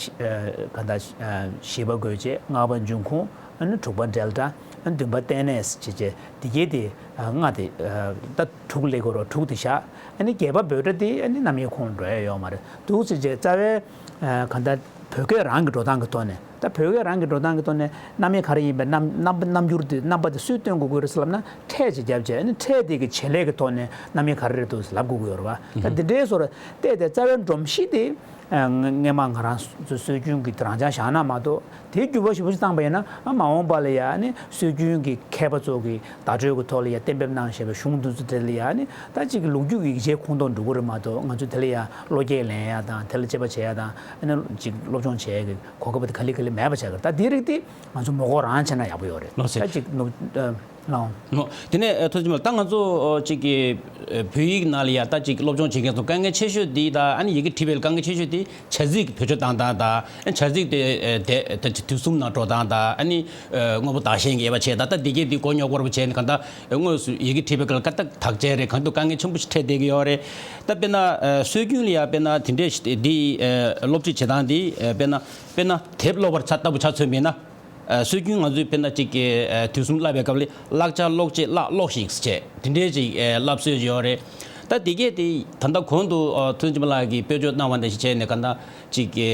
གང་ལྟར་བཞི་པ་དགོས་ཆེད། ལྔ་པ་འབྱུང་ཁུངས། ཨ་ནི་དྲུག་པ་འབྲེལ་སྒྲ། ཨ་ནི་བདུན་པ་རྟེན་གནས་བྱས་བྱས་འདི་གྱད་དེ་ལྔ་དེ་ད་དྲུག་ལས་དགོས་རོགས་དྲུག་དེ་བཞག་ཨ་ནི་བརྒྱད་པ་འབོད་སྒྲ་དེ་ཨ་ནི་རྣམ་དབྱེ་ཁོངས་འགྲོ་ཡ་ཡོད་མ་རེད་འདུག་ཟེར་བྱས། རྩ་བའི་གང་ལྟར་བོད་སྐད་རང་གི་འགྲོ་སྟངས་ཀྱི་ཐོག་ནས། ད་བོད་སྐད་རང་གི་འགྲོ་སྟངས་ཀྱི་ཐོག་ནས་རྣམ་དབྱེ་ག་རེ་ཡིན་པའི་རྣམ་རྣམ་རྣམ་འགྱུར་དེ་རྣམ་པ་དེ་སུས་སྟོན་དགོས་ཀྱི་རེད་ཟེར་ལབ་ན་ཕྲད་ཅིག་བརྒྱབ་བྱས། ཨ་ནི་ཕྲད་དེ་གི་བྱེད་ལས་ཀྱི་ཐོག་ནས་རྣམ་དབྱེ་ག་རེ་རེད་འདུག་ཟེར་ལབ་དགོས་ཀྱི་ཡོད་རེད་བ། ད་འདི་འདྲའི་བཟོ་འདྲ་བལྟས་ཏེ་རྩ་བའི་སྒྲོམ་གཞི་དེ་ཨ་སྔས་མ་ང་རང་ཚོ་སྲོལ་རྒྱུན་གྱི་རང་འཇགས་བཞག་ན་མ་གཏོགས། དེའི་འགྱུར་བ་ཞེ་པོ་ཅིག་བཏང་པ་ཡིན་ན་ཨ་མ་འོངས་པ་ལ་ཡ་ཨ་ནི་སྲོལ་རྒྱུན་གྱི་མཁས་པ་ཚོ་གིས་བརྡ་སྤྲོད་ཀྱི་ཐོག་ལ་ཡ་གཏན་འབེབས་གནང་བཞིན་པའི་གཞུང་འདི་ཚོ་དེ་ལ་ཡ་ཨ་ནི་ད་ཅིག་ལོ་རྒྱུས་ཀྱི་ཡིག་ཆའི་ཁོངས་གཏོགས་འགྲོ་གི་རེད་མ་གཏོགས། ང་ཚོ་དེ་ལ་ཡ་བློ་སྐྱེད་ལེན་ཡ་དང་། དེ་ལ་དཔྱད་པ་བྱེད་ཡ་དང་། ཨ་ནི་ཅིག་སློབ་སྦྱོང་བྱེད་ཡ་གི་གོ་སྐབས་དེ་ག་ལེ་ག་ལེ་མེད་པ་བྱ་གི་རེད། ད་དེའི་རིགས་དེ་ང་ཚོ་མི་དགོས་རང་བྱས་ན་ཡག་པོ་ཡོད་རེད། ལགས་སོ། ད་ཅིག་ནུབ་ཨ། ལགས། ནོ། དེ་ནས་ཨ་ཐུགས་རྗེ་ཆེ་མ། ད་ང་ཚོ་ཨ་ཅིག་གི་ཨ་བོད་ཡིག་ནང་ལ་ཡ་ད་ཅིག་སློབ་སྦྱོང་བྱེད་མཁན་ཚོ་དཀའ་ངལ་ཆེ་ཤོས་དེ། ད་ཨ་ནི་ཡི་གེ་བྲིས་པའི་དཀའ་ངལ་ཆེ་ཤོས་དེ་བྱ་ཚིག་བེད་སྤྱོད་བཏང་སྟངས་དང་། ཨ་ནི་བྱ་ཚིག་དེ་ཨ་དེ་ད་དུས་གསུམ་ནང་འགྲོ་སྟངས་དང་། ཨ་ནི་ཨ་དངོས་པོ་བདག་གཞན་གྱི་དབྱེ་བ་བྱེད་སྟངས། ད་དེ་གས་དེ་མགོ་རྙོག་པོ་བྱས་ནས་གང་ལྟར་དངོས་སུ་ཡི་གེ་བྲིས་པའི་སྐབས་ལ་དཀའ་ཐག་བཅད་རེད། གང་དུ་དཀའ་ངལ་ཆེན་པོ་ཞིག་འཕྲད་བསྡད་ཀྱི་ཡོད་རེད། ད་དཔེར་ན་ཨ་སྲོལ་རྒྱུན་ལ་ཡ་དཔེར་ན་དེ་འདྲས་ཤིག་དེ་ཨ་སློབ་ཁྲིད་བྱེད་སྟངས་དེ་ཨ་དཔེར་ན་དཔེར་ན་དེབ་ཀློག་པར་ཆ་ལྟ་བུ་ཆ་མཚོན་པ་ཡིན་ན། ཨ་སྲོལ་རྒྱུན་ང་ཚོས་དཔེར་ན་ཅིག་གི་ཨ་དུས་གསུམ་བསླབ་པའི་སྐབས་ལ་བསླབ་བྱ་ཀློག་ཅེས་བཀླག་ཀློགས་ཤིག་ཟེར་བྱས་དེ་འདྲའི་ཅིག་ཨ་བསླབ་སྲོལ་ཅིག་ཡོད་རེད། ད་དེ་གས་དེ་ད་ལྟ་གོང་དུ་ཨ་ཐུགས་རྗེ་ཆེན་པོ་ལགས་ཀྱིས་དཔེ་བརྗོད་གནང་བ་ནང་བཞིན་བྱས་ནས་གང་ལྟར་ཅིག་གི་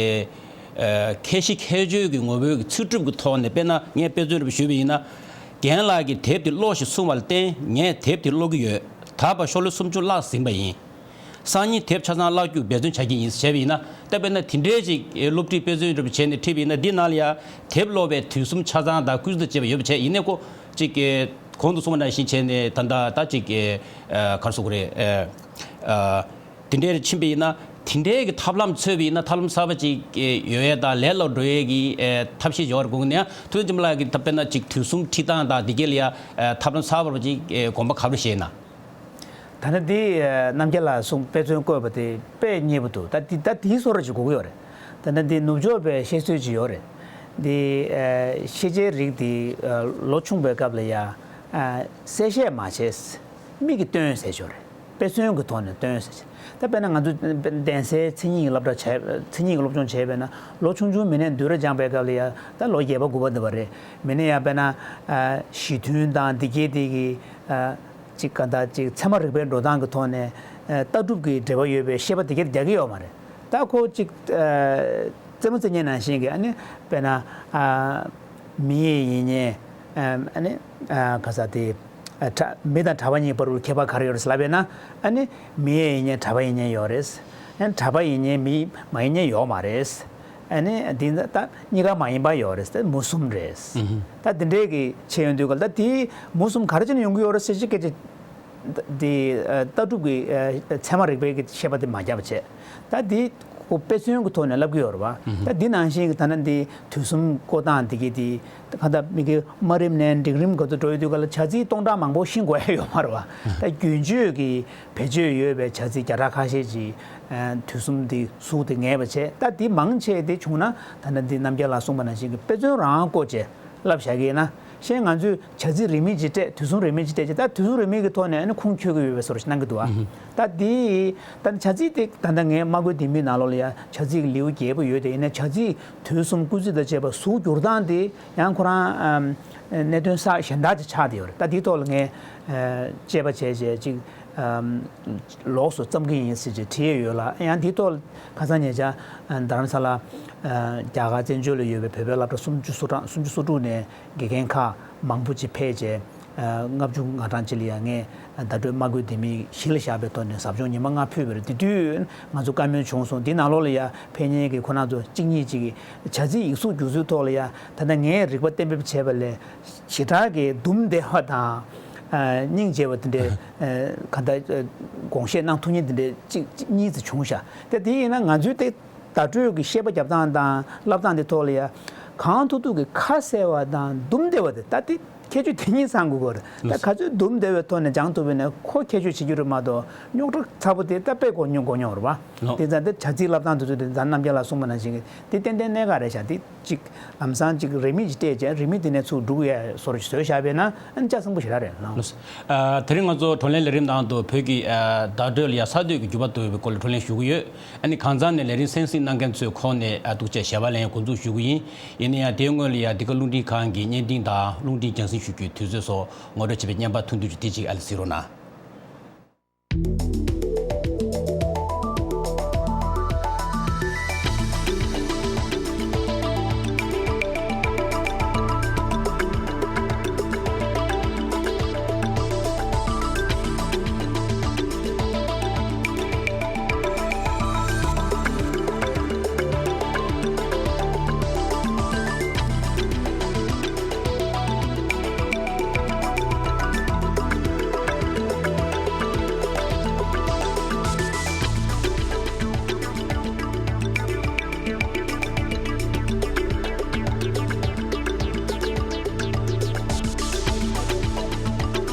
ཨ་ཁྱད་གཞི་ཁྱད་ཆོས་ཀྱི་ངོ་བོའི་ཚིག་གྲུབ་ཀྱི་ཐོག་ནས། དཔེར་ན་ངས་དཔེ་མཚོན་རེ་ཞུས་པ་ཡིན་ན། རྒན་ལགས་ཀྱིས་དེབ་དེ་ཀློགས་ཤིག་གསུངས་པ་ལ་བརྟེན་ངས་དེབ་དེ་ཀློག་གི་ཡོད། ད་བར་ཤོ་ལོ་སུམ་ཅུ་བཀླགས་ཟིན་པ་ཡིན། སང་ཉིན་དེབ་ཆ་ཚང་བཀླག་རྒྱུ་འབད་བརྩོན་བྱ་གི་ཡིན་ཟེར་བྱས་པ་ཡིན་ན། ད་དཔེར་ན་དེ་འདྲའི་ཅིག་སློབ་ཁྲིད་དཔེ་མཚོན་རེ་བྱས་ནས་ཁྲིད་པ་ཡིན་ན། འདི་ནང་ལ་ཡ་དེབ་ཀློག་པའི་དུས་གསུམ་ཆ་ཚང་དང་སྐུལ་འདེད་བྱས་པ་ཡོད་པ་བྱས། ཡིན་ནའི་ཁོ་ཅིག་གོང་དུ་གསུངས་པ་ནང་བཞིན་བྱས་ནས་ད་ལྟ་ད་ཅིག་ཨ་ག་རེ་ཟེར་དགོས་རེད། ཨ་ཨ་དེ་འདྲའི་ཕྱིན་པ་ཡིན་ན། དེ་འདྲའི་གི་ཐབས་ལམ་འཚོལ་བ་ཡིན་ན། ཐབས་ལམ་གསར་པ་ཅིག་ཡོད་ཡས་དང་ལས་སླ་པོ་འགྲོ་ཡས་ཀྱི་ཨ་ཐབས་ཤེས་ཡོད་རེད་དགོངས་ནས། ཡང་ཐུགས་རྗེ་ཆེན་པོ་ལགས་ཀྱིས་ད་དཔེར་ན་ཅིག་དུས་གསུམ་ཁྲིད་སྟངས་དང་དེ་གས་ལ་ཡ་ཨ་ཐབས་ལམ་གསར་པ་ཅིག་ཨ་དགོངས་པ་ག་རེ་བཞེས་ན། ད་ནི་འདི་ཨ་རྣམ་རྒྱལ་ལགས་གསུངས། དཔེ་མཚོན་བཀོད་པ་དེ་དཔེ་མཉེས་པོ་འདུག་ད་འདི་ད་འདིའི་བཟོ་འདྲ་ཅིག་དགོས་ཀྱི་ཡོད་རེད། ད་ནི་འདི་ནུབ་ཕྱོགས་པའི་བཤད་སྲོལ་ཅིག་ཡོད་རེད། འདི་ཨ་ཤེས་བྱའི་རིགས་འདི་ཨ་ལོ་ཆུང་བའི་སྐབས་ལ་ཡ་ཨ་གསལ་བཤད་མ་བྱས། མིག་གིས་སྟོན་ཟེར་ཅིག་ཡོད་རེད། དཔེ་མཚོན་གྱི་ཐོག་ནས་སྟོན་ཟེར་ཅིག་ད་དཔེར་ན་ང་ཚོ་གདན་སའི་མཚན་ཉིད་ཀྱི་སློབ་གྲྭ་བྱས། མཚན་ཉིད་ཀྱི་སློབ་སྦྱོང་བྱས་པས་ན། ལོ་ཆུང་ཆུང་མི་སྣས་བསྡུས་གྲྭ་སྦྱངས་པའི་སྐབས་ལ་ཡ་ད་ལོ་བརྒྱད་པ་དགུ་པ་འདི་པ་རེད། མི་སྣས་ཡ་དཔེར་ན་ཨ་གཞི་མཐུན་དང་འདི་གས་དེ་གི་ཨ་ཅིག་ག་ད་ཅིག་ཚད་མ་རིག་པའི་འགྲོ་སྟངས་ཀྱི་ཐོག་ནས་ཨ་ལྟ་གྲུབ་ཀྱི་འབྲེལ་བ་ཡོད་པའི་བཤད་པ་འདི་གས་རྒྱག་གི་ཡོད་མ་རེད། ད་ཁོ་ཅིག་ཨ་རྩེད་མོ་རྩེ་མཁན་ནང་བཞིན་གྱི་ཨ་ནི་དཔེར་ན་ཨ་མི་ཡི་ཡིན་ཉེན། ཨ་ནི་ཨ་ག་ས་དེ་ཨ་གྲྭ་མི་དང་གྲྭ་པ་གཉིས་བར་དུ་ཁྱད་པར་ག་རེ་ཡོད་རེད་ལབ་པས་ན། ཨ་ནི་མི་ཡི་ཡིན་ཉེན་གྲྭ་པ་ཡིན་ཉེན་ཡོད་རེད། ཨ་ནི་གྲྭ་པ་ཡིན་ཉེན་མི་མ་ཡིན་ཉེན་ཡོད་མ་རེད། ཨ་ནི་འདི་ད་གཉིས་ཀ་མ་ཡིན་པ་ཡོད་རེད། ད་མུ་གསུམ་རེད། ཨུ་ཧུ། ད་འདི་འདྲའི་གི་ཆེ་ཡོང་དུས་ག་ལ། ད་དེ་མུ་གསུམ་ག་རེ་བྱས་ནས་ཡོང་གི་ཡོད་རེད་ཟེར་ཅིག་སྐད་ཆ། འདི་ཨ་ལྟ་གྲུབ་ཀྱི་ཨ་ཚད་མ་རིག་པའི་གི་བཤད་པ་དེ་མ་བརྒྱབ་པ་བྱས། ད་འདི་ ཁོ་དཔེ་མཚོན་གྱི་ཐོག་ནས་ལབ་ཀྱི་ཡོད་རེད་བ། ད་འདི་ནང་བཞིན་གྱི་ད་ནི་འདི་དུས་གསུམ་བཀོད་སྟངས་འདི་གི་འདི་གང་ལྟར་མི་གི་དམའ་རིམ་ནས་འབྲིང་རིམ་ག་ཚོད་འགྲོ་ཡོད་དུས་ག་ལ་བྱ་ཚིག་སྟོང་ཕྲག་མང་པོ་ཤེས་དགོས་ཡ་ཡོད་མ་རེད་བ། ད་རྒྱུན་སྤྱོད་ཀྱི་བེད་སྤྱོད་ཡོད་པའི་བྱ་ཚིག་བརྒྱ་ཕྲག་ཁ་ཤས་ཅིག་དུས་གསུམ་འདི་གཟུགས་དེ་ངེས་པ་བྱས། ད་འདི་མང་ཆེ་དེ་བྱུང་ན་ད་ནི་འདི་རྣམ་རྒྱལ་ལགས་གསུངས་པ་ནང་བཞིན་གྱི་དཔེ་མཚོན་རང་བཀོད་བྱས། ལབ་བཞག་གི་ཡིན་ན། གཞན་ང་ཚོས་བྱ་ཚིག་རིས་མེད་ཅིག་སྤྲད། དུས་གསུམ་རིས་མེད་ཅིག་སྤྲད་ཅིག་ད་དུས་གསུམ་རིས་མེད་ཀྱི་ཐོག་ནས་ཨ་ནི་ཁུངས་འཁྱོལ་གྱི་ཡོད་པའི་བཟོ་འདྲ་ཞིག་གནང་གི་འདུག་ཨ། ད་དེ་ད་ནི་བྱ་ཚིག་དེ་ད་ལྟ་ངའི་སྨྲ་སྒོའི་ལྡེ་མིག་ནང་ལོགས་ལ་ཡ་བྱ་ཚིག་གི་ལེའུ་བརྒྱད་པོ་ཡོད་དེ། ཡིན་ན་བྱ་ཚིག་དུས་གསུམ་སྐུལ་ཚིག་དང་བཅས་པ་གཟུགས་བསྒྱུར་སྟངས་དེ་ཡང་ཁོ་རང་ཨམ་གནད་དོན་གཞན་དག་ཅིག་ཆགས་བསྡད་ཡོད་རེད། ད་དེའི་ཐོག་ལ་ངས་ཨ་དཔྱད་པ་བྱས་བྱས་ཅིག་ཨམ་ལོགས་སུ་བརྩམས་ཀྱི་ཡིན་ཟེར་ཅིག་བྲིས་ཡོད་ལ། ཡང་དེའི་ཐོག་ཁ་སང་ཉེ་ཆར་རྡ་རམ་ས་ལ་རྒྱ་གར་བཙན་བྱོལ་ལ་ཡོད་པའི་བོད་པའི་སློབ་གྲྭ་སུམ་ཅུ་སོ་གྲངས་སུམ་ཅུ་སོ་དྲུག་ནས་དགེ་རྒན་ཁག་མང་པོ་ཅིག་ཕེབས་བྱས། ལྔ་བཅུ་ང་གྲངས་ཅིག་ལ་ཡང་ངས་བརྡ་སྤྲོད་སྨྲ་སྒོའི་ལྡེ་མིག་གཞི་ལ་བཞག་པའི་ཐོག་ནས་ཟབ་སྦྱོང་ཉི་མ་ལྔ་ཕུལ་བ་རེད། དེ་དུས་ང་ཚོ་བཀའ་མོལ་བྱུང་སོང་། དེ་ནང་ལོགས་ལ་ཡང་ཕེབས་མཁན་གྱི་ཁོ་རང་ཚོ་གཅིག་གཉིས་ཅིག་གིས་བྱ་ཚིག་ཡིག་གཟུགས་བསྒྱུར་ཚུལ་ཐོག་ལ་ཡང་ད་ལྟ་ངས་རིག་པ་གཏན་འབེབས་བྱས་པ་ལས་ཞེ་དྲག་གི་འདུམ་བདེ་བ་དང་། སྙིང་རྗེ་བ་དེ་འདྲའི་ག་འདྲ་དགོངས་བཞེས་གནང་ཐུབ་མཁན་དེ་འདྲའི་གཅིག་གཉིས་ཙམ་བྱུང་ཤག་དེ་དེ་ཡིན་ན་ང་ཚོའི་དེ་བརྡ་སྤྲོད་ཀྱི་བཤད་པ་རྒྱབ་སྟངས་དང་ལབ་སྟངས་དེ་ཐོག་ལ་ཡ་གང་ཐུབ་ཐུབ་ཀྱི་ཁ་གསལ་བ་དང་འདུམ་བདེ་བ་དེ་ད་དེ་ཁྱད་ཆོས་དེ་གཉིས་ཚང་དགོས་ཀྱི་རེད། ད་ག་ཚོད་འདུམ་བདེ་བའི་ཐོག་ནས་སྦྱང་ཐུབ་པ་ཡིན་ན་ཁོ་ཁྱད་ཆོས་ཆེ་རྒྱུ་རེད་མ་གཏོགས་རྙོག་དྲ་ཚ་པོ་དེ་ད་དཔེ་གོ་མྱོང་གོ་མྱོང་རེད་བ། དེ་ཙང་དེ་བྱ་ཚིག་ལབ་སྟངས་དེ་ཚོ་དེ་ད་རྣམ་རྒྱལ་ལགས་གསུངས་པ་ནང་བཞིན་གྱི་དེ་ཏན་ཏན་གནད་འགག་རེད་ཤག་དེ་གཅིག་ལམ་སང་གཅིག་རིས་མེད་ཅིག་སྤྲད་བྱས་རིས་མེད་དེ་ནས་ཚུར་སྒྲུག་ཡས་བཟོ་འདྲ་ཞིག་བཟོས་བཞག་པས་ན་ཨ་ནི་ལྕགས་ཟིང་པོ་ཞེ་དྲག་རེད་ལགས། ལགས། ཨ་དེ་རིང་ང་ཚོ་བགྲོ་གླེང་ལས་རིམ་ནང་དུ་བོད་ཀྱི་ཨ་བརྡ་སྤྲོད་ལ་ཡ་གསར་གཏོད་ཀྱི་འགྱུར་བ་གཏོང་བའི་སྐོར་ལ་བགྲོ་གླེང་ཞུ་གི་ཡོད། ཨ་ནི་གང་ཚང་ནས་ལས་རིམ་གསན་གཟིགས་གནང་མཁན་ཚོའི་ཁོངས་ནས་ཨ་འདུག་བྱས་ཞལ་པར་ལེན་འགོ་འཛུགས་ཞུ་གི་ཡིན། ཡིན་ན་ཡང་དེའི་སྔོན་ལ་ཡ་འདི་ག་རླུང་འཕྲིན་ཁང་གི་བརྙན་འཕྲིན་དང་རླུང་འཕྲིན་རྒྱང་སྲིང་ཞུ་རྒྱུའི་དུས་ཚོད་སོགས་ངོ་སྤྲོད་བྱེད་པའི་བརྙན་པར་ཐུང་ཐུང་ཅིག་དེ་གཅིག་ཨ་ལ་གཟིགས་རོགས་གནང་།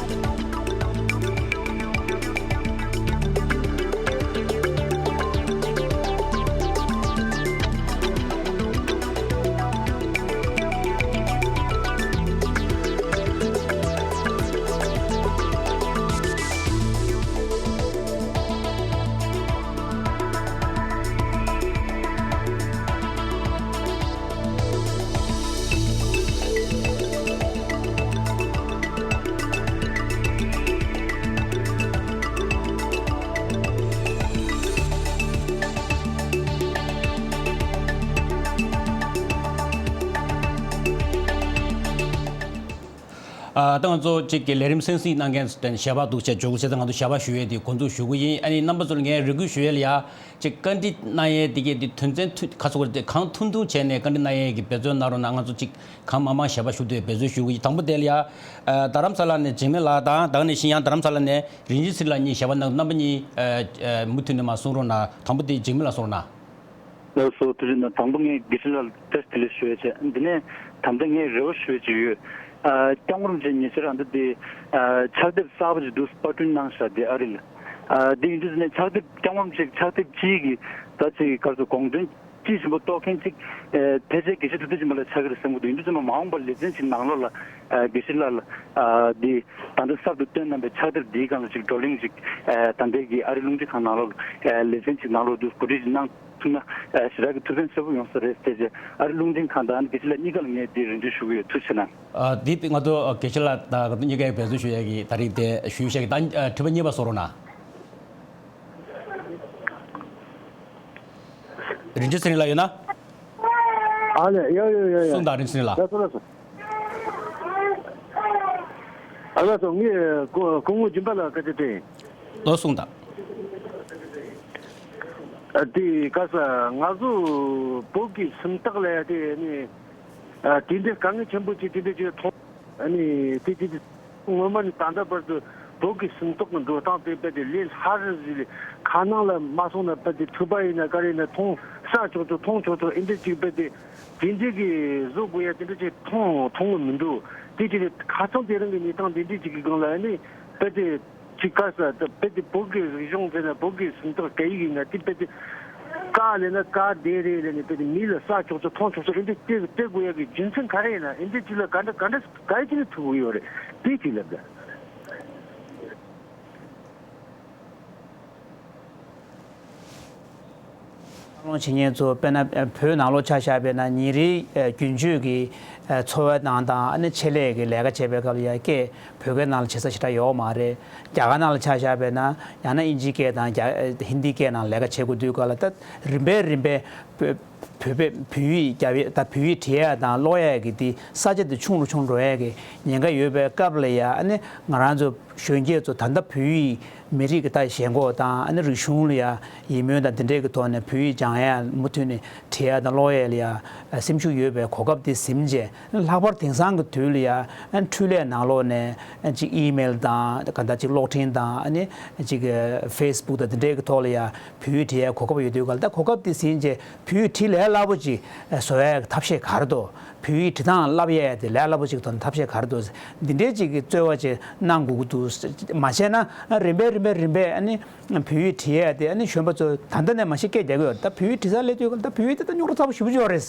ཨ་ད་ང་ཚོ་གཅིག་གི་ལས་རིམ་གསན་གཟིགས་གནང་མཁན་ཞལ་པར་འདུག་བྱས་འཇོག་དགོས་ཟེར་ཏེ་ང་ཚོ་ཞལ་པར་ཞུ་ཡས་དེ་འགོ་འཛུགས་ཞུ་གི་ཡིན། ཨ་ནི་རྣམ་པ་ཚོ་ལ་ངས་རེ་སྐུལ་ཞུ་ཡས་ལ་ཡ། ཅིག་བཀའ་འདྲི་གནང་ཡས་དེ་གའི་དེ་དོན་ཚན་ཐུ་ཁ་སོ་དེ་གང་ཐུང་ཐུང་བྱས་ནས་བཀའ་འདྲི་གནང་ཡས་ཀྱི་འབད་བརྩོན་གནང་རོགས་གནང་། ང་ཚོ་ཅིག་གང་མང་མང་ཞལ་པར་ཞུ་དུས་འབད་བརྩོན་ཞུ་གི་ཡིན། དང་པོ་དེ་ལ་ཡ། ཨ་རྡ་རམ་ས་ལ་ནས་འཇིགས་མེད་ལགས་དང་ད་ག་ནང་བཞིན་ཡང་རྡ་རམ་ས་ལ་ནས་རིན་ཆེན་ཚེ་རིང་ལགས་གཉིས་ཞལ་པར་གནང་། རྣམ་པ་གཉིས་ཨ་ཨ་མུ་མཐུད་ནས་མར་གསུང་རོགས་གནང་། དང་པོ་དེ་འཇིགས་མེད་ལགས་གསུང་རོགས་གནང་། ལགས་སོ། དེ་བཞིན་དང་པོ་ངས་དགེ་བཤེས་ལགས་ལ་བཀྲ་ཤིས་བདེ་ལེགས་ཞུ་ཡས་བྱས། འདི་ནས་ད་ལྟ་ངས་རེ་བ་ཞུ་ཡས་ཅིག་ཡོད། ཨ་སྐྱབས་མགོན་རིན་པོ་ཆེ་ཉེ་ཆར་ཨ་འདི་དེ་ཨ་ཕྱག་དེབ་གསར་པ་ཅིག་འདུག་པར་སྐྲུན་གནང་ཤག་དེ་ཨ་རི་ལ། ཨ་དེ་ཡིན་དུས་ནས་ཕྱག་དེབ་སྐྱབས་མགོན་རིན་པོ་ཆེ་ཕྱག་དེབ་གཅིག་གིས་ད་ཅིག་ག་རེ་ཟེར་དགོངས་དོན་དཔྱིས་ཕྱིན་པོ་རྟོགས་མཁན་གཅིག་ཨ་ཕལ་ཆེར་དགེ་བཤེས་ཐུབ་བསྟན་སྦྱིན་པ་ལ་ཆགས་ཀྱི་རེད་བསམ་གྱི་འདུག་ཡིན་དུས་ཙམ་པ་མ་འོངས་པར་ལེ་ཚན་ཅིག་ནང་ལོགས་ལ་ཨ་དགེ་བཤེས་ལགས་ལ་ཨ་འདི་ད་ལྟ་གསར་དུ་བཏོན་གནང་པའི་ཕྱག་དེབ་འདིའི་སྒང་ལ་ཅིག་བགྲོ་གླེང་ཅིག་ཨ་ད་ལྟའི་གི་ཨ་རི་རླུང་འཕྲིན་ཁང་ནང་ལོགས་ཨ་ལེ་ཚན་ཅིག་ནང་ལོགས་འདུག་གོ་སྒྲིག་ཅིག་གནང་ཐུབ་ན་ཨ་ཞེ་དྲག་གི་ཐུགས་ཕན་གསོས་པོ་ཡོང་ས་རེད་ཟེར་བྱས་ཨ་རི་རླུང་འཕྲིན་ཁང་དང་དགེ་བཤེས་ལགས་གཉིས་ཀ་ལ་ངས་འདི་རེ་འདུན་ཞུ་གི་ཡོད། ཐུགས་རྗེ་གནང་། ཨ་འདི་ང་ཚོ་དགེ་བཤེས་ལགས་དང་ང་ཚོ་གཉིས་ཀས་འབད་བརྩོན་ཞུ་ཡས་ཀྱི་ད་རིང་དེ་ཞུ་ཡས་ཀྱི་ད་དྲི་བ་གཉིས་པ་གསུང་རོགས་གནང་། རིན་ཆེན་ཚེ་རིང་ལགས་ཡོད་ན། ཨ་ལས། ཡོད་ཡོད་ཡོད་ཡོད། གསུངས་དང་རིན་ཆེན་ཚེ་རིང་ལགས། ལགས་སོ་ལགས་སོ། ཨ་ལགས་སོ། ངས་སྐུ་སྐུ་ངོ་སྦྱིན་པ་ལགས་སྐད་ཆ་དྲིས། ལོ་གསུངས་དང་། ཨ་དེ་ག་ས་ང་ཚོ་བོད་ཀྱི་སུམ་རྟགས་ལ་ཡ་དེ་ནི་ཨ་དེ་འདྲའི་དཀའ་ངལ་ཆེན་པོ་ཅིག་དེ་འདྲ་ཅིག་མཐོང་། ཨ་ནི་དེ་དེ་དེ་སྔོན་མ་ནས་ད་ལྟ་བར་དུ་ བོད་ཀྱི་སུམ་རྟགས་ཀྱི་འགྲོ་སྟངས་དེ་རྦད་དེ་ལས་སླ་རུ་ཟིག་ལས། ཁ་ནང་ལ་མ་སོང་ན་རྦད་དེ་ཐུག་པ་ཡིན་ན་ག་རེ་ཡིན་ན་མཐོང་ས་ཆོག་ཆོག་མཐོང་ཆོག་ཆོག་ཨེ་འདྲ་ཅིག་རྦད་དེ་དེ་འདྲ་གི་བཟོ་དགོས་ཡ་དེ་འདྲ་ཅིག་མཐོང་མཐོང་གི་མི་འདུག་དེ་ཅི་རེད། ཁ་སང་དེ་རིང་གི་གནས་སྟངས་དེ་འདྲ་ཅིག་གི་སྒང་ལ་ནི་རྦད་དེ་ཅིག་ག་ས་ད་རྦད་དེ་བོད་ཀྱི་རིག་གཞུང་ཟེར་ན་བོད་ཀྱི་སུམ་རྟགས་སྐད་ཡིག་ཡིན་ན་དེ་རྦད་དེ་ཀ་ལས་ན་ཀ་དེ་རེད་ལས་ནི་རྦད་དེ་མི་ལ་ས་ཆོག་ཆོག་མཐོང་ཆོག་ཆོག་ཨེ་འདྲ་སྤྲད་སྤྲད་དགོས་ཡ་གི་རྒྱུ་མཚན་ག་རེ་ཡིན་ན། ཨེ་འདྲ་ཅིག་ལ་ག་འདྲ་ག་འདྲ་ག་ཡི་ཅི་ནས་ཐུག་གི་ཡོད་རེད། དེ་ཅིག་ལབ་ད། བླངས་བྱེད་མཁན་ཚོ་དཔེར་ན་བོད་ནང་ལོགས་ཆ་བཞག་པ་ཡིན་ན་ཉིན་རེའི་རྒྱུན་སྤྱོད་ཀྱི་འཚོ་བའི་ནང་དང་ཨ་ནི་ཆེད་ལས་ཀྱི་ལས་ཀ་བྱེད་པའི་སྐབས་ལ་ཡང་སྐད་བོད་སྐད་ནང་ལ་བྱེད་ས་ཞེ་དྲག་ཡོད་མ་རེད། རྒྱ་གར་ནང་ལ་ཆ་བཞག་པ་ཡིན་ན་ཡང་ན་དབྱིན་ཇིའི་སྐད་དང་རྒྱ་ཧིན་དིའི་སྐད་ནང་ལས་ཀ་བྱེད་དགོས་དུས་སྐབས་ལ་ད་རིམ་པས་རིམ་པས་བོད་བོད་པའི་བོད་ཡིག་རྒྱབ་ཡས་ད་བོད་ཡིག་བྲིས་ཡས་དང་ཀློག་ཡས་ཀྱི་དེ་ས་ཆ་དེ་ཆུང་རུ་ཆུང་འགྲོ་ཡས་ཀྱི་ཉེན་ཁ་ཡོད་པའི་སྐབས་ལ་ཡང་ཨ་ནི་ང་རང་ཚོ་གཞོན་སྐྱེས་ཚོ་ད་ལྟ་བོད་ཡིག་མི་རིགས་ཀྱི་ད་ཞེན་ཁོག་དང་ཨ་ནི་རིག་གཞུང་ལ་ཡ་ཡིད་སྨོན་དང་འདི་འདྲའི་གི་ཐོག་ནས་བོད་ཡིག་སྦྱང་ཡ་མུ་མཐུད་ནས་བྲིས་ཡ་དང་ཀློག་ཡ་ལ་ཡ་སེམས་ཤུགས་ཡོད་པའི་གོ་སྐབས་དེ་ཟིན་རྗེས་ལྷག་པར་དེང་སང་གི་དུས་ལ་ཡ་འཕྲུལ་ལས་ནང་ལོགས་ནས་ཅིག་ཨི་མེལ་དང་ག་འདྲ་ཅིག་གློག་འཕྲིན་དང་ཨ་ནི་ཅིག་ཕེ་སི་བུག་དང་འདི་འདྲའི་གི་ཐོག་ལ་ཡ་བོད་ཡིག་བྲིས་ཡ་གོ་སྐབས་ཡོད་དུས་ག་ལ་ད་གོ་སྐབས་དེ་ཟིན་རྗེས་བོད་ཡིག་བྲིས་ལས་སླ་པོ་ཅིག་བཟོ་ཡ་གི་ཐབས་ཤེས་ག་རེ་འདུག་བོད་ཡིག་འབྲི་སྟངས་བསླབ་ཡས་དེ་ལས་སླ་པོ་ཅིག་ཐོག་ནས་ཐབས་ཤེས་ག་རེ་འདུག་འདི་འདྲའི་ཅིག་གི་རྩོལ་བ་ཅིག་གནང་དགོས་ཀྱི་འདུག་མ་བྱས་ན་རིམ་པས་རིམ་པས་རིམ་པས་ཨ་ནི་བོད་ཡིག་བྲིས་ཡས་དེ་ཨ་ནི་གཞོན་པ་ཚོ་ད་ལྟ་ནས་མ་གཞི་སྐད་རྒྱག་གི་ཡོད་རེད། ད་བོད་ཡིག་བྲིས་ས་སླེབས་དུས་ད་བོད་ཡིག་དེ་ད་རྙོག་དྲ་ཚ་པོ་ཞེ་པོ་ཅིག་ཡོད་རེད།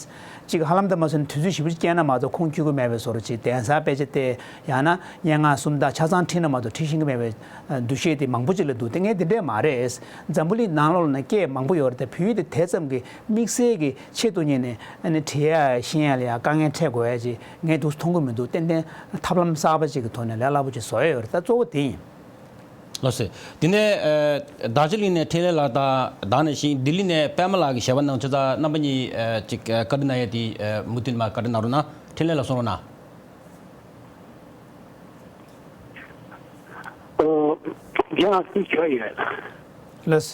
ཅིག་ཧ་ལམ་ད་མ་སོན་དུས་ཚོད་ཞེ་པོ་ཅིག་བསྐྱལ་ན་མ་གཏོགས་ཁུངས་འཁྱོལ་གི་མེད་པའི་བཟོ་འདྲ་ཅིག་གདན་ས་དཔེ་ཆ་བལྟས་ཡང་ན་སྙན་ངག་སུམ་རྟགས་ཆ་ཚང་ཁྲིད་ན་མ་གཏོགས་ཁྲིད་ཤེས་ཀྱི་མེད་པའི་འདུ་ཤེས་དེ་མང་པོ་ཅིག་ལ་འདུག་དེ་ངས་དེ་འདྲས་མ་རེད། འཛམ་བུ་གླིང་ནང་ལོགས་ལ་ན་སྐད་མང་པོ་ཡོད་རེད་དེ་བོད་ཡིག་དེ་དེ་ཙམ་གྱི་དམིགས་བསལ་གྱི་ཆེད་དུ་གཉེར་ནས་ཨ་ནི་བྲིས་ཡ་ཤེས་ཡ་ལ་ཡ་དཀའ་ངལ་འཕྲད་དགོས་ཡ་ཅིག་ངས་འདུག་མཐོང་གི་མི་འདུག་ཏན་ཏན་ཐབས་ལམ་གསར་པ་ཅིག་གི་ཐོག་ནས་ལས་སླ་པོ་ཅིག་བཟོ་ཡ་ཡོད་རེད། ད་གཙོ་བོ་དེ་ཡིན། ལགས་སོ། དེ་ནས་ཨ་རྡོ་རྗེ་གླིང་ནས་འཕྲིན་ལས་ལགས་དང་དེ་ནང་བཞིན་ལྡི་ལི་ནས་པད་མ་ལགས་ཀྱི་ཞལ་པར་གནང་ཆ་ཚང་རྣམ་པ་གཉིས་ཨ་ཅིག་ཨ་བཀའ་འདྲི་གནང་ཡ་དེ་ཨ་མུ་མཐུད་ནས་མར་བཀའ་འདྲི་གནང་རོགས་གནང་། འཕྲིན་ལས་ལགས་གསུང་རོགས་གནང་། ཨོ། རྒན་ལགས་ཅིག་ཞུ་ཡ་ཡོད། ལགས།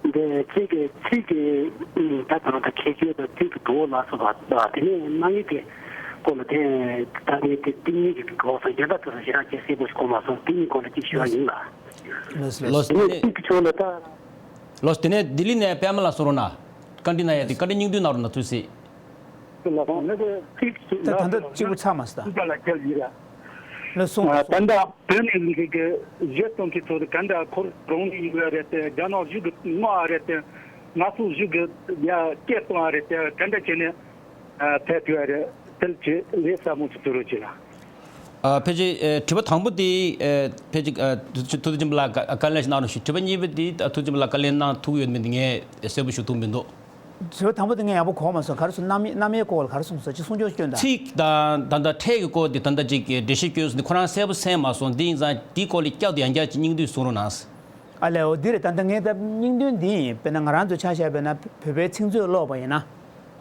འདི་ཚིག་གི་ཚིག་གི་ཨུམ་ད་གང་ལྟར་ཁྱད་ཆོས་དང་ཚིག་གི་བྲོ་བ་ལ་སོགས་པ་དེ་ནས་རྣམ་དབྱེ་གི་སྐོར་ལ་དེ་ད་ངས་དེ་གཏིང་ནས་ཀྱི་གོ་སོང་། རྒྱལ་དར་ཐོས་སོང་ཞེ་དྲག་ཅིག་གསལ་པོ་ཞིག་གོ་མ་སོང་། དེ་གཉིས་སྐོར་ལ་ཅིག་ཞུ་ཡ་ཡིན་ལ། ལགས་ལགས། དེ་ནས་ཚིག་གི་ཕྱོགས་ལ་ད། ལགས། དེ་ནས་ལྡི་ལི་ནས་པད་མ་ལགས་གསུང་རོགས་གནང་། བཀའ་འདྲི་གནང་ཡ་དེ་བཀའ་འདྲི་སྙིང་བསྡུས་གནང་རོགས་གནང་། ཐུགས་རྗེ་ཆེ། ལགས་སོ། ངས་དེ་ཚིག་ད་ད་ལྟ་གཅིག་པུ་ཚར་མ་སོང་ད། ལགས་སོང་། ད་ལྟ་བོད་ནས་ལུས་གི་གཞས་གཏོང་མཁན་ཚོ་ག་འདྲ་ཁོར་རང་ནས་ཡིན་པ་རེད་དེ། རྒྱ་ནག་གཞུང་གི་དངོས་ཨ་རེད་དེ། ང་ཚོ་གཞུང་གི་ཡ་སྐད་གཏོང་ཨ་རེད་དེ། ག་འདྲ་བྱས་ནས་ཨ་ཕེབས་ཐུབ་ཨ་རེད། དེ་ལ་ཅིག་ལས་སླ་མོ་ཅིག་བཟོ་རོགས་བྱེད་ལ། ཨ་ཕལ་ཆེར་ཨེ་དྲི་བ་དང་པོ་དེ་ཨེ་ཕལ་ཆེར་ཨ་ཐུགས་རྗེ་ཆེན་པོ་ལགས་བཀའ་ལན་ཞིག་གནང་རོགས་ཞུ། དྲི་བ་གཉིས་པ་དེ་ཐུགས་རྗེ་ཆེན་པོ་ལགས་བཀའ་ལན་གནང་ཐུབ་ཡོད་མེད་དེ་ངས་གསལ་པོ་ཞུ་ཐུབ་མི་འདུག་དྲི་བ་དང་པོ་དེ་ངས་ཡག་པོ་གོ་མ་སོང་། ག་རེ་སོང་། རྣམ་དབྱེ་རྣམ་དབྱེ་སྐོར་ལ་ག་རེ་གསུངས་སོང་། ཅིག་གསུང་ཆོག་སྐྱོན་དང་། ཚིག་དང་ད་ལྟ་ཕྲད་ཀྱི་སྐོར་དེ་ད་ལྟ་ཅིག་འགྲེལ་བཤད་སྐྱོན་སོང་དེ་ཁོ་རང་གསལ་པོ་གསན་མ་སོང་། དེ་ཡིན་ཙང་དེའི་སྐོར་ལ་བསྐྱར་དུ་ཡང་བསྐྱར་ཅིག་སྙིང་བསྡུས་གསུང་རོགས་གནང་། ཨ་ལས། འོ་འདི་རེད། ད་ལྟ་ངས་ད་སྙིང་དོན་འདི་ཡིན། དཔེར་ན་ང་རང་ཚོ་ཆ་བཞག་པ་ཡིན་ན་བོད་པའི་ཚིག་མཛོད་ཀློག་པ་ཡིན་ན།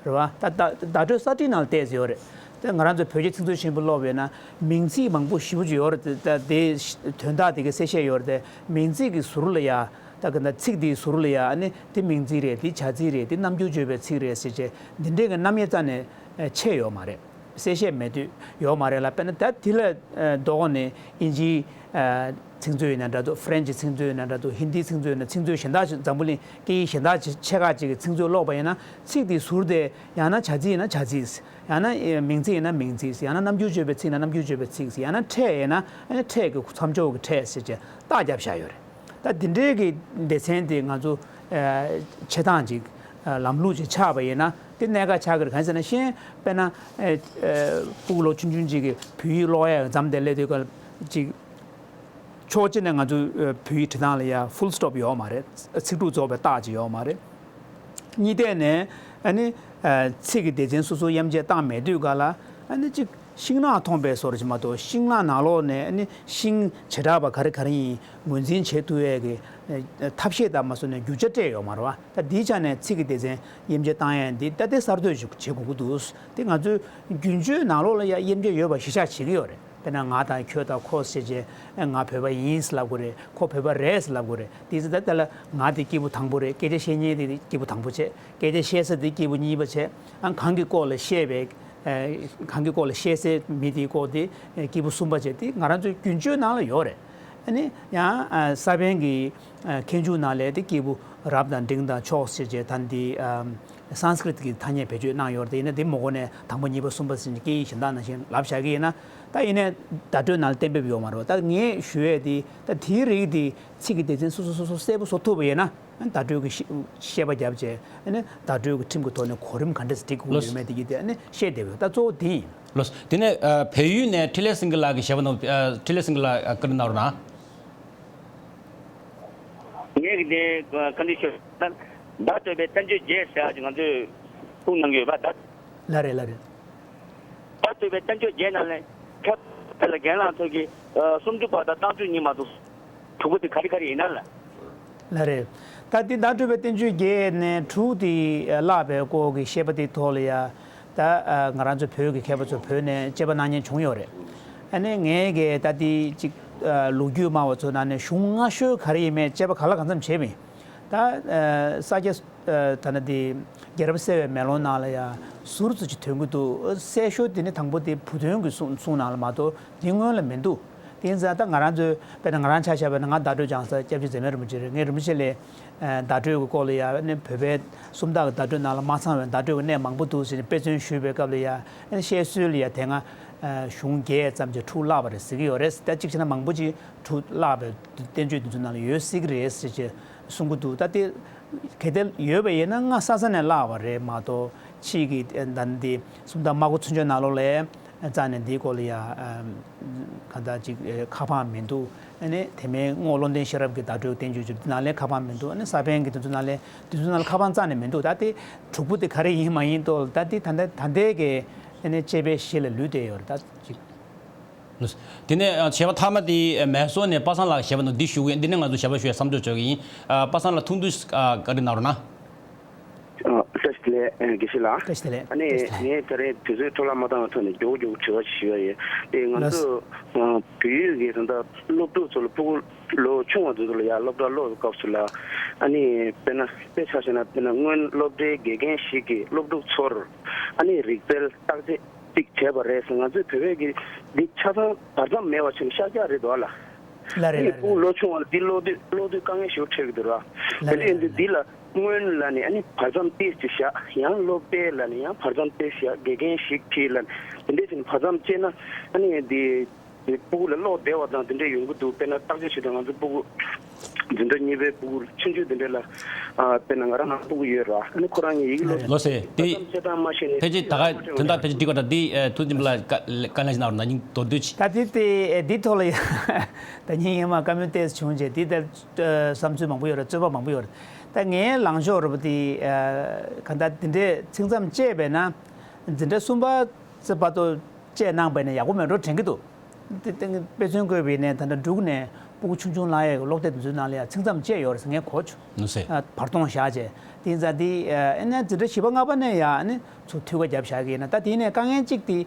རེད་བ། ད་ད་བརྡ་སྤྲོད་གསར་བྲིས་ནང་ལ་བལྟས་ཟེར་ཡོད་རེད། དེ་ང་རང་ཚོ་བོད་ཀྱི་ཚིག་མཛོད་ཆེན་པོ་ཀློག་པ་ཡིན་ན་མིང་ཚིག་མང་པོ་ཞེ་པོ་ཅིག་ཡོད་རེད། དེ་ད་དེའི་དོན་དག་དེ་གའི་གསལ་བཤད་ཡོད་རེད་དེ། མིང་ཚིག་གི་ཟུར་ལ་ཡ། ད་ག་ན་ཚིག་དེའི་ཟུར་ལ་ཡ་ཨ་ནི་དེ་མིང་ཚིག་རེད། དེ་བྱ་ཚིག་རེད། དེ་རྣམ་འགྱུར་བརྗོད་པའི་ཚིག་རེད་ཟེར་བྱས་འདི་འདྲའི་གི་རྣམ་དབྱེ་རྩ་ནས་ཕྱེ་ཡོད་མ་རེད། གསལ་བཤད་མེད་དུས་ཡོད་མ་རེད་ལ། དཔེར་ན་ད་དེ་ལ་ལྡོག་ནས་དབྱིན་ཇིའི་ཚིག་མཛོད་ཡིན་ན་འདྲ་འདུག་ཧྥ་རན་ཇིའི་ཚིག་མཛོད་ཡིན་ན་འདྲ་འདུག་ཧིན་དིའི་ཚིག་མཛོད་ཡིན་ན། ཚིག་མཛོད་གཞན་དག་ཅིག་འཛམ་བུ་གླིང་སྐད་ཡིག་གཞན་དག་ཅིག་ཆེ་ཁག་ཅིག་གི་ཚིག་མཛོད་ཀློག་པ་ཡིན་ན་ཚིག་དེའི་ཟུར་དེ་ཡང་ན་བྱ་ཚིག་ཡིན་ན་བྱ་ཚིག་ཡང་ན་མིང་ཚིག་ཡིན་ན་མིང་ཚིག་ཡང་ན་རྣམ་འགྱུར་བརྗོད་པའི་ཚིག་ན་རྣམ་འགྱུར་བརྗོད་པའི་ཚིག་ཡང་ན་ཕྲད་ཡིན་ན་ཨ་ནི་ཕྲད་ཀྱི་མཚམས་སྦྱོར་གྱི་ཕྲད་ཟེར་བྱས་རྟགས་བརྒྱབ་བཞག་ཡོད་རེད། ད་འདི་འདྲའི་གི་སྡེ་ཚན་དེ་ང་ཚོ་ཨ་ཆེ་ཐང་ཅིག་ཨ་ལམ་ལུགས་ཅིག་ཆགས་པ་ཡིན་ན་དེ་གནད་འགག་ཆགས་ཀྱི་རེད། གང་ཟེར་ན་གཞན་དཔེར་ན་ཨ་ཨ་སྤུ་གུ་ལོ་ཆུང་ཆུང་ཅིག་གིས་བོད་ཡིག་ཀློག་ཡ་མཚམས་དེ་སླེབས་དུས་སྐབས་ཅིག་ཕྱོགས་གཅིག་ནས་ང་ཚོའི་ཨ་བོད་ཡིག་འབྲི་སྟངས་ལ་ཡ་ཧྥུལ་སི་ཊོབ་ཡོད་མ་རེད། ཚིག་འབྲུ་རྫོགས་པའི་རྟགས་ཅིག་ཡོད་མ་རེད། གཉིས་ཐད་ནས་ཨ་ནི་ཨ་ཚིག་གི་སྡེ་ཚན་སོ་སོ་དབྱེ་འབྱེད་བཏང་མེད་དུས་ག་ལ་ཨ་ནི་གཅིག་ཤིང་ནགས་མཐོང་པའི་བཟོ་འདྲ་ཅིག་མ་གཏོགས་ཤིང་ནགས་ནང་ལོགས་ནས་ཨ་ནི་ཤིང་བྱེ་བྲག་པ་ག་རེ་ག་རེ་ཡིན་ངོས་འཛིན་བྱེད་ཐུབ་ཡས་ཀྱི་ཨ་ཐབས་ཤེས་དང་མ་སོ་ནས་རྒྱུ་ཆ་སྤྲད་ཡོད་མ་རེད་བ། ད་འདིའི་ཆ་ནས་ཚིག་གི་སྡེ་ཚན་དབྱེ་འབྱེད་བཏང་ཡས་འདི་ད་ལྟའི་གསར་གཏོད་ཅིག་བྱེད་དགོས་ཀྱི་འདུག་དེ་ང་ཚོའི་རྒྱུན་སྤྱོད་ནང་ལོགས་ལ་ཡ་དབྱེ་འབྱེད་ཡོད་པ་གཞི་བཞག་བྱེད་ཀྱི་ཡོད་རེད། དཔེར་ན་ང་དང་ཁྱོད་དང་ཁོ་ཟེར་བྱས་ང་བོད་པ་ཡིན་ཟེར་ལབ་དགོས་རེད། ཁོ་བོད་པ་རེད་ཟེར་ལབ་དགོས་རེད། དེ་ཚོ་ད་ལྟ་ལ་ང་དེ་སྐྱིད་པོ་དང་པོ་རེད། སྐད་ཆ་བཤད་མཁན་དེ་སྐྱིད་པོ་དང་པོ་བྱས། སྐད་ཆ་བཤད་ས་དེ་སྐྱིད་པོ་གཉིས་པ་བྱས། ཨ་གང་གི་སྐོར་ལ་བཤད་པའི་ཨ་གང་གི་སྐོར་ལ་བཤད་སའི་མི་དེའི་སྐོར་དེ་སྐྱིད་པོ་གསུམ་པ་བྱས། དེ་ང་རང་ཚོའི་རྒྱུན་སྤྱོད་ནང་ལ་ཡོད་རེད། ཨ་ནི་ཡང་ཨ་ས་པཎ་གྱི་ཨ་མཁས་འཇུག་ནང་ལས་དེ་སྐྱེས་བུ་རབ་དང་འབྲིང་དང་མཆོག་ཟེར་བྱས་ད་འདི་ཨ་སཾ་སྐྲྀཏ་གི་ཐ་སྙད་བེད་སྤྱོད་གནང་ཡོད་རེད། དེ་ཡིན་ན་དེ་མ་གོ་ནས་དང་པོ་གཉིས་པ་གསུམ་པ་ཟེར་ནས་སྐད་ཡིག་གཞན་དག་ནང་བཞིན་ལབ་བཞག་གི་ཡིན་ན། ད་ཡིན་ནའི་བརྡ་སྤྲོད་ནང་ལ་གཏན་འབེབས་ཡོད་མ་རེད་པ། ད་ངས་ཞུ་ཡས་དེ་ད་དེའི་རིགས་དེ་ཚིག་གི་སྡེ་ཚན་སོ་སོ་སོ་སོ་གསལ་པོ་བཟོ་ཐུབ་པ་ཡིན་ན། བརྡ་སྤྲོད་ཀྱི་ཤེས་ཤེས་པ་བརྒྱབ་བྱས་ཨ་ནི་བརྡ་སྤྲོད་ཀྱི་ཁྲིམས་ཀྱི་ཐོག་ནས་གོ་རིམ་ག་འདྲས་སྒྲིག་དགོས་ཀྱི་ལགས། ཡོད་མེད་དེ་གྱིས་དེ་ཨ་ནི་བཤད་བསྡད་པ་ཡོད། ད་གཙོ་བོ་དེ་ཡིན། ལགས། དེ་ནས་ཨ་བལ་ཡུལ་ནས་འཕྲིན་ལས་སེང་གེ་ལགས་ཀྱི་ཞལ་པར་ནང་ཨ་འཕྲིན་ལས་སེང་གེ་ལགས་ཨ་བཀའ་འདྲི་གནང་རོགས་གནང་། ངས་ཀྱི་དེ་བཀའ་འདྲི་ཞུ་ན། བརྡ་སྤྲོད་པའི་བསྟན་བཅོས་བརྒྱད་ཟེར་ཡག་ཅིག་ང་ཚོས་ཐུགས་གནང་གི་ཡོད་པ། ད་ལགས་རེད། ལགས་རེད། བརྡ་སྤྲོད་པའི་བསྟན་བཅོས་བརྒྱད་ནང་ལས་ཁྱབ་ལ་རྒན་ལགས་ཚོ་གི་ཨ་སུམ་ཅུ་པ་དང་རྟགས་འཇུག་གཉིས་མ་གཏོགས་དྲུག་པ་དེ་ག་རེ་ག་རེ་ཡིན་ན་ལ། ལགས་རེད། ད་འདི་བརྡ་སྤྲོད་པའི་བསྟན་བཅོས་བརྒྱད་ནས་དྲུག་དེ་བརླག་པའི་སྐོར་གྱི་བཤད་པ་དེའི་ཐོག་ལ་ཡ། ད་ཨ་ང་རང་ཚོ་བོད་ཀྱི་མཁས་པ་ཚོ་བོད་ནས་དཔྱད་པ་གནང་མཁན་བྱུང་ཡོད་རེད། ཨ་ནི་ངས་གི་ད་དེ་ཅིག་ཨ་ལོ་རྒྱུས་སྨྲ་བ་ཚོའི་ནང་ནས་གཞུང་སྔ་ཤོས་ག་རེ་ཡིན་མིན་དཔྱད་པ་གང་ལ་གང་འཚམ་བྱས་པ་ཡིན། ད་ཨ་ས་སྐྱ་ཨ་ད་ནི་དེ་རྒྱལ་རབས་གསལ་བའི་མེ་ལོང་ནང་ལ་ཡ་ཟུར་ཙམ་ཅིག་ཐོན་གྱི་འདུག། གསལ་ཤོས་དེ་ནི་དང་པོ་དེ་བུ་སྟོན་གྱི་གསུང་གསུང་ནང་ལ་མ་གཏོགས་དེ་སྔོན་ལ་མི་འདུག། དེ་ཡིན་ཙང་ད་ང་རང་ཚོའི་དཔེར་ན་ང་རང་ཆ་བཞག་པ་ཡིན་ན་ང་བརྡ་སྤྲོད་སྦྱང་ས་སྐྱབས་རྗེ་འཛད་མེད་རིན་པོ་ཆེ་རེད། ངས་རིན་པོ་ཆེ་ལ་ཨ་བརྡ་སྤྲོད་ཀྱི་སྐོར་ལ་ཡ་ནི་བོད་པའི་སུམ་རྟགས་ཀྱི་བརྡ་སྤྲོད་ནང་ལ་མ་ཚང་བའི་བརྡ་སྤྲོད་ཀྱི་གནད་མང་པོ་འདུག་ཟེར་ནས་དཔེ་མཚོན་ཞུས་པའི་སྐབས་ལ་ཡ་ཨ་ནི་བཤད་སྲོལ་ལ་ཡ་དེ་སྔ་ཨ་གཞུང་བརྒྱད་ཙམ་གྱིས་དྲུག་བརླགས་པ་རེད་ཟེར་གྱི་ཡོད་རེད། ད་གཅིག་བྱས་ན་མང་པོ་ཅིག་དྲུག་བརླགས་པའི་བསྟན་བཅོས་དེ་ཚོའི་ནང་ལ་ཡོད་སྲིད་ཀྱི་རེད་ཟེར་བྱས་གསུང་གི་འདུག། ད་དེ་གལ་ཏེ་ཡོད་པ་ཡིན་ན་སྔ་ས་ས་ནས་བརླགས་པ་རེད་མ་གཏོགས་ཕྱིས་ཀྱི་ཨ་ད་འདི་སུམ་རྟགས་སྨྲ་སྒོ་ཚུན་ཆད་ནང་ལོགས་ལ་རྩ་ནས་འདིའི་སྐོར་ལ་ཡ་ཨ་གང་ལྟར་ཅིག་ཨ་ཁ་ཕམ་མི་འདུག། ཨ་ནི་དེ་མིན་རྔོག་བློ་ལྡན་ཤེས་རབ་ཀྱི་བརྡ་སྤྲོད་བསྟན་བཅོས་ཅིག་ནང་ལས་ཁ་ཕམ་མི་འདུག། ཨ་ནི་ས་པཎ་གྱི་དེ་ཚོ་ནང་ལས་དེ་ཚོ་ནང་ལ་ཁ་ཕམ་རྩ་ནས་མི་འདུག། ད་དེ་དྲུག་པོ་དེ་ག་རེ་ཡིན་མ་ཡིན་ཐོག་ད་དེ་ད་ལྟ་ད་ལྟའི་གི་ཨ་ནི་དཔྱད་པའི་གཞི་ལ་ལུས་བསྡད་ཡོད་རེད། ད་ཅིག། དེ་ནས་ཨ་བྱས་པ་མཐའ་མ་དེ་ཨ་མེ་སོར་ནས་པ་སངས་ལགས་ཞེས་པ་ནང་འདི་ཞུ་གི་ཡིན། འདི་ནས་ང་ཚོ་ཞལ་པར་ཞུ་ཡ་མཚམས་འཇོག་བྱ་གི་ཡིན། ཨ་པ་སངས་ལགས་ཐུང་ཐུང་ཞིག་ཨ་བཀའ་འདྲི་གནང་རོགས་གནང་། ཨ་བཀྲ་ཤིས་བདེ་ལེགས། ཨ་དགེ་བཤེས་ལགས། བཀྲ་ཤིས་བདེ་ལེགས། ཨ་ནི་བཀྲ་ཤིས་བདེ་ལེགས། ངས་ད་རེས་དུས་ཚོད་འཕྲོ་བརླག་མ་བཏང་བའི་ཐོག་ནས་མགྱོགས་མགྱོགས་དྲི་བ་ཞིག་ཞུ་ཡ་ཡིན། དེ་ང་ལགས། ཚོ་ཨ་བོད་ཡིག་གི་ད་ལྟ་སློབ་ཕྲུག་ཚོ་ལ་ཕྲུ་གུ་ལོ་ཆུང་བ་ཚོ་ལ་ཡ་སློབ་གྲྭ་སློབ་པའི་སྐབས་སུ་ལ་ཨ་ནི་དཔེར་ན་དཔེ་ཆ་བཞག་ན་དཔེར་ན་སྔོན་སློབ་གྲྭའི་དགེ་རྒན་ཞིག་གིས་སློབ་ཕྲུག་ཚོར་ཨ་ནི་རིག་རྩལ་བརྟག་དཔྱད་ཅིག་བྱས་པ་རེད་ཟེར། ང་ཚོའི་བོད་པའི་གི་འདི་ཆ་ཚང་བར་མཚམས་མེད་པ་ཆེན་ཤར་རྒྱག་རེད་འདུག་ཨ་ལ། ལ་རེད། ཨ་ནི་ལ་རེད། ཕྲུ་གུ་ལོ་ཆུང་བ་ལ་འདི་ཀློག་དུས་ཀློག་དུས་དཀའ་ངལ་ཞེ་པོ་འཕྲད་ཀྱི་འདུག་ར། ལ་དེ་འདྲ་རེད། ཡིན་དུས་འདི་ལ་སྔོན་ལ་ནི་ཨ་ནི་བར་མཚམས་ཏོག་ཙམ་བཞག། ཡང་སློབ་གྲྭའི་ལ་ནི་ཡང་བར་མཚམས་ཏོག་ཙམ་བཞག། དགེ་རྒན་ཞིག་གིས་ལ་ནི་དེ་འདྲས་བྱས་ནས་བར་མཚམས་བཅད་ན་ཨ་ནི་འདི། དེ་ཕྲུ་གུ་ལ་ཀློག་བདེ་བ་དང་དེ་འདྲ་ཡོང་གི་འདུག། དཔེར་ན་བརྟག་དཔྱད་བྱེད་དུས་ང་ཚོ་ཕྲུ་གུ་འཛིན་གྲྭ་གཉིས་པའི་ཕྲུ་གུ་ཆུང་ཆུང་དེ་འདྲ་ལ་ཨ་དཔེར་ན་ང་རང་ནང་ཕྲུ་གུ་ཡོད་ར། ཨ་ནི་ཁོ་རང་གཉིས་ཡིག་ཀློག་ལགས་སེ། དེ་བར་མཚམས་བཅད་སྟངས་མ་ཤེས་ནས་ཕལ་ཆེར་ད་ག་དོན་དག་ཕལ་ཆེར་འགྲིག་པ་འདྲ། འདི་ཨ་ཐུགས་རྗེ་ཆེན་པོ་ལ་བཀའ་བཀའ་ལན་ཞིག་གནང་རོགས་གནང་། སྙིང་མདོར་བསྡུས་ཅིག། ད་དེ་དེ་འདི་ཐོག་ལ་ཡང་ད་ཉིན་ངས་མ་བཀའ་མོལ་ཏོག་ཙམ་བྱུང་རྗེས་འདི་ལྟར་བསམ་ཚུལ་མང་པོ་ཡོད་རེད། རྩོད་པ་མང་པོ་ཡོད་རེད། ད་ངའི་ལངས་ཕྱོགས་རེད་པ། དེ་གང་ལྟར་འདི་འདྲའི་ཚིག་མཚམས་བཅད་པས་ན་འཛིན་གྲྭ་གསུམ་པ་ཙམ་བར་དུ་བཅད་གནང་པ་ཡིན་ན་ཡག་པོ་མེད་འགྲོ་དྲན་གྱི་འདུག། དེ་དེ་དཔེ་མཚོན་བཀོད་པ་ཡིན་ན་ད་ལྟ་འབྲུག་ནས་ཕྲུ་གུ་ཆུང་ཆུང་ལ་ཡ་གི་སློབ་གྲྭ་དེ་ཚོའི་ནང་ལ་ཡ་ཚིག་མཚམས་བཅད་ཡོད་རེད་ཟེར་ངས་གོ་བྱུང་། ལགས་སེ། ཨ་བར་སྟོང་བཞག་བྱས། དེ་ཡིན་ཙང་དེ་ཨ་ནི་འཛིན་གྲྭ་བཞི་པ་ལྔ་པ་ནས་ཡ་ཨ་ནི་ཚུར་འཐུས་ཀ་བརྒྱབ་བཞག་གི་ཡིན་ན། ད་དེ་ནས་དཀའ་ངལ་གཅིག་དེ་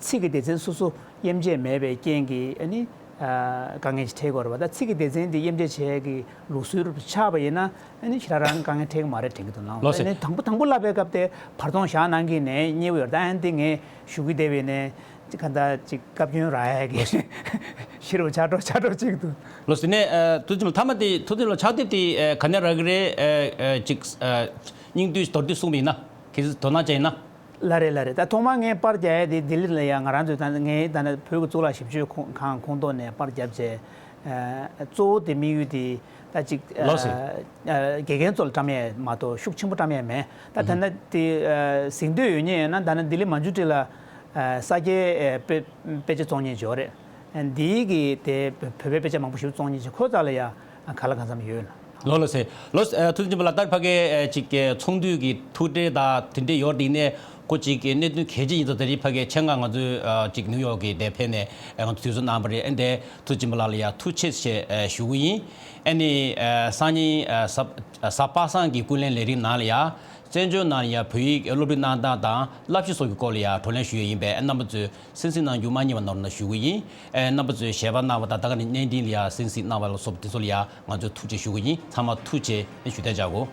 ཚིག་གི་སྡེ་ཚན་སོ་སོ་དབྱེ་འབྱེད་མེད་པའི་རྐྱེན་གྱིས་ཨ་ནི་དཀའ་ངལ་ཅིག་འཕྲད་ཀྱི་ཡོད་རེད་པ། ད་ཚིག་གི་སྡེ་ཚན་དེ་དབྱེ་འབྱེད་བྱེད་ཡ་གི་ལུགས་སྲོལ་ཆགས་པ་ཡིན་ན་ཨ་ནི་ཞེ་དྲག་རང་དཀའ་ངལ་འཕྲད་ཀྱི་མ་རེད་དྲན་གྱི་འདུག་ལགས། ལགས་སེ། ཨ་ནི་དང་པོ་དང་པོ་བསླབ་པའི་སྐབས་དེ་བར་སྟོང་བཞག་གནང་གི་ནས་རྙེད་པ་ཡོད་རེད། ད་ཨ་ནི་དེ་ངས་ཞུ་གི་བསྡད་པ་ཡིན་ན། ཅིག་ག་འདྲ་ཅིག་བཀའ་བཀྱོན་རག་ཡ་གི་ཤི་རུ་ཆགས་འགྲོ་ཆགས་འགྲོ་ཅིག་འདུག། ལགས་སེ། ནས་ཨ་ཐུགས་རྗེ་ཆེན་པོ། མཐའ་མ་དེ་ཐུགས་རྗེ་ཆེན་པོ་ཕྱག་དེབ་དེ་ཨ་ག་ནས་རག་གི་རེད། ཨ་ཨ་ཅིག་ཨ་སྙིང་བསྡུས་མདོར་བསྡུས་གསུངས་པ་ཡིན་ན་གལ་སྲིད་དོ་སྣང་བྱས་ཡིན་ན། ལགས་རེད། ལགས་རེད། ད་ཐོག་མར་ངས་པར་རྒྱག་ཡ་དེ་ལྡི་ལི་ལ་ཡ་ང་རང་ཚོའི་ད་ངའི་ད་ནི་བོད་ཀྱི་གཙུག་ལག་ཞིབ་དཔྱོད་ཁང་ཁོངས་གཏོགས་ནས་པར་བརྒྱབ་བྱས། ཨ་གཙོ་བོ་དེ་དམིགས་ཡུལ་དེ་ད་ཅིག་ལགས་སེ། ཨ་ཨ་དགེ་རྒན་ཚོ་ལ་བཀྲམ་ཡས་མ་གཏོགས་ཤུགས་ཆེན་པོ་བཀྲམ་ཡས་མེད། ད་ད་ལྟ་དེ་ཨ་གཟེངས་བསྟོད་ཡོད་མཁན་ཡིན་ན་ད་ནི་ལྡི་ལི་མན་ཇུ་ཊི་ལ་ཨ་ས་སྐྱའི་ཨ་དཔེ་དཔེ་ཆ་བཙོང་མཁན་ཅིག་ཡོད་རེད། ཨ་འདིའི་གི་དེ་བོད་པའི་དཔེ་ཆ་མང་པོ་ཞིག་བཙོང་མཁན་ཅིག་ཁོ་རྩ་ལ་ཡ་ག་ལ་གང་འཚམ་ཡོད། ལགས་ལགས་སེ། ལགས་སེ། ཨ་ཐུགས་རྗེ་ཆེན་པོ་ལགས། ད་ཕ་གི་ཨ་ཅིག་གི་ཚོགས་འདུ་གི་ཐུགས་འཕྲད་དང་དེ་འདྲ་ཡོད་དེ་ནས་ཁོ་ཅིག་གི་གནད་དོན་གལ་ཆེ་ཡིན་ཙང་ད་རེས་ཕ་གི་ཆེད་མངགས་ང་ཚོའི་ཨ་ཅིག་ནིའུ་ཡོག་གི་དེ་ཕེབས་ནས་ཨ་ང་ཚོ་དུས་ཚོད་གནང་བ་རེད། ཨ་འདི་ཐུགས་རྗེ་ཆེན་པོ་ལགས་ལ་ཡ་ཐུགས་རྗེ་ཆེ་ཞུ་གི་ཡིན། ཨ་ནི་ཨ་སང་ཉིན་ཨ་གཟའ་གཟའ་པ་སངས་ཀྱི་ཀུན་གླེང་ལས་རིམ་ནང་ལ་ཡ་བཙན་བྱོལ་ནང་ལ་ཡ་བོད་ཡིག་སློབ་ཁྲིད་གནང་སྟངས་དང་བསླབ་གཞི་སོགས་ཀྱི་སྐོར་ལ་ཡ་བགྲོ་གླེང་ཞུ་ཡས་ཡིན་པས་རྣམ་པ་ཚོས་གསན་གཟིགས་གནང་རྒྱུ་མ་བསྙེལ་བ་གནང་རོགས་གནང་ཞུ་གི་ཡིན། ཨེ་རྣམ་པ་ཚོས་ཞལ་པར་གནང་བ་དང་ད་ག་ནས་བརྙན་འཕྲིན་ལ་ཡ་གསན་གཟིགས་གནང་བ་ལ་སོགས་དེ་ཚོ་ལ་ཡ་ང་ཚོས་ཐུགས་རྗེ་ཞུ་གི་ཡིན། ཚང་མ་ཐུགས་རྗེ་ཆེ་ཞུ་དེ་བྱ་དགོས།